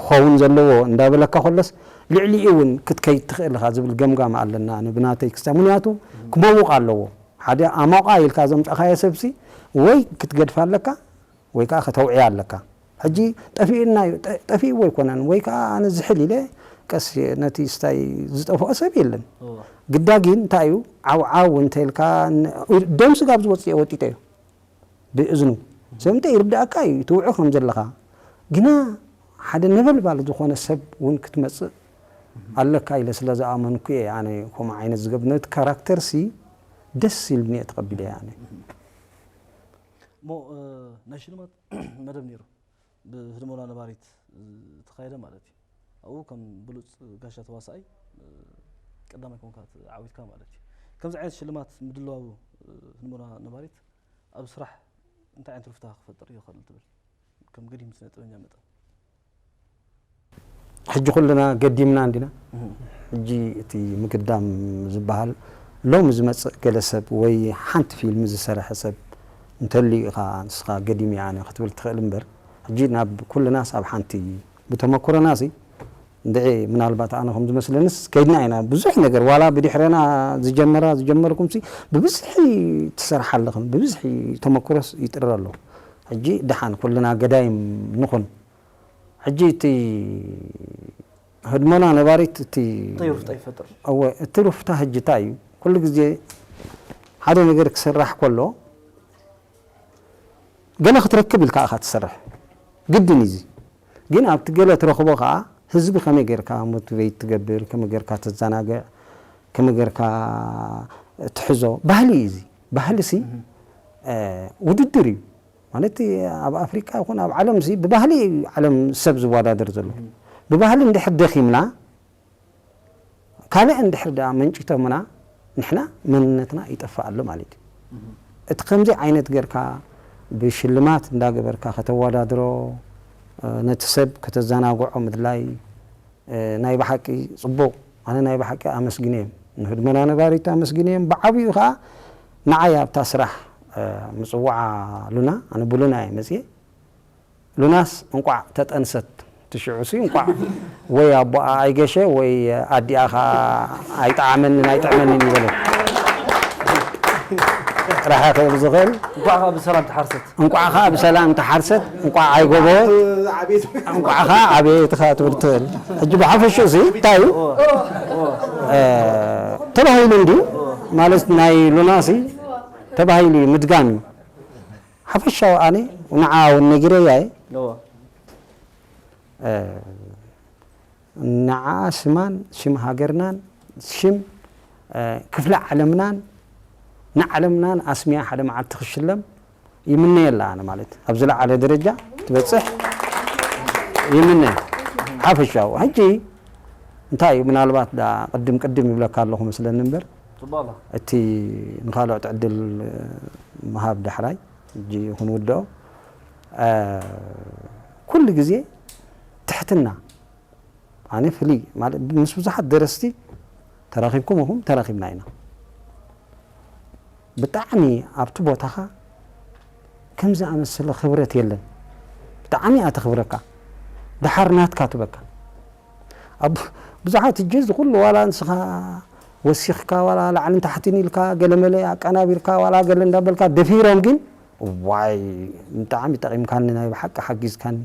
ክኸውን ዘለዎ እንዳበለካ ከሎስ ልዕሊኡ እውን ክትከይድ ትኽእል ኢኻ ዝብል ገምጋም ኣለና ኣነ ብናተይ ክስታይ ምክንያቱ ክመውቕ ኣለዎ ሓደ ኣሞቓ ኢልካ ዘምፃኻዮ ሰብሲ ወይ ክትገድፋ ኣለካ ወይ ከዓ ከተውዕያ ኣለካ ሕጂ ጠፊእና እዩ ጠፊእዎ ኣይኮነን ወይ ከዓ ኣነ ዝሕል ኢለ ቀስ ነቲ ስታይ ዝጠፍኦ ሰብ የለን ግዳ ግን እንታይ እዩ ዓውዓው እንተልካ ደም ስጋብ ዝወፅእ ወጢጠ እዩ ብእዝኑ ሰብ እንተ ይርዳእካ እዩ ትውዑ ከም ዘለኻ ግና ሓደ ነበልባል ዝኾነ ሰብ እውን ክትመፅእ ኣለካ ኢለ ስለ ዝኣመንኩ እየ ኣነ ከምኡ ዓይነት ዝገብ ነቲ ካራክተር ሲ ደስ ኢሉኒ እየ ተቐቢለ ኣነ እሞ ናይ ሽልማት መደብ ነይሩ ብህድሞና ነባሪት ዝተኻየደ ማለት እዩ ኣብኡ ከም ብሉፅ ጋሻ ተዋሳኣይ ቀዳማይ ኮንካ ዓዊትካ ማለት እዩ ከምዚ ዓይነት ሽልማት ምድላው ህድሞና ነባሪት ኣብ ስራሕ እንታይ ዓይነት ርፍታ ክፈጥር ይኽእል ትብል ከም ገዲም ስነ ጥበበኛ መጠን ሕጂ ኩልና ገዲምና እንዲና ሕጂ እቲ ምግዳም ዝበሃል ሎም ዝመፅእ ገለ ሰብ ወይ ሓንቲ ፊልም ዝሰረሐ ሰብ እንተልዩ ኢኻ ንስኻ ገዲም እየ ኣነ ክትብል ትኽእል እምበር ሕጂ ናብ ኩልናስ ኣብ ሓንቲ ብተመክሮና ሲ እንድዒ ምናልባት ኣነ ከም ዝመስለንስ ከይድና ኢና ብዙሕ ነገር ዋላ ብድሕረና ዝጀመራ ዝጀመርኩም ሲ ብብዝሒ ትሰርሓ ኣለኽም ብብዝሒ ተመክሮስ ይጥረ ኣሎ ሕጂ ደሓን ኩልና ገዳይም ንኹን ሕጂ እቲ ህድሞና ነባሪት እቲ ይፈጥር እወ እቲ ሩፍታ ሕጂ እንታይ እዩ ኩሉ ግዜ ሓደ ነገር ክስራሕ ከሎ ገለ ክትረክብ ኢልካ ኢኻ ትሰርሕ ግድን እዚ ግን ኣብቲ ገለ ትረኽቦ ከኣ ህዝቢ ከመይ ጌርካ ሞቲቬት ትገብር፣ ከመይ ጌርካ ተዘናግዕ፣ ከመይ ጌርካ ትሕዞ፣ ባህሊ እዩ እዚ። ባህሊ ሲ ውድድር እዩ ማለት ኣብ ኣፍሪቃ ይኹን ኣብ ዓለም ሲ ብባህሊ ዓለም ሰብ ዝወዳደር ዘሎ። ብባህሊ እንድሕር ደኺምና ካልእ እንድሕር ደኣ መንጭቶምና ንሕና መንነትና ይጠፍእ ኣሎ ማለት እዩ። እቲ ከምዚ ዓይነት ጌርካ ብሽልማት እንዳገበርካ ከተወዳድሮ ነቲ ሰብ ከተዘናግዖ ምድላይ ናይ ብሓቂ ጽቡቕ። ኣነ ናይ ብሓቂ ኣመስግነዮም ንህድመና ነባሪት ኣመስግነዮም። ብዓብዩ ከኣ ንዓይ ኣብታ ስራሕ ምጽዋዓ ሉና ኣነ ብሉና እየ መጽየ ሉናስ እንቋዕ ተጠንሰት ትሽዑ ሲ እንቋዕ ወይ ኣቦኣ ኣይገሸ ወይ ኣዲኣ ኸዓ ኣይጠዓመንን ኣይጥዕመንን ይበለት ጥራሓ ክእል ዝኽእል። እንቋዕ ከዓ ብሰላም ተሓርሰት። እንቋዕ ከዓ ብሰላም ተሓርሰት፣ እንቋዕ ኣይጎበወት፣ እንቋዕ ከዓ ዓበየት ከዓ ትብል ትኽእል። ሕጂ ብሓፈሽኡ ሲ እንታይ እዩ ተባሂሉ እንድዩ ማለት ናይ ሉናሲ ተባሂሉ እዩ ምድጋም እዩ። ሓፈሻዊ ኣነ ንዓ እውን ነጊረያ እየ። ንዓ ሽማን ሽም ሃገርናን ሽም ክፍለ ዓለምናን ንዓለምናን ኣስሚያ ሓደ መዓልቲ ክሽለም ይምነየላ ኣነ ማለት ኣብ ዝለዓለ ደረጃ ክትበፅሕ ይምነ ሓፈሻዊ ሕጂ እንታይ እዩ ምናልባት ዳ ቅድም ቅድም ይብለካ ኣለኹ መስለኒ እምበር እቲ ንካልኦት ዕድል ምሃብ ዳሕራይ ሕጂ ክንውድኦ ኩሉ ግዜ ትሕትና ኣነ ፍልይ ምስ ብዙሓት ደረስቲ ተራኺብኩም ኢኹም ተራኺብና ኢና ብጣዕሚ ኣብቲ ቦታኻ ከም ዝኣመሰለ ክብረት የለን ብጣዕሚ እያ ተኽብረካ ደሓር ናትካ ትበካ ኣብ ብዙሓት እጂ እዚ ኩሉ ዋላ ንስኻ ወሲኽካ ዋላ ላዕልን ታሕትን ኢልካ ገለመለ ኣቀናቢርካ ዋላ ገለ እንዳበልካ ደፊሮም ግን ዋይ ብጣዕሚ ጠቒምካኒ ናይ ብሓቂ ሓጊዝካኒ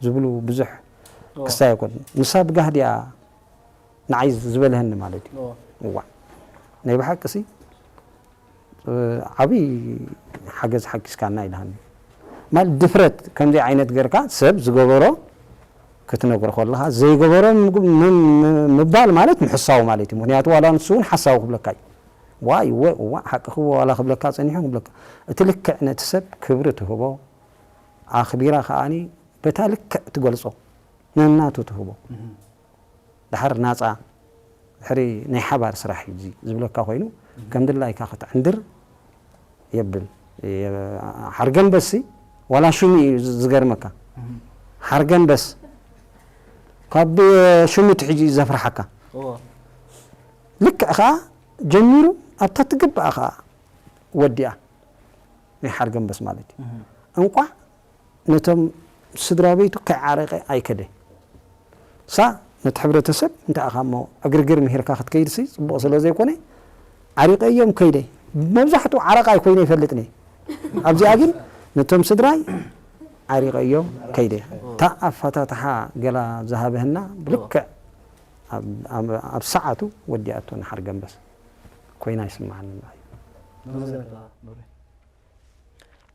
ዝብሉ ብዙሕ ክሳይ ኣይኮን ንሳ ብጋህዲያ ንዓይ ዝበልሀኒ ማለት እዩ እዋ ናይ ብሓቂ ሲ ዓብይ ሓገዝ ሓጊዝካና ኢልሃኒ ማለት ድፍረት ከምዚ ዓይነት ገርካ ሰብ ዝገበሮ ክትነግሮ ከለኻ ዘይገበሮ ምባል ማለት ምሕሳው ማለት እዩ ምክንያቱ ዋላ ንሱ እውን ሓሳዊ ክብለካ እዩ ዋይ ወ እዋ ሓቂ ክዎ ዋላ ክብለካ ፀኒሑ ክብለካ እቲ ልክዕ ነቲ ሰብ ክብሪ ትህቦ ኣኽቢራ ከዓኒ በታ ልክዕ ትገልጾ ነናቱ ትህቦ ድሓር ናጻ ድሕሪ ናይ ሓባር ስራሕ እዩ ዝብለካ ኮይኑ ከም ድላይካ ክትዕንድር የብል ሓርገንበስ ዋላ ሽሙ እዩ ዝገርመካ ሓርገንበስ ካብ ሽሙ ትሕጂ ዘፍርሓካ ልክዕ ከዓ ጀሚሩ ኣብታ ትግባኣ ከዓ ወዲኣ ናይ ሓርገንበስ ማለት እዩ እንቋዕ ነቶም ስድራ ቤቱ ከይዓረቀ ኣይከደ ሳ ነቲ ሕብረተሰብ እንታይ ኢኻ እሞ ዕግርግር ምሂርካ ክትከይድ ሲ ፅቡቕ ስለ ዘይኮነ ዓሪቀዮም ከይደ መብዛሕትኡ ዓረቃ ኣይኮይነ ይፈልጥ ነ ኣብዚኣ ግን ነቶም ስድራይ ዓሪቀዮም ከይደ እታ ኣፈታትሓ ገላ ዝሃበህና ብልክዕ ኣብ ሰዓቱ ወዲኣቶ ንሓር ገንበስ ኮይና ይስምዓኒ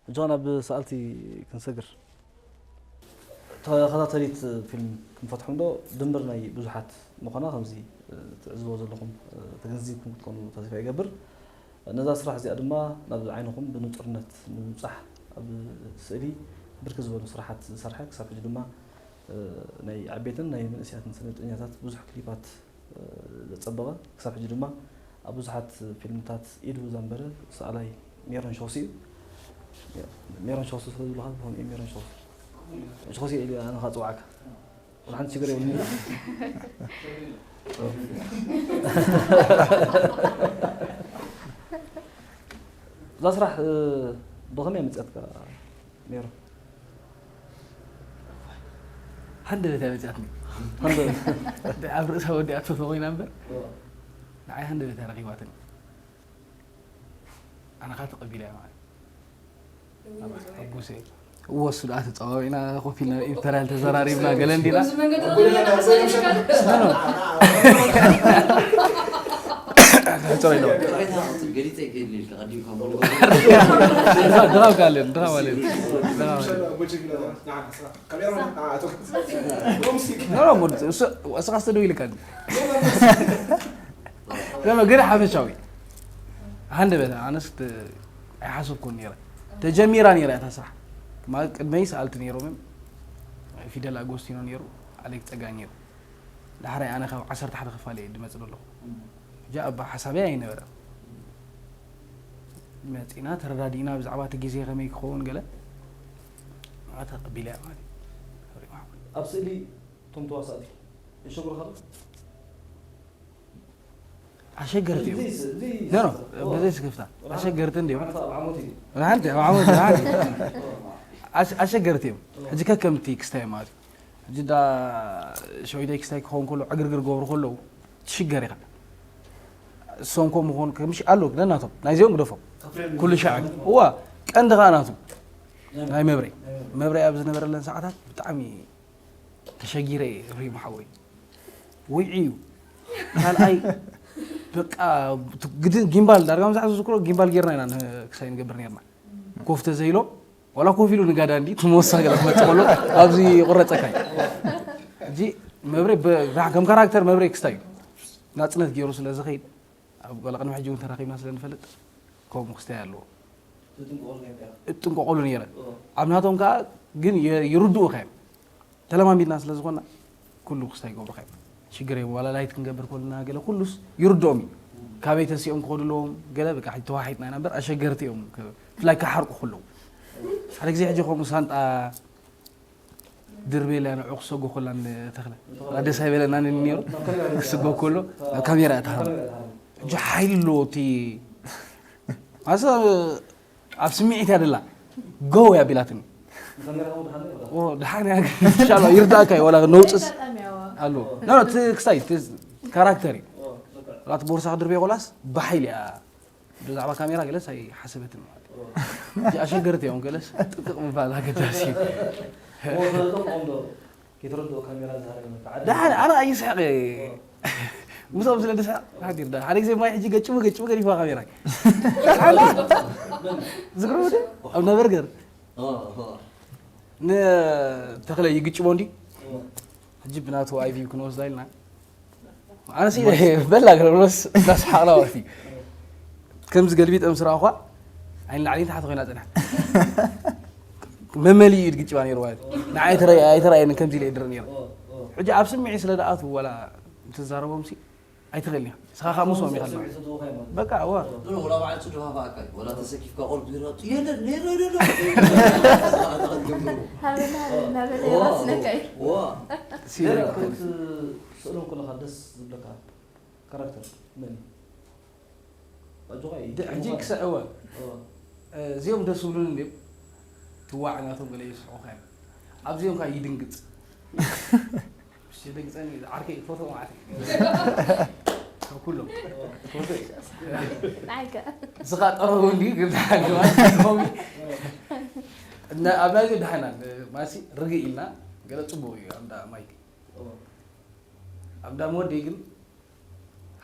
ሕጂ ናብ ሰኣልቲ ክንሰግር። ተኸታተሊት ፊልም ክንፈትሖም ዶ ድምር ናይ ብዙሓት ምዃና ከምዚ ትዕዝቦ ዘለኹም ተገንዚብኩም ክትኮኑ ተስፋ ይገብር። ነዛ ስራሕ እዚኣ ድማ ናብ ዓይንኹም ብንጹርነት ንምብጻሕ ኣብ ስእሊ ብርክት ዝበሉ ስራሓት ዝሰርሐ ክሳብ ሕጂ ድማ ናይ ዓበይትን ናይ መንእሰያትን ስነጥበበኛታት ብዙሕ ክሊፓት ዘጸበቐ ክሳብ ሕጂ ድማ ኣብ ብዙሓት ፊልምታት ኢዱ ዘንበረ ሰኣላይ ሜሮን ሸውሲ እዩ። ሜሮን ሸውሲ ስለ ዝብለኻ ዝኾነ እዩ ሜሮን ሸውሲ። ሸውሲ ኢሉ ኣነ ኸኣ ጽውዓካ። ወላ ሓንቲ ሽግር የብሉን። እዛ ስራሕ ብኸመይ መጽኣትካ ሜሮን? ሃንደበት እያ መፅኣትኒ። ሃንደበት። ኣብ ርእሳ ወዲኣቶ ተኾይና እምበር ንዓይ ሃንደበት እያ ረኺባትኒ። ኣነ ከዓ ተቐቢለ እያ ማለት ኣቡሴ እወ እሱ ደኣ ተፀዋዊዕና ኮፍ ኢልና ኢንተርናል ተዘራሪብና ገለ እንዲና ጽረይ ነው። ቅሬታ ክቕጽል ገሊጸ ይክእል ኢልካ ቀዲምካ ሙሉ ድራም ካለን ድራም አለን ድራም አለን ኖ ኖ ሙድ እሱ እሱ ካስተ ደው ይልካል ለማ ግን ሓፈሻዊ ሃንደ በታ ኣነስ ኣይሓሰብኩን ነረ ተጀሚራ ነረ እታ ስራሕ ማለት ቅድመይ ሰኣልቲ ነይሮም ፊደል ኣጎስቲኖ ነይሩ ኣሌክ ጸጋ ነይሩ ዳሕራይ ኣነ ካብ ዓሰርተ ሓደ ክፋል እየ ድመጽእ ኣለኹ ሕጂ ኣብ ሓሳበይ ኣይነበረን መፂና ተረዳዲእና ብዛዕባ እቲ ግዜ ከመይ ክኸውን ገለ ተቐቢለ እያ ማለት እዩ። ኣብ ስእሊ እቶም ተዋሳእቲ የሸግሩኻ ዶ? ኣሸገርቲ እዮም እዚ- እዚ- ኖ ኖ በዘይ ስክፍታ ኣሸገርቲ እንዲዮም ዓመት ኣብ ዓመት እዩ ራሕንቲ ኣብ ዓመት ራሕንቲ ኣሸ- ኣሸገርቲ እዮም ሕጂ ከከምቲ ክስታይ ማለት እዩ ሕጂ ዳ ሸዊተይ ክስታይ ክኸውን ከሎ ዕግርግር ገብሩ ከለዉ ትሽገር ኢኻ እሶም ከምኡ ክኾኑ ከምሽ ኣሎ ነናቶም ናይዚኦም ግደፎም ኩሉ ሻዕ እዋ ቀንዲ ከዓ ናቱ ናይ መብረይ መብረይ ኣብ ዝነበረለን ሰዓታት ብጣዕሚ ተሸጊረ እየ ሪም ሓወይ ውዒ እዩ ካልኣይ በቃ ግድን ጊምባል ዳርጋ መብዛሕትኡ ዝዝክሮ ጊምባል ጌርና ኢና ክሳይ ንገብር ነርና ኮፍ ተዘይሎ ዋላ ኮፍ ኢሉ ንጋዳ እንዲ ትመወሳ ገለ ክመፅእ ከሎ ኣብዚ ይቁረፀካ እዩ ሕጂ መብረ ከም ካራክተር መብረ ክስታይ እዩ ናፅነት ገይሩ ስለ ዝኸይድ ኣብ ቆላ ቅድሚ ሕጂ እውን ተራኺብና ስለ ንፈልጥ ከምኡ ክስታይ ኣለዎ እጥንቀቀሉ ነረ ኣብ ናቶም ከዓ ግን ይርድኡ ከዮም ተለማሚድና ስለ ዝኾና ኩሉ ክስታይ ይገብሩ ከዮም ሽግር እዮም ዋላ ላይት ክንገብር ከሉና ገለ ኩሉስ ይርድኦም እዩ ካበይ ተሲኦም ክኸዱ ኣለዎም ገለ በቃ ተዋሒጥና ኢና እምበር ኣሸገርቲ እዮም ብፍላይ ክሓርቁ ከለዉ ሓደ ግዜ ሕጂ ከምኡ ሳንጣ ድርቤላ ንዑ ክሰጎ ኮላ ንተኽለ ደስ ኣይበለና ነይሩ ክስጎ ከሎ ናብ ካሜራ እታ ሕጂ ሓይሊ ኣለዎ እቲ ማሰ ኣብ ስምዒት እያ ደላ ጎው እያ ቢላትኒ ደሓን እያ ግን ይርዳእካ እዩ ዋላ ነውፅስ ኣሎ እቲ ክስታይ ካራክተር እዩ ላት ቦርሳ ክድርቤ ቆላስ ብሓይሊ እያ ብዛዕባ ካሜራ ገለስ ኣይሓሰበትን ማለት እዩ ኣሸገርቲ እዮም ገለስ ጥቅቕ ምባል ኣገዳሲ እዩ ፈልጦም ዶ ከይተረድኦ ካሜራ ዝሃረመካ ዓዲ ደሓን ኣነ ኣይስሕቕ ምስኦም ስለ ድስሕቕ ሓዲር ዳ ሓደ ግዜ ማይ ሕጂ ገጭቡ ገጭቡ ገዲፍዋ ካሜራ ዝግርሙ ኣብ ነበርገር ንተኽለ ይግጭቦ እንዲ ሕጂ ብናቱ ኣይቪ ክንወስዳ ኢልና ኣነሲ በላ ገረብሎስ እንዳሰሓቕና ወርቲ ከምዚ ገልቢጠ ምስ ረኣኹዋ ዓይኒ ላዕሊ ታሕቲ ኮይና ፀንሐ መመሊ እዩ ድግጭባ ነይሩ ማለት እዩ ንዓይ ኣይተረኣየንን ከምዚ ኢለ ይድር ነይሩ ሕጂ ኣብ ስምዒ ስለ ደኣቱ ወላ ትዛረቦም ሲ ኣይትኽእል ኢኻ ንስኻ ከዓ ምስኦም ኢኻ በቃ እዋ ወላ በዓል ጽዱፋ በኣካ ወላ ተሰኪፍካ ቆልብ ዝረጡ የለን ነይሩ የለ ሃበና ሃበና በለ የባስነካ እዩ ስእሎም ከለካ ደስ ዝብለካ ካራክተር መን እዩ ኣጆኻ እዩ ሕጂ ክስዕወ እዚኦም ደስ ዝብሉኒ እንዲም ትዋዕ ናቶም ገለ ይስሕቑኻ እዮም ኣብዚኦም ከዓ ይድንግፅ ይደንግፀኒ ዓርከይ ፎቶ ማለት እዩ ካብ ኩሎም ፎቶ እዩ ንዓይከ ንስኻ ጠረቡ እንዲ ግን ኣብ ናይዚ ደሓና ማሲ ርግእ ኢልና ገለ ፅቡቅ እዩ ኣብ እንዳ ማይክ ኣብ እንዳ መወዲ ግን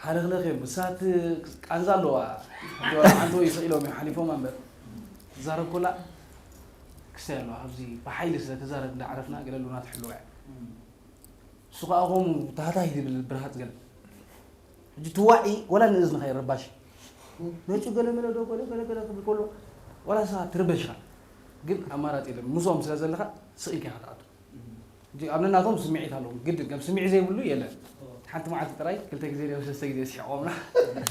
ሓለኽለኽ እዮም እሳት ቃንዛ ኣለዋ ሓንቲ ወይ ስቕ ኢሎም እዮም ሓሊፎም ኣንበር ትዛረብ ኮላ ክስታይ ኣለዋ ኣብዚ ብሓይሊ ስለ ተዛረብ እንዳዓረፍና ገለ ሉና ትሕልዋ እያ እሱ ከዓ ከምኡ ታህታይ ዝብል ብርሃፅ ገለ ሕጂ ትዋዒ ወላ ንእዝንኻ ይረባሽ ነጩ ገለ መለዶ ገለ ገለ ገለ ክብል ከሎ ወላ ንስኻ ትርበሽ ኢኻ ግን ኣማራፂ የለን ምስኦም ስለ ዘለኻ ስቕ ኢልካ ኢኻ ትኣቱ ሕጂ ኣብ ነናቶም ስምዒት ኣለዎም ግድን ከም ስምዒት ዘይብሉ የለን ሓንቲ መዓልቲ ጥራይ ክልተ ግዜ ድዮም ሰለስተ ግዜ ስሒቖምና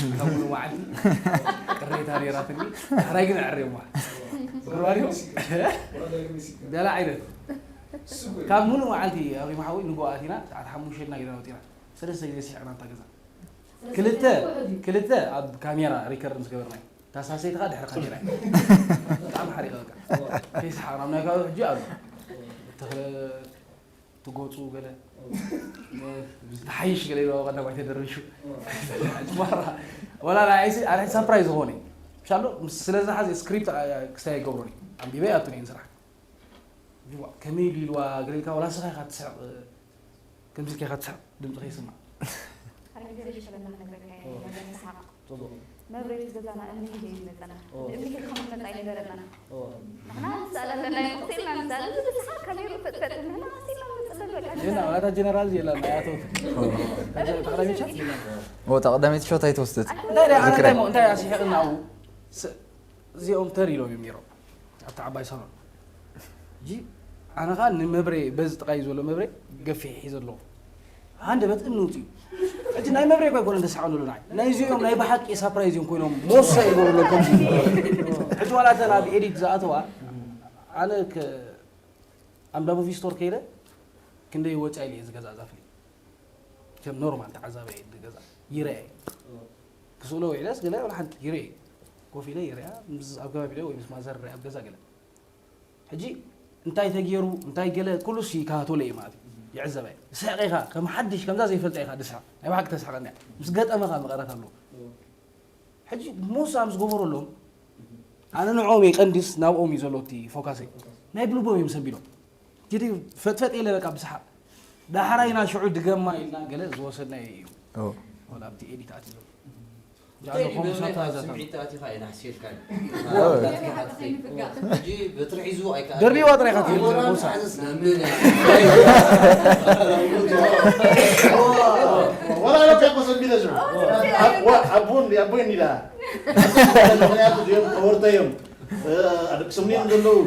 እታ ሙሉ መዓልቲ ቅሬታ ነይራትኒ ዳሕራይ ግን ኣዕርዮማ ዝግርባልዮ ገለ ዓይነት ካብ ሙሉ መዓልቲ ኣብ ሪማ ሓወይ ንጎ ኣቲና ሰዓት ሓሙሽተ እና ገለ ወፂና ሰለስተ ግዜ ስሒቕና እታ ገዛ ክልተ ክልተ ኣብ ካሜራ ሪከርድ ምስ ገበርና እዩ እታ ሳሰይቲ ከዓ ድሕሪ ካሜራ እዩ ብጣዕሚ ሓሪቐ በቃ ከይሰሓቕና ኣብ ናይ ከባቢ ሕጂ ኣሎ ተኽለ ትጎፁ ገለ ተሓይሽ ገለ ኢልዋ ቀዳማይ ተደርቢሹ ማራ ወላ ንዓይሲ ኣነ ሳፕራይዝ ዝኾነ እዩ ምሻሎ ስለዚ ሓዚ ስክሪፕት ክስታይ ይገብሮን እዩ ኣንቢበ ኣቱን እየን ስራሕ ከመይ ኢሉ ኢልዋ ገለ ኢልካ ወላ ስኻ ኢኻ ትስሕቕ ከምዚ ኢልካ ኢኻ ትስሕቕ ድምፅኻ ይስማዕ ሓደ ግዜ ሽበና ክነግረካ እየ ነገር ተሳቐቕ መብሬት ገዛና እምኒ ሒዘ እዩ ዝመፀና። እምኒ ሒዝካ ክትመፃ ኣይነበረና። ንሕና ንስኣል ኣለና እዩ መሲልና ንስኣል። እዚ ብስሓት ካሜርኡ ፈጥፈጥ ንሕና መሲልና ንፅበል በቃ። የላ ናታ ጀነራል የላ ናይ ኣቶ ተቐዳሚት ሸት የላ። ኦ ተቐዳሚት ሾት ኣይተወስደት። እንታይ ደኣ እንታይ ሞ እንታይ ኣስሒቕና ኣብኡ። ስ- እዚኦም ተር ኢሎም እዮም ነይሮም ኣብቲ ዓባይ ሳሎን። ሕጂ ኣነ ኸዓ ንመብሬ በዚ ጥቓይ ዘሎ መብሬ ገፊሕ ሒዘ ኣለኹ። ሃንደበት እምኒ ውፅኡ። ሕጂ ናይ መብሬ እኳ ኣይኮነን ዘስሕቐኒ ዘሎ ንዓይ። ናይዚኦም ናይ ብሓቂ ሳፕራይዝ እዮም ኮይኖም ሞሳ ይገብሩ ኣለዉ ከምዚ። ሕጂ ዋላ እተን ኣብ ኤዲት ዝኣተዋ ኣነ ከ ኣምዳ ሙቪ ስቶር ከይደ ክንደይ ወፂ ኢለ እየ ዝገዛ እዛ ፍሊም። ከም ኖርማል ተዓዛባይ ገዛ ይረአ። ክስእሎ ውዒለስ ገለ ወላ ሓንቲ ይረአ። ኮፍ ኢለ ይረኣ ምስ ኣብ ከባቢ ዶ ወይ ምስ ማዘር ይረኣ ኣብ ገዛ ገለ። ሕጂ እንታይ ተገይሩ እንታይ ገለ ኩሉ ሲ ይከታተሎ እየ ማለት እዩ። ይዕዘባ እየ። ስሕቕ ኢኻ ከም ሓድሽ ከምዛ ዘይፈልጣ ኢኻ ድስሕቕ። ናይ ብሓቂ ተስሕቐኒ እያ። ምስ ገጠመኻ መቐረት ኣለዎ። ሕጂ ሞሳ ምስ ገበረሎም ኣነ ንዕኦም እየ ቀንዲስ ናብኦም እዩ ዘሎ እቲ ፎካሰይ። ናይ ብልቦም እዮም ሰቢሎም። ግዲ ፈጥፈጥ ኢለ በቃ ብስሓቕ ዳሕራይ ኢና ሽዑ ድገማ ኢልና ገለ ዝወሰድናዮ እዩ። ኦ። ወላ ኣብቲ ኤዲት ኣትዩ ዘሎ። እንታይ ጃሎ ኮምሳ ድዩ ተዛታ። ስምዒት ኣቲኻ ኢና ኣሕሲርካ ናትካ ከይትፍጋእ። ሕጂ በትሪ ሒዙ ኣይከኣል ደርቢዋ ጥራይ ኢኻ ትብል ሞራል ሞሳ። መዓዝስ ናብ ምን እያ ወላ ሎ ከቆሰ ቢለሽ ኣቦ ኣቦ እንዲላ ምክንያቱ ዲዮም ተወርተዮም ኣደቅስምኒ ዘለዉ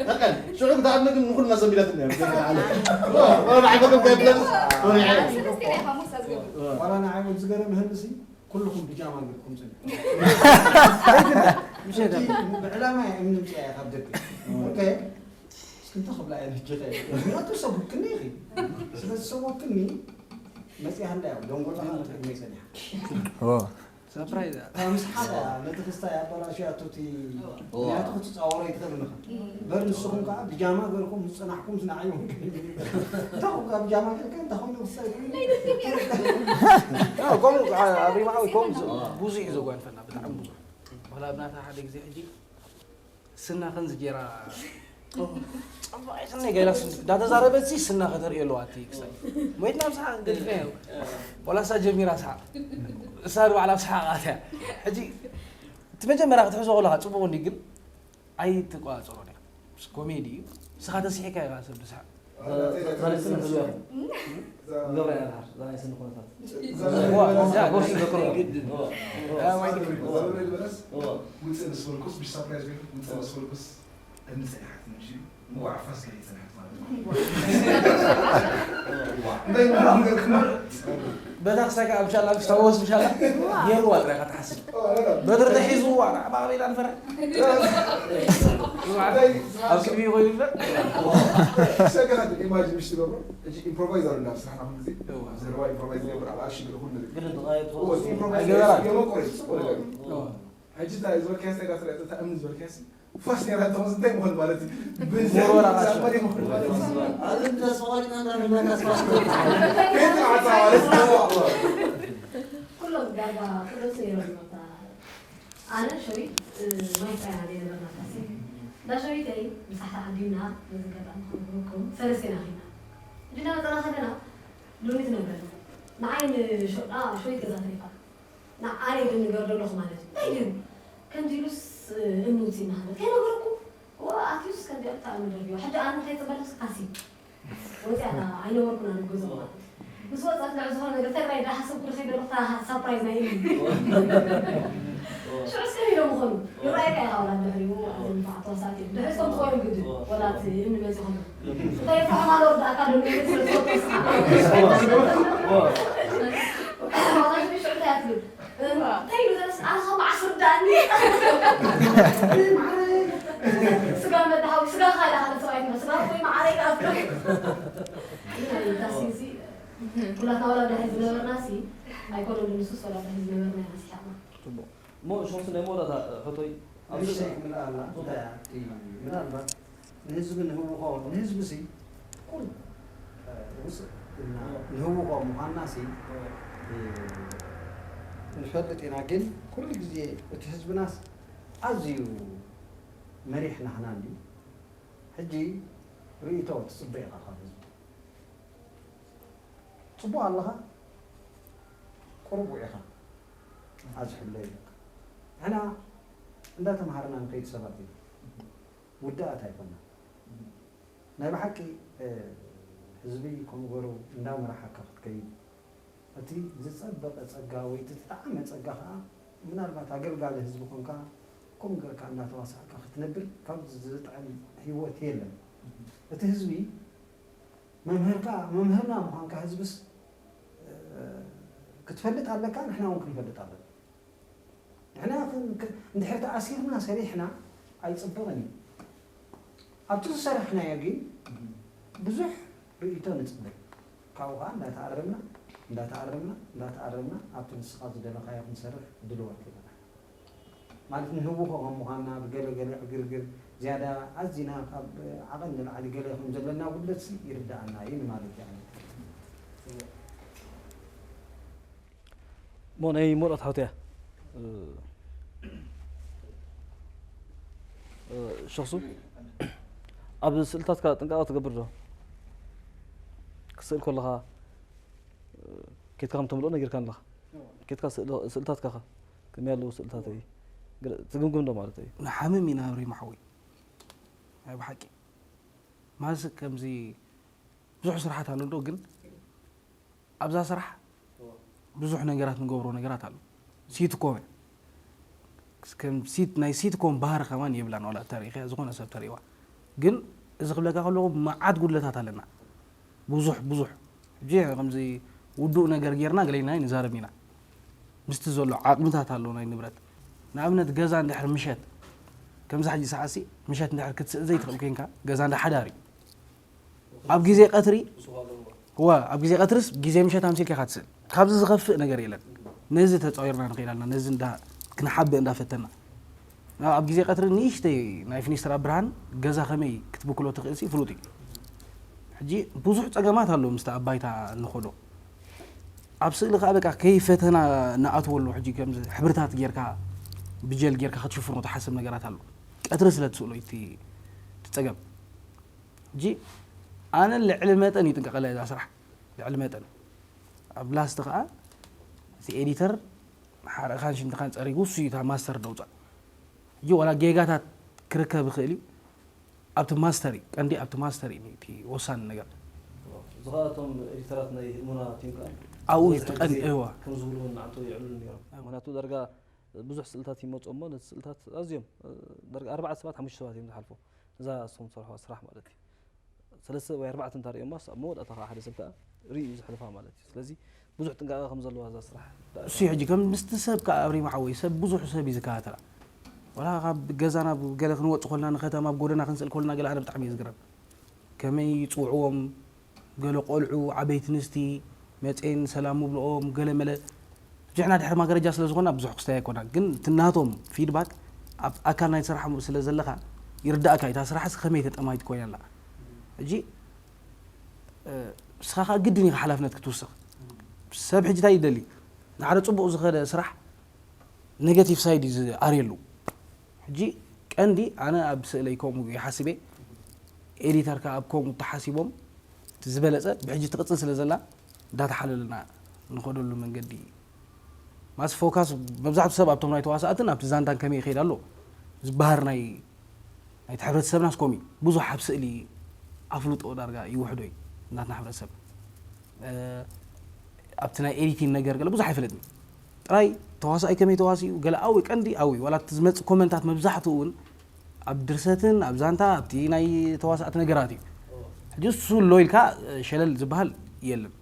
በቃ ሽዑ ብጣዕሚ ግን ንኩልና ሰቢላትና እዮም ወላ ዓበቶም ከይብለንስ ተወሪዐ ሰለስተ ኢኻ ሞሳ ዝገብር። ዋላ ንዓይ እውን ዝገርምህንሲ ኩልኹም ብጃማ ገርኩም ፅንሑ ምሸት ብዕላማ እየ እምኒ ምፅኣ እየ ካብ ደገ ኦኬ እስክንተ ክብላ እየ ንሕጂ ኸ ምክንያቱ ሰጉድክኒ ኢኺ ስለዚ ሰጉድክኒ መፅያ ህላ እዮም ደንጎላ ቅድመይ ፀኒሓ ኦ። ሳፕራይዝ ምስ ሓደ ነቲ ክስታይ ኣበላሽያቶ እቲ ምክንያቱ ክትፃወሮ ይትኽእል ኢኻ በር ንስኹም ከዓ ብጃማ ገርኩም ዝፀናሕኩም ዝነዓይኹም እንታይ ካብ ብጃማ ገርካ እንታይ ኮይኑ ክሳይ ከምኡ ኣብ ሪማዓዊ ከምኡ ብዙሕ እዩ ዘጓንፈና ብጣዕሚ ብዙሕ ዋላ ብናታ ሓደ ግዜ ሕጂ ስና ከምዚ ገይራ ጸባቒ ስና ገይራ እንዳተዛረበት ሲ ስና ከተርእዮ ኣለዋ እቲ ክሳይ ሞይትና ብስሓቕ ገዲፍና ወላ እሳ ጀሚራ ስሓቕ እሳ ንባዕላ ብስሓቕ ኣትያ ሕጂ እቲ መጀመርያ ክትሕዞ ከለኻ ጽቡቕ እንዲ ግን ኣይትቆጻጸሮን ኢኻ ኮሜዲ እዩ ንስኻ ተስሒካ ኢኻ ሰብ ዝስሓቕ ተረስን ብዙ ገብረ ያልሃር ዛይ ስን ኩነታት ውፅእ ምስ በልኩስ ብሳፕራይዝ ገይሩ ውፅእ ምስ በልኩስ እምኒ ፀኒሓትኒ እሺ እንቋዕ ፋስ ገለ ይፀንሐት ማለት እዩ እንታይ ማለት ነገር ክማል በታ ክሳይ ከዓ ብሻላ ክስታወስ ብሻላ የርዋ ጥራይ ክትሓስብ በትሪ ተሒዝዋ ናዕባ ኣበይ ዳንፈራ ኣብ ቅድሚ ኮይኑ ሰገናት ኢማጅን ምሽ ትገብሮ ሕጂ ኢምፕሮቫይዝ ኣሉ ናብ ስራሕና ኩሉ ግዜ ዘረባ ኢምፕሮቫይዝ ገብር ኣብ ኣክሽን ኩሉ ነገር ግን ተቓየት ኢምፕሮቫይዝ ገበራ። የመቆረ ጽቡቅ ነገር ሕጂ እንታይ ዝበልካስ እንታይ ዳስራ እታ እምኒ ዝበልካስ ፋስ ነራ ተኸስ እንታይ ምኾን ማለት እዩ ብዘይ ወርወራ ናቸው። ሳባሪ ምኾን ማለት እዩ ኣለም ተስፋ ቆሪጥና እንዳበልና ካስፋ ከየት ዓሳ ማለት ነው ኩሎም ዳርጋ ኩሎም ሰይሮም ነታ ኣነ ሸዊት ማይ ፃያ ዘይነበርና ታሲ እንዳ ሸዊተይ ምሳሕ ተዓዲምና በዚ ገጣሚ ክነግረኩም ሰለስቴና ኺና ሕጂ እናመፀና ከለና ሎሚ ትነግረና ንዓይ ንሸዊት ገዛ ተሪፋ ንዓይ ግን ንገር ዘለኹ ማለት እዩ እንታይ ግን ከምዚ ኢሉስ እምውፂና ከይነገረኩም ኣትዩስ ከምዚኣ ብጣዕሚ ደርብዮ ሕጂ ኣነ እንታይ ፅበለስ ታሲ ወፂኣታ ኣይነበርኩን ኣነ ገዛ ማለት ምስ ወፃት ልዕ ዝኾነ ነገር ተግራይ ዳ ሓሰብኩ ድኸይ ደረኽታ ሳፕራይዝ ናይ እምኒ ሽዑ ስከ ኢሎም ምኾኑ ይረኣየካ ኢኻ ወላ ድሕሪኡ ኣዘንፋዕ ተዋሳእቲ እዮም ድሕሪ ስቶም ትኾኑ ግድን ወላ እቲ እምኒ መፂ ኾኑ እንታይ ይፍዖም ኣሎ ወዳእካ ዶ ንብል ስለ ትፈቶ ስኻ ሽዑ እንታይ ትብል እንታይ ኢሉ ዘረስ ኣነ ከም ዓስር ዳኒ ስጋ መዳሃዊ ስጋ ካላ ሓደ ሰብኣይ ስጋ ወይ ማዓረይ ኣፍሎ ዳሲዚ ኩላትና ወላ ድሕሪ ዝነበርና ሲ ኣይኮነ ንሱስ ወላ ድሕሪ ዝነበርና ኢና ስሓቕና እሞ ሸምሱ ናይ መወዳእታ ሕቶይ ኣብዚ እሺ ክምልኣላ እንታይ እያ? ምናልባት ንህዝቢ ንህውኾ ንህዝቢ ሲ ኩል ውስጥ እና ንህውኾ ምዃንና ሲ ንፈልጥ ኢና ግን ኩሉ ግዜ እቲ ህዝብናስ ኣዝዩ መሪሕ ናህና እንዲ ሕጂ ርእይቶ ትፅበ ኢኻ ካብ ህዝቢ ፅቡቅ ኣለኻ ቁሩብ ውዒኻ ኣዝሕሎ እዩ። ንሕና እንዳተምሃርና ንኸይድ ሰባት ኢና። ውዳኣት ኣይኮና። ናይ ብሓቂ ህዝቢ ከምኡ ገሩ እንዳመራሓካ ክትከይድ፣ እቲ ዝጸበቐ ጸጋ ወይ እቲ ዝጠዓመ ጸጋ ከኣ ምናልባት ኣገልጋሊ ህዝቢ ኮንካ ከምኡ ገርካ እንዳተዋሳእካ ክትነብር ካብ ዝጥዕም ህይወት የለን። እቲ ህዝቢ መምህርካ መምህርና ምዃንካ ህዝብስ ክትፈልጥ ኣለካ፣ ንሕና እውን ክንፈልጥ ኣለና። ንሕና እንድሕር ተኣሲርና ሰሪሕና ኣይፅብቕን እዩ። ኣብቲ ዝሰራሕናዮ ግን ብዙሕ ርእይቶ ንፅበ። ካብኡ ከዓ እንዳተኣረምና እንዳተኣረምና እንዳተኣረምና ኣብቲ ንስኻ ዝደለኻዮ ክንሰርሕ ድልዋት ይበና። ማለት ንህውኾ ከም ምዃንና ብገለ ገለ ዕግርግር ዝያዳ ኣዚና ካብ ዓቐን ንላዕሊ ገለ ከም ዘለና ጉድለትሲ ይርዳኣና እዩ ንማለት እዩ። ሞን ይ ሞልኦት ሓውትያ ሸኽሱ ኣብ ስእልታትካ ጥንቃቐ ትገብር ዶ? ክስእል ከለኻ ኬትካ ከም ተምልኦ ነጊርካ ኣለኻ። ኬትካ ስእልታትካ ከ ከመይ ኣለዉ ስእልታተይ ትግምግም ዶ ማለት እዩ? ንሓምም ኢና ኣብሪማ ሓወይ ናይ ብሓቂ ማስ ከምዚ ብዙሕ ስራሓት ኣሎ ዶ ግን ኣብዛ ስራሕ ብዙሕ ነገራት ንገብሮ ነገራት ኣሎ። ሲትኮም እያ። ከም ሲት ናይ ሲትኮም ባህሪ ከማን የብላን ዋላ ተሪእኻ ዝኾነ ሰብ ተሪእዋ። ግን እዚ ክብለካ ከለኹ መዓት ጉድለታት ኣለና። ብዙሕ ብዙሕ ሕጂ ከምዚ ውዱእ ነገር ጌርና ገለና ንዛረብ ኢና። ምስቲ ዘሎ ዓቕምታት ኣሎ ናይ ንብረት ንኣብነት ገዛ እንድሕር ምሸት ከምዚ ሕጂ ሰዓሲ ምሸት እንድሕር ክትስእል ዘይትኽእል ኮንካ ገዛ እንዳ ሓዳር እዩ። ኣብ ግዜ ቀትሪ እዋ ኣብ ግዜ ቀትርስ ግዜ ምሸት ኣምሲልካ ኢኻ ትስእል። ካብዚ ዝኸፍእ ነገር የለን። ነዚ ተፃዊርና ንኽእል ኣለና። ነዚ እንዳ ክንሓብእ እንዳፈተና ናብ ኣብ ግዜ ቀትሪ ንእሽተይ ናይ ፊኒስትራ ብርሃን ገዛ ከመይ ክትብክሎ ትኽእል ሲ ፍሉጥ እዩ። ሕጂ ብዙሕ ፀገማት ኣሎ ምስቲ ኣብ ባይታ እንኸዶ ኣብ ስእሊ ከዓ በቃ ከይፈተና ንኣትወሉ ሕጂ ከምዚ ሕብርታት ጌርካ ብጀል ጌርካ ክትሽፍኖ ትሓስብ ነገራት ኣሎ። ቀትሪ ስለ ትስእሎ እዩ እቲ እቲ ፀገም። ሕጂ ኣነ ልዕሊ መጠን ይጥንቀቐላ እዛ ስራሕ ልዕሊ መጠን ኣብ ላስት ከዓ እቲ ኤዲተር ሓረኻን ሽንትኻን ፀሪጉ እሱ እዩ እታ ማስተር ደውፃእ ሕጂ ዋላ ጌጋታት ክርከብ ይኽእል እዩ ኣብቲ ማስተር እዩ ቀንዲ ኣብቲ ማስተር እዩ እቲ ወሳኒ ነገር እዚ ከዓ እቶም ኤዲተራት ናይ ህእሙና ቲም ከዓ ኣብኡ እቲ ቀንዲ እዋ ከም ዝብሉ እውን ንዓንቶ ይዕልሉ ነይሮም ምክንያቱ ዳርጋ ብዙሕ ስእልታት ይመፁ እሞ ነቲ ስእልታት ኣዝዮም ዳርጋ ኣርባዕተ ሰባት ሓሙሽተ ሰባት እዮም ዝሓልፎ እዛ እሶም ዝሰርሖ ስራሕ ማለት እዩ ሰለስተ ወይ ኣርባዕተ እንተሪኦማስ ኣብ መወዳእታ ከዓ ሓደ ሰብ ከዓ ርእዩ እዩ ዝሕልፋ ማለት እዩ ስለዚ ብዙሕ ጥንቃቐ ከም ዘለዋ እዛ ስራሕ እሱ ሕጂ ከም ምስቲ ሰብ ከዓ ኣብሪማ ሓወይ ሰብ ብዙሕ ሰብ እዩ ዝከታተላ ዋላ ካብ ገዛና ገለ ክንወፅ ኮልና ንከተማ ኣብ ጎደና ክንስእል ኮልና ገለ ኣነ ብጣዕሚ እዩ ዝግረም ከመይ ይፅውዕዎም ገለ ቆልዑ ዓበይቲ ንስቲ መፅኤን ሰላም ምብልኦም ገለ መለ ሕጂ ሕና ድሕሪ ማገረጃ ስለ ዝኾና ብዙሕ ክስተይ ኣይኮናን ግን እቲ ናቶም ፊድባክ ኣብ ኣካል ናይ ስራሕ ስለ ዘለኻ ይርዳእካ እዩ እታ ስራሕስ ከመይ ተጠማይት ኮይና ኣላ ሕጂ ንስኻ ከዓ ግድን ኢኻ ሓላፍነት ክትውስኽ ሰብ ሕጂ እንታይ ይደሊ ንሓደ ፅቡቕ ዝኸደ ስራሕ ኔጋቲቭ ሳይድ እዩ ዝኣርየሉ ሕጂ ቀንዲ ኣነ ኣብ ስእለይ ከምኡ ይሓስብ እየ ኤዲተር ከዓ ኣብ ከምኡ ተሓሲቦም እቲ ዝበለፀ ብሕጂ ትቕፅል ስለ ዘላ እንዳተሓለልና ንኸደሉ መንገዲ ማስ ፎካስ መብዛሕቱ ሰብ ኣብቶም ናይ ተዋሳእትን ኣብቲ ዛንታን ከመይ ይኸይድ ኣሎ ዝበሃር ናይ ናይቲ ሕብረተሰብና ስኮም እዩ ብዙሕ ኣብ ስእሊ ኣፍልጦ ዳርጋ ይውሕዶ እዩ ናትና ሕብረተሰብ ኣብቲ ናይ ኤዲቲን ነገር ገለ ብዙሕ ኣይፈለጥን ጥራይ ተዋሳኣይ ከመይ ተዋሲኡ ገለ ኣዊ ቀንዲ ኣዊ ዋላ እቲ ዝመፅእ ኮመንታት መብዛሕትኡ እውን ኣብ ድርሰትን ኣብ ዛንታ ኣብቲ ናይ ተዋሳእቲ ነገራት እዩ ሕጂ እሱ ኣሎ ኢልካ ሸለል ዝበሃል የለን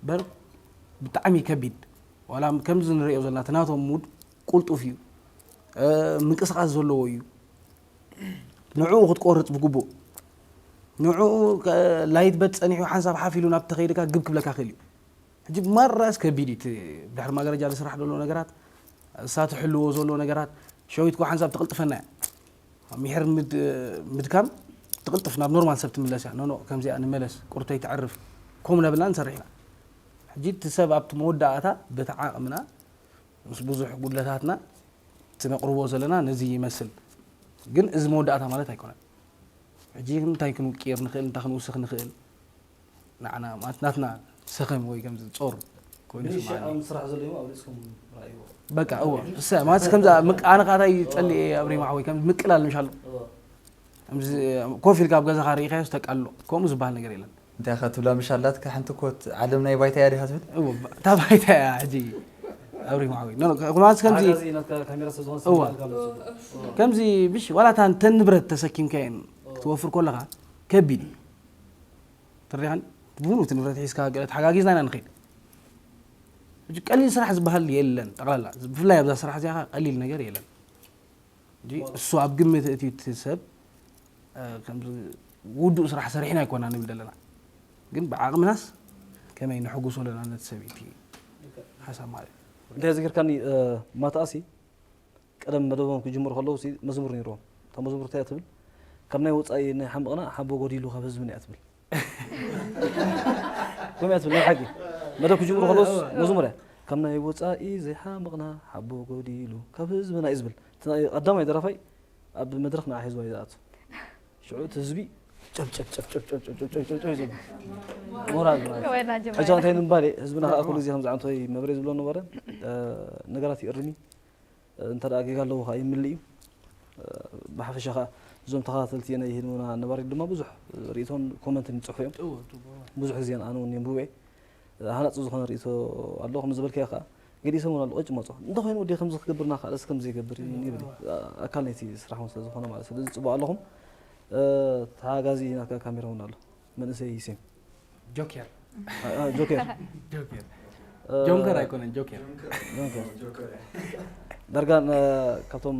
በር ብጣዕሚ ከቢድ ዋላ ከምዚ ንሪኦ ዘለና እቲ ናቶም ሙድ ቁልጡፍ እዩ ምንቅስቃስ ዘለዎ እዩ ንዕኡ ክትቆርፅ ብግቡእ ንዕኡ ላይት በት ፀኒሑ ሓንሳብ ሓፍ ኢሉ ናብ ተኸይድካ ግብ ክብለካ ክእል እዩ ሕጂ ማራስ ከቢድ እዩ ድሕሪ ማገረጃ ዝስራሕ ዘሎ ነገራት እሳ ትሕልዎ ዘሎ ነገራት ሸዊትኮ ሓንሳብ ትቕልጥፈና እያ ምሕር ምድካም ትቕልጥፍ ናብ ኖርማል ሰብ ትምለስ እያ ኖኖ ከምዚኣ ንመለስ ቁርተይ ትዕርፍ ከምኡ ነብልና ንሰርሕ ኢና ሕጂ እቲ ሰብ ኣብቲ መወዳእታ በቲ ዓቕምና ምስ ብዙሕ ጉድለታትና እቲ ነቕርቦ ዘለና ነዚ ይመስል ግን እዚ መወዳእታ ማለት ኣይኮነን ሕጂ እንታይ ክንውቅር ንኽእል እንታይ ክንውስኽ ንኽእል ንዓና ማለት ናትና ሰኸም ወይ ከምዚ ጾር እኮ ንእሽተይ ኣብ ስራሕ ዘሎ እዩ፣ ኣብ ርእስኩም ረኣይዎ። በቃ እወ። እሰ ማለት ከምዛ ምቅ-፣ ኣነ ካታይ ጸሊኤ ኣብ ሪማ ሓወይ ከም ምቅላል ምሻሉ። እወ። ከምዚ ኮፍ ኢልካ ኣብ ገዛኻ ርኢኻዮ ተቃሎ። ከምኡ ዝበሃል ነገር የለን። እንታይ ኢኻ ትብላ ምሽ ኣላትካ ሓንቲ ኮት ዓለም ናይ ባይታ እያ ዲኻ ትብል? እወ፣ እታ ባይታ እያ ሕጂ ኣብ ሪማ ሓወይ። ኖ፣ ኖ፣ ማለት ከምዚ ሓጋዚ ናትካ ካሜራ ስለ ዝኾነ እወ። ስምዓልካ ኣሎ ጽቡቕ። እወ። ከምዚ ምሽ ዋላ እታ እንተ ንብረት ተሰኪምካየን ክትወፍር ከለኻ ከቢድ እዩ። ተረዲኻኒ? ብሙሉ እቲ ንብረት ሒዝካ ገለ ተሓጋጊዝና ኢና ንኸይድ። ሕጂ ቀሊል ስራሕ ዝበሃል የለን ጠቕላላ። ብፍላይ ኣብዛ ስራሕ እዚኣ ኸኣ ቀሊል ነገር የለን። ሕጂ እሱ ኣብ ግምት እቲ እቲ ሰብ፣ እ፣ ከም ውዱእ ስራሕ ሰሪሕና ኣይኮና ንብል ዘለና። ግን ብዓቕምናስ ከመይ ነሐጉሶ ኣለና ነቲ ሰብ እቲ ሓሳብ ማለት እዩ። እንታይ ዝገርካኒ፣ እ፣ ማታኣሲ ቀደም መደቦም ክጅምሩ ከለዉ ሲ መዝሙር ነይርዎም። እታ መዝሙር እንታይ እያ ትብል? ካብ ናይ ወጻኢ ናይ ሓምቕና ሓቦ ጎዲሉ ካብ ህዝብና እያ ትብል። ከምኡ እያ ትብል፣ ናይ ሓቂ። መደብ ክጅምሩ ከለዉስ መዝሙር እያ። ካብ ናይ ወጻኢ ዘይሓምቕና ሓቦ ጎዲሉ ካብ ህዝብና እዩ ዝብል። እቲ ናይ ቀዳማይ ደራፋይ ኣብ መድረኽ ንዓ ሒዝዋ እዩ ዝኣቱ። ሽዑ እቲ ህዝቢ ጨብ ጨብ ጨብ ጨብ ጨብ ጨብ ጨብ ጨብ ጨብ እዩ ዝብል። ሞራል ማለት። ወይና ጀማል። ሕጂ እንታይ ንምባል እየ? ህዝብና ከኣ ኩሉ ግዜ ከምዚ ዓንቶይ መብሬ ዝብሎ ነበረ። እ፣ ነገራት ይእርም እዩ። እንተ ደኣ ጌጋ ኣለዎ ከኣ ይምልእ እዩ። ብሓፈሻ ከኣ እዞም ተኸታተልቲ ናይ ህልውና ነባሪት ድማ ብዙሕ ርእይቶን ኮመንትን ይጽሕፉ እዮም። እወ፣ ጽቡቕ። ብዙሕ ግዜ ኣነ እውን የንብቦ እየ። ሃናጺ ዝኾነ ርእይቶ ኣለዎ። ከም ዝበልካዮ ከኣ ገሊኦም እውን ኣለዉ ቀጭ መጾ። እንተኾይኑ ወዲ ከምዚ ክገብርና ከኣ እስከ ከምዚ ይገብር ይብል። ኣካል ናይቲ ስራሕ እውን ስለ ዝኾነ ማለት። ስለዚ ጽቡቕ ኣለኹም። እ፣ ተሓጋዚ ናትካ ካሜራ እውን ኣሎ። መንእሰይ ሂሴም። ጆኬር። አ፣ አ፣ ጆኬር። ጆኬር። እ፣ ጆንከር ኣይኮነን፣ ጆኬር። ጆንከር። ዳርጋ ን-፣ ካብቶም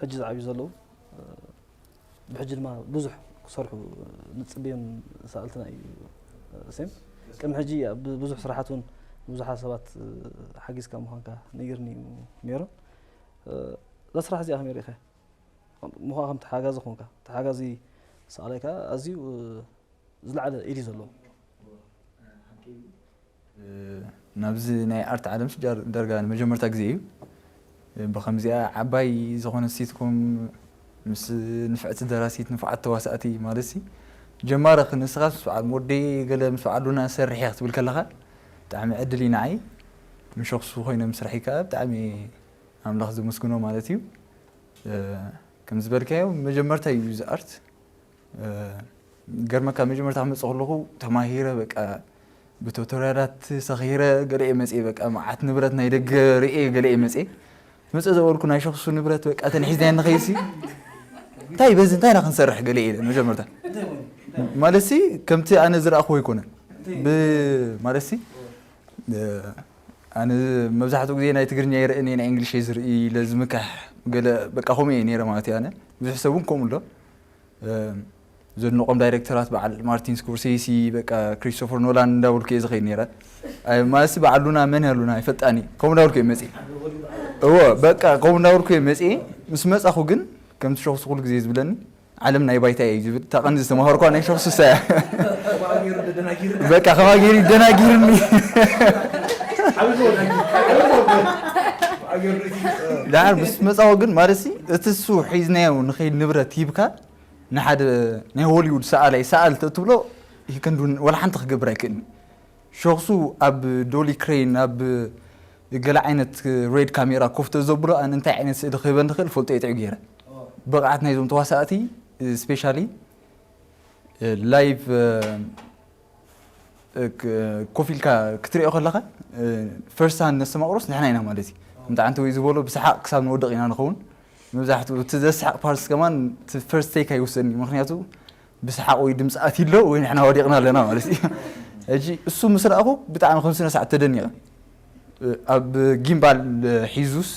ሕጂ ዝዓብዩ ዘለዉ፣ እ፣ ብሕጂ ድማ ብዙሕ ክሰርሑ ንጽበዮም ሰኣልትና እዩ፣ እ፣ ሴም። ቅድሚ ሕጂ ኣብ ብዙሕ ስራሓት እውን ብዙሓት ሰባት፣ እ፣ ሓጊዝካ ምዃንካ ነጊርኒ እዩ ሜሮን። እ፣ እዛ ስራሕ እዚኣ ከመይ ርኢኻያ? ምዃን ከም ተሓጋዚ ኮንካ፣ ተሓጋዚ ሰኣላይ ከኣ ኣዝዩ፣ እ፣ ዝለዓለ ኢድ እዩ ዘለዎ። እ፣ ናብዚ ናይ ኣርት ዓለምስ ጃር-፣ ዳርጋ ንመጀመርታ ግዜ እዩ። እ፣ ብኸምዚኣ ዓባይ ዝኾነት ሲትኮም ምስ ንፍዕቲ ደራሲት፣ ንፉዓት ተዋሳእቲ ማለትሲ፣ ጀማሪ ንስኻስ ምስ በዓል ሞዴ ገለ ምስ በዓል ሉና ሰርሕ እየ ክትብል ከለኻ ብጣዕሚ ዕድል እዩ ንዓይ። ምሸኽሱ ኮይነ ምስርሐይ ከኣ ብጣዕሚ ኣምላኽ ዘመስግኖ ማለት እዩ። እ፣ ከም ዝበልካዮ መጀመርታ እዩ እዚ ኣርት። እ፣ ገርመካ መጀመርታ ክመጽእ ከለኹ ተማሂረ በቃ ብቱቶርያላት ሰኺረ ገለ እየ መጽየ በቃ መዓት ንብረት ናይ ደገ ርእየ ገለ እየ መጽየ። መጽእ ዘበልኩ ናይ ሸኽሱ ንብረት በቃ ተንሒዝናዮ ንኸይሲ እንታይ በዚ እንታይ ኢና ክንሰርሕ ገለ እየ ኢለ መጀመርታ። ማለትሲ ከምቲ ኣነ ዝረኣኽዎ ኣይኮነን። ብ-፣ ማለትሲ እ፣ ኣነ መብዛሕትኡ ግዜ ናይ ትግርኛ ይርእን እየ፣ ናይ እንግሊሽ እየ ዝርኢ፣ ኢለ ዝምካሕ ገለ በቃ ከምኡ እየ ነይረ ማለት እዩ። ኣነ ብዙሕ ሰብ እውን ከምኡ ኣሎ። እ፣ ዘድንቖም ዳይሬክተራት በዓል ማርቲን ስኮርሴሲ፣ በቃ ክሪስቶፈር ኖላን እንዳበልኩ እየ ዝኸይድ ነይረ። ኣይ፣ ማለትሲ በዓል ሉና መን እያ ሉና? ኣይፈልጣን እየ። ከምኡ እንዳበልኩ እየ መፅየ። እወ፣ በቃ ከምኡ እንዳበልኩ እየ መፅየ። ምስ መፃኹ ግን ከምቲ ሸኹ ኩሉ ግዜ ዝብለኒ ዓለም ናይ ባይታ እያ እዩ ዝብል። እታ ቀንዲ ዝተማሃርኳ ናይ ሸኹ ስሳ እያ። በቃ፣ ከማይ ገይሩ ይደናጊርኒ። ደሓር ምስ መጻኹ ግን፣ ማለትሲ፣ እቲ እሱ ሒዝናዮ ንኸይድ ንብረት ሂብካ፣ ንሓደ ናይ ሆሊውድ ሰኣላይ ሰኣል ተትብሎ፣ ይህ ክንዱ ወላ ሓንቲ ክገብር ኣይክእልን። ሸኽሱ ኣብ ዶሊ ክሬን፣ ኣብ ገለ ዓይነት ሬድ ካሜራ ኮፍ ተዘብሎ፣ ኣነ እንታይ ዓይነት ስእሊ ክህበኒ ክእል ፈልጦ እየ ጥዑይ ገይረ። ብቕዓት ናይዞም ተዋሳእቲ፣ ስፔሻሊ ላይቭ፣ እ፣ ክ-፣ ኮፍ ኢልካ ክትሪኦ ከለኻ፣ እ፣ ፈርስት ሃንድ ነስተማቕሮስ ንሕና ኢና ማለት እዩ። ከምቲ ዓንተ ወይ ዝበሎ ብሰሓቕ ክሳብ ንወድቕ ኢና ንኸውን። መብዛሕትኡ እቲ ዘስሓቕ ፓርትስ ከማን እቲ ፈርስት ቴክ ኣይውሰድን እዩ። ምኽንያቱ ብሰሓቕ ወይ ድምፂ ኣትዩ ኣሎ ወይ ንሕና ወዲቕና ኣለና ማለት እዩ። ሕጂ እሱ ምስ ረኣኹ ብጣዕሚ ከም ስነ ስርዓት ተደኒቐ። እ፣ ኣብ ጊምባል ሒዙስ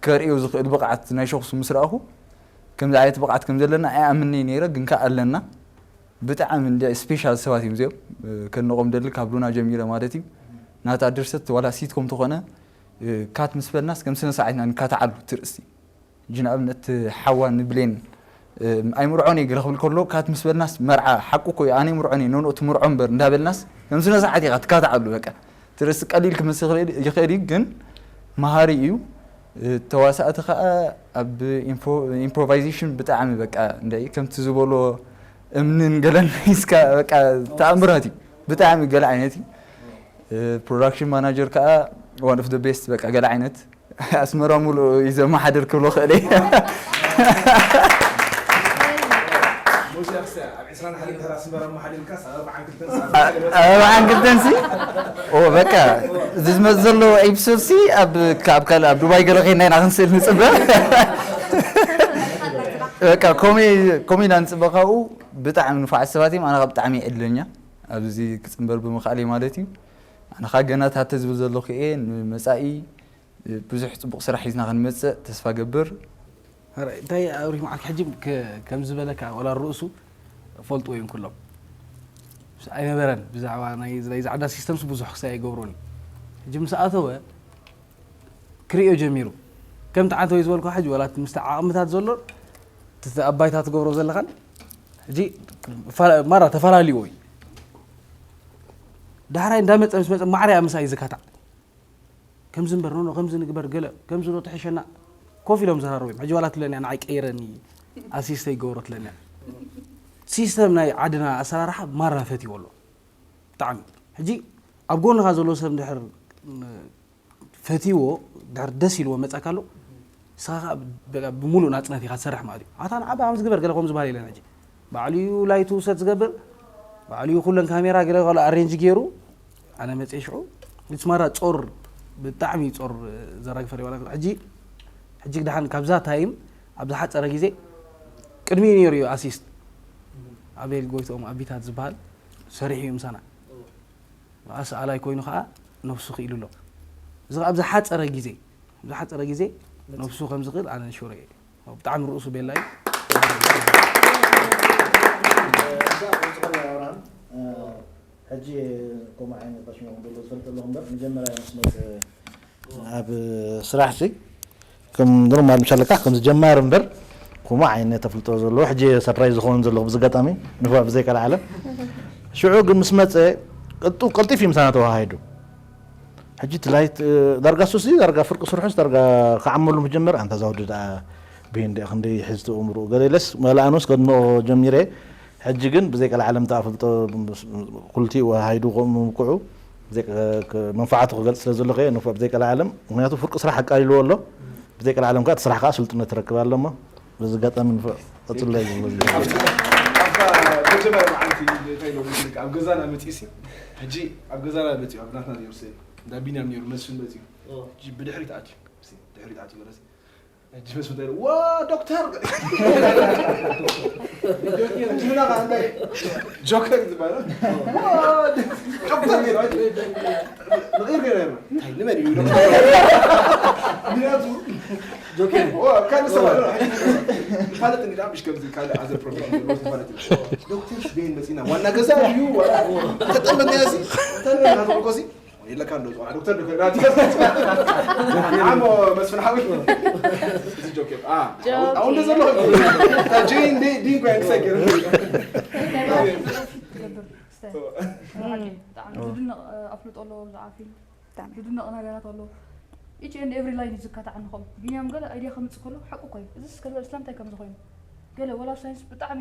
ከርእዮ ዝኽእል ብቕዓት ናይ ሸኽሱ ምስ ረኣኹ፣ ከምዚ ዓይነት ብቕዓት ከም ዘለና ኣይኣምንን ነይረ፣ ግን ከኣ ኣለና። ብጣዕሚ እንደ ስፔሻል ሰባት እዮም እዚኦም። እ፣ ከድንቖም ደሊ ካብ ሉና ጀሚረ ማለት እዩ። ናታ ድርሰት ዋላ ሲትኮም ተኾነ፣ እ፣ ካት ምስ በልናስ ከም ስነ ስርዓት ኢና ንካትዓሉ እቲ ርእስቲ። ሕጂ ንኣብነት ሓዋ ንብሌን፣ እ፣ ኣይምርዖን እየ ገለ ክብል ከሎ፣ ካት ምስ በልናስ መርዓ ሓቁ እኮ እዩ፣ ኣነ ይምርዖን እየ፣ ኖኖ ትምርዖ እምበር እንዳበልናስ ከም ስነ ስርዓት ኢኻ ትካትዓሉ። በቃ እቲ ርእሲ ቀሊል ክመስል ይኽእል፣ ይኽእል እዩ፣ ግን መሃሪ እዩ። እ፣ ተዋሳእቲ ኸኣ ኣብ ኢንፎ-፣ ኢምፕሮቫይዜሽን ብጣዕሚ በቃ እንደ ከምቲ ዝበሎ እምንን ገለን ሒዝካ በቃ ተኣምራት እዩ። ብጣዕሚ ገለ ዓይነት እዩ። ፕሮዳክሽን ማናጀር ከዓ one of the best፣ በቃ ገለ ዓይነት ኣስመራ ሙሉእ እዩ ዘመሓድር ክብሎ ክእል እየ። ሞሲ ኣክሰ ኣብ ዕስራን ሓደን ድሕሪ ኣስመራ መሓሊልካስ ኣብ ኣርባዓን ክልተን ኣብ ኣርባዓን ክልተን ሲ ኦ በቃ እዚ ዝመፅ ዘሎ ኤፒሶድ ሲ ኣብ ካብ ካልእ ኣብ ዱባይ ገለ ኸይና ኢና ክንስእል ንፅበ። በቃ ኮሜ- ኮሜድያ ንፅበ ካብኡ ብጣዕሚ ንፉዓት ሰባት እዮም። ኣነ ከዓ ብጣዕሚ እየ ዕድለኛ ኣብዚ ክፅንበር ብምኽኣለይ ማለት እዩ። ኣነ ከዓ ገና ታተ ዝብል ዘለኹ እየ። ንመፃኢ ብዙሕ ፅቡቕ ስራሕ ሒዝና ክንመፅእ ተስፋ ገብር። እንታይ ኣብሪህ መዓልቲ ሕጂ ከም ዝበለካ ወላ ርእሱ ፈልጥዎ እዮም ኩሎም ኣይነበረን ብዛዕባ ናይ ዛዕዳ ሲስተምስ ብዙሕ ክሳይ ኣይገብሮን እዩ ሕጂ ምስ ኣተወ ክርእዮ ጀሚሩ ከም ተዓንተ ወይ ዝበልኩ ሕጂ ወላ ምስቲ ዓቕምታት ዘሎ ኣባይታ ትገብሮ ዘለኻን ሕጂ ማራ ተፈላልዎ እዩ ዳሕራይ እንዳመፀ ምስ መፀ ማዕርያ ምሳይ ዝካታዕ ከምዚ እምበር ኖኖ ከምዚ ንግበር ገለ ከምዚ ዶ ትሕሸና ኮፍ ኢሎም ዘራረቡ እዮም ሕጂ ዋላ ትብለኒ ንዓይ ቀይረኒ ኣሲስተይ ይገብሮ ትብለኒ ሲስተም ናይ ዓድና ኣሰራርሓ ማራ ፈትዎ ኣሎ ብጣዕሚ ሕጂ ኣብ ጎንኻ ዘሎ ሰብ ድሕር ፈትዎ ድሕር ደስ ኢልዎ መፀካ ኣሎ ንስኻ ብሙሉእ ናፅነት ኢኻ ትሰርሕ ማለት እዩ ኣታ ንዓባ ኣምዚ ግበር ገለ ከም ዝበሃል የለን ሕጂ ባዕሉ እዩ ላይቱ ሰት ዝገብር ባዕሉ እዩ ኩለን ካሜራ ገለ ካልኦ ኣሬንጅ ገይሩ ኣነ መፅየ ሽዑ እቲ ማራ ፆር ብጣዕሚ ፆር ዘራግፈ ሪባና ሕጂ ሕጂ ድሓን ካብዛ ታይም ኣብ ዝሓፀረ ግዜ ቅድሚኡ ነይሩ እዩ ኣሲስት ኣቤል ጎይትኦም ኣቢታት ዝበሃል ሰሪሑ እዩ ምሳና ኣስኣላይ ኮይኑ ከዓ ነብሱ ክኢሉ ኣሎ እዚ ኣብ ዝሓፀረ ግዜ ኣብ ዝሓፀረ ግዜ ነብሱ ከም ዝኽእል ኣነ ንሽሮ እየ ብጣዕሚ ርእሱ ቤላ እዩ ሕጂ ከምኡ ዓይነት ኣሽሙር ዘሎ ዝፈልጥ ኣለኹ እምበር መጀመርያ ምስ መፅ ኣብ ስራሕ ሲ ከም ኖርማል ምሻለካ ከም ዝጀማር እምበር ከምኡ ዓይነት ተፍልጦ ዘለዎ ሕጂ ሰርፕራይዝ ዝኸውን ዘለኹ ብዚ ኣጋጣሚ ንፉዕ ብዘይቀልዓለም ሽዑ ግን ምስ መፀ ቀልጢፍ እዩ ምሳና ተዋሃሂዱ ሕጂ እቲ ላይት ዳርጋ ሱሲ ዳርጋ ፍርቂ ስርሑስ ዳርጋ ክዓመሉ ምጀመር ኣንታ ዛውዲ ደኣ ብሂን ደኣ ክንደይ ሕዝቲ እምርኡ ገለ ኢለስ መላኣኑስ ከድንኦ ጀሚረ ሕጂ ግን ብዘይ ቀልዓለም ተኣፍልጦ ኩልቲኡ ወሃይዱ ከምኡ ምምቅዑ መንፋዓቱ ክገልፅ ስለ ዘለኹ እየ ንፉዕ ብዘይ ቀልዓለም ምክንያቱ ፍርቂ ስራሕ ኣቃሊልዎ ኣሎ ብዘይ ቀልዓለም ከዓ እቲ ስራሕ ከዓ ስልጥነት ትረክብ ኣሎ እሞ በዚ ኣጋጣሚ ንፉዕ ቀፅለይ ዝብሎ ኣብታ መጀመርያ መዓልቲ እንታይ ኢሎም ይብልካ ኣብ ገዛና መፂእሲ ሕጂ ኣብ ገዛና መፂኡ ኣብ ናትና ነይሩ ስእሊ እንዳ ቢንያም ነይሩ መስፍን መፂኡ ሕጂ ብድሕሪት ኣትዩ ድሕሪት ኣትዩ መለስ ሕጂ መስፍን እንታይ ኢሉ ዋ ዶክተር ሕጂ ምና ከዓ እንታይ ጆከር ዝበሃል ዋ ዶክተር ነይሩ ንቕይር ገይሩ እንታይ ንመን እዩ ዶክተር ምክንያቱ ጆከር ካልእ ሰባት ንፋለጥ እንዲ ምሽ ከምዚ ካልእ ኣዘ ፕሮግራም ንፋለጥ ዶክተር ስቤን መፂና ዋና ገዛ እዩ ተጠመና ዚ ተንበና ተቆሲ የለካ እንዶ ዝቆልዓ ዶክተር ዶክተር ናቲ ዓሞ መስፍን ሓዊ እዚ ጆኬር አ አሁን እንደዛ ነው ታጂ እንዴ ዲንጎ ያንሰገር ብጣዕሚ ዝድነቕ ኣፍልጦ ኣለዎ ብዛዕባ ፊልም ዝድነቕ ነገራት ኣለዎ each and every line እዩ ዝካታዕ ንኸም ቢንያም ገለ ኣይድያ ከምፅእ ከሎ ሓቁ ኮይኑ እዚ ስከልበል ስለምንታይ ከምዚ ኮይኑ ገለ ወላ ሳይንስ ብጣዕሚ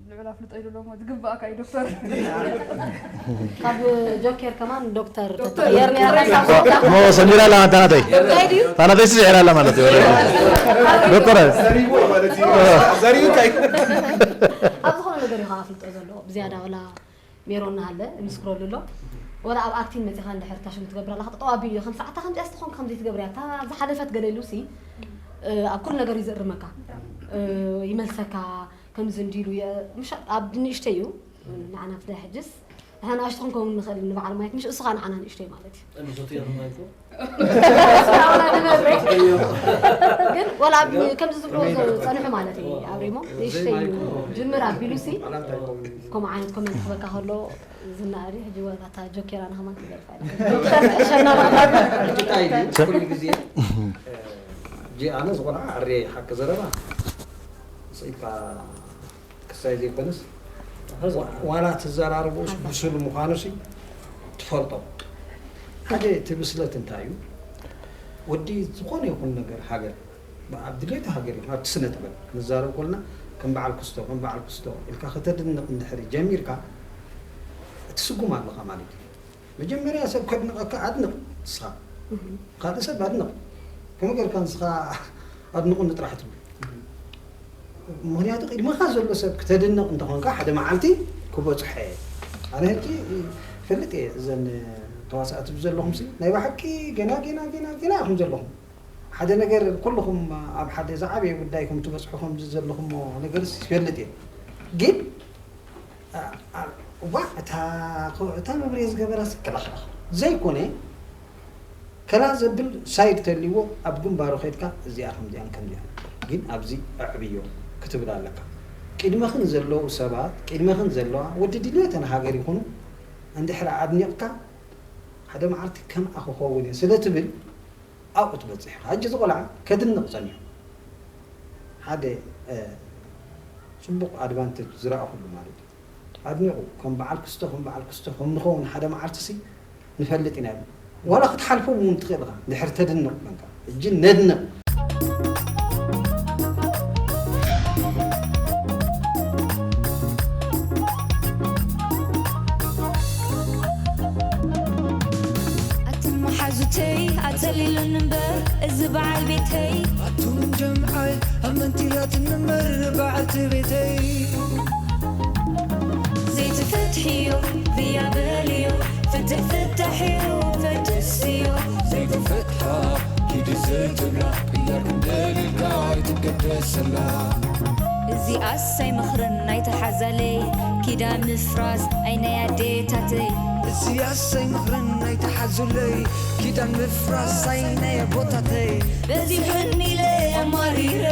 ልዑል ኣፍልጦ እዩ ኣለዎ ዝግባእካ እዩ ዶክተር ካብ ጆኬር ከማን ዶክተር ተትቕየር ነይራ ሞ ሰሚራ ኣላ ታናተይ ታናተይ ስዝሕራ ኣላ ማለት እዩ ዶክተር ዘሪቡ ማለት እዩ ዘሪቡ እንታይ ኣብ ዝኾነ ነገር እዩ ኣፍልጦ ዘለዎ ብዝያዳ ወላ ሜሮን ናሃለ ምስክረሉ ኣሎ ወላ ኣብ ኣክቲንግ መፂኻ እንድሕር ታሽሙ ትገብር ኣለኻ ጠጠው ኣቢሉ እዩ ከም ሰዓታ ከምዚኣ ስትኾን ከምዘይ ትገብር እያ እታ ዝሓለፈት ገለ ኢሉ ሲ ኣብ ኩሉ ነገር እዩ ዝእርመካ ይመልሰካ ከምዚ እንዲሉ ኣብ ንእሽተይ እዩ ንዓና ብፍላይ ሕጅስ ንሕና ንኣሽቱ ክንከውን ንኽእል ንበዓል ማየት ምሽ እሱ ከዓ ንዓና ንእሽተይ ማለት እዩ ግን ወላ ከምዚ ዝብሎ ዝፀንሑ ማለት እዩ ኣብሪሞ ንእሽተይ እዩ ጅምር ኣቢሉ ሲ ከምኡ ዓይነት ኮመንት ክበካ ከሎ ዝናኣሪ ሕጂ ወላታ ጆኬራና ከማን ክዘርፋ ኩሉ ግዜ ኣነ ዝኾነ ኣሬ ሓቂ ዘረባ ስኢልካ ክሳይ ዘይኮነስ ዋላ ትዘራርብኡስ ብሱል ምዃኑሲ ትፈልጦ ሓደ እቲ ብስለት እንታይ እዩ ወዲ ዝኾነ ይኹን ነገር ሃገር ኣብ ድሌት ሃገር እዩ ኣብቲ ስነ ጥበብ ንዛረብ ኮልና ከም በዓል ክስቶ ከም በዓል ክስቶ ኢልካ ከተድንቕ እንድሕር ጀሚርካ እቲ ስጉም ኣለኻ ማለት እዩ መጀመርያ ሰብ ከድንቐካ ኣድንቕ። ንስኻ ካልእ ሰብ ኣድንቕ። ከመይ ጌርካ ንስኻ ኣድንቑኒ ጥራሕ ትብል? ምኽንያቱ ቅድመኻ ዘሎ ሰብ ክተድንቕ እንተኾንካ ሓደ መዓልቲ ክበጽሖ እየ። ኣነ ሕጂ ይፈልጥ እየ እዘን ተዋሳእቲ ዘለኹም ሲ ናይ ብሓቂ ገና ገና ገና ገና ኢኹም ዘለኹም። ሓደ ነገር ኩልኹም ኣብ ሓደ ዝዓበየ ጉዳይ ከም ትበጽሑ ከም ዘለኹም ነገር ይፈልጥ እየ። ግን ዋ እታ እታ መብርሂ ዝገበራ ከላኽላኽ ዘይኮነ ከላ ዘብል ሳይድ ተልዎ ኣብ ግንባሩ ከድካ እዚኣ ከምዚኣን ከምዚኣን ግን ኣብዚ ኣዕብዮ ክትብል ኣለካ። ቅድመኽን ዘለዉ ሰባት ቅድመኽን ዘለዋ ወዲ ድልየተን ሃገር ይኹኑ እንድሕር ኣድኒቕካ ሓደ መዓልቲ ከምኣ ክኸውን እየ ስለ ትብል ኣብኡ ትበጽሕ ኢኻ። ሕጂ እዚ ቆልዓ ከድንቕ ጸኒሑ ሓደ ጽቡቕ ኣድቫንቴጅ ዝረኣኹሉ ማለት እዩ። ኣድኒቑ ከም በዓል ክስቶ ከም በዓል ክስቶ ከም ንኸውን ሓደ መዓልቲ ሲ ንፈልጥ ኢና። ዋላ ክትሓልፎም እውን ትኽእል ኢኻ ድሕር ተድንቕ መንካ። ሕጂ ነድንቕ። ኣትመሓዙተይ ኣጸሊሉን እምበር እዚ በዓል ቤተይ ኣቱም ጀምዓይ ኣመንቲላትን እምበር በዓልቲ ቤተይ ዘይትፈትሕዮ ብያ በልዮ ፍትሕ ፍታሕዮ ፈትስዮ ዘይትፈትሓ ኪዲ ዘይትብላ ቅያር ክንደልልካ ኣይትገደሰላ እዚኣስ ኣይምኽርን ኣይትሓዛለይ ኪዳን ምፍራስ ኣይ ናይ ኣዴታተይ እዚኣስ ኣይምኽርን ኣይትሓዙለይ ኪዳን ምፍራስ ኣይ ናይ ኣቦታተይ በዚሑኒ ኢለ ኣማሪረ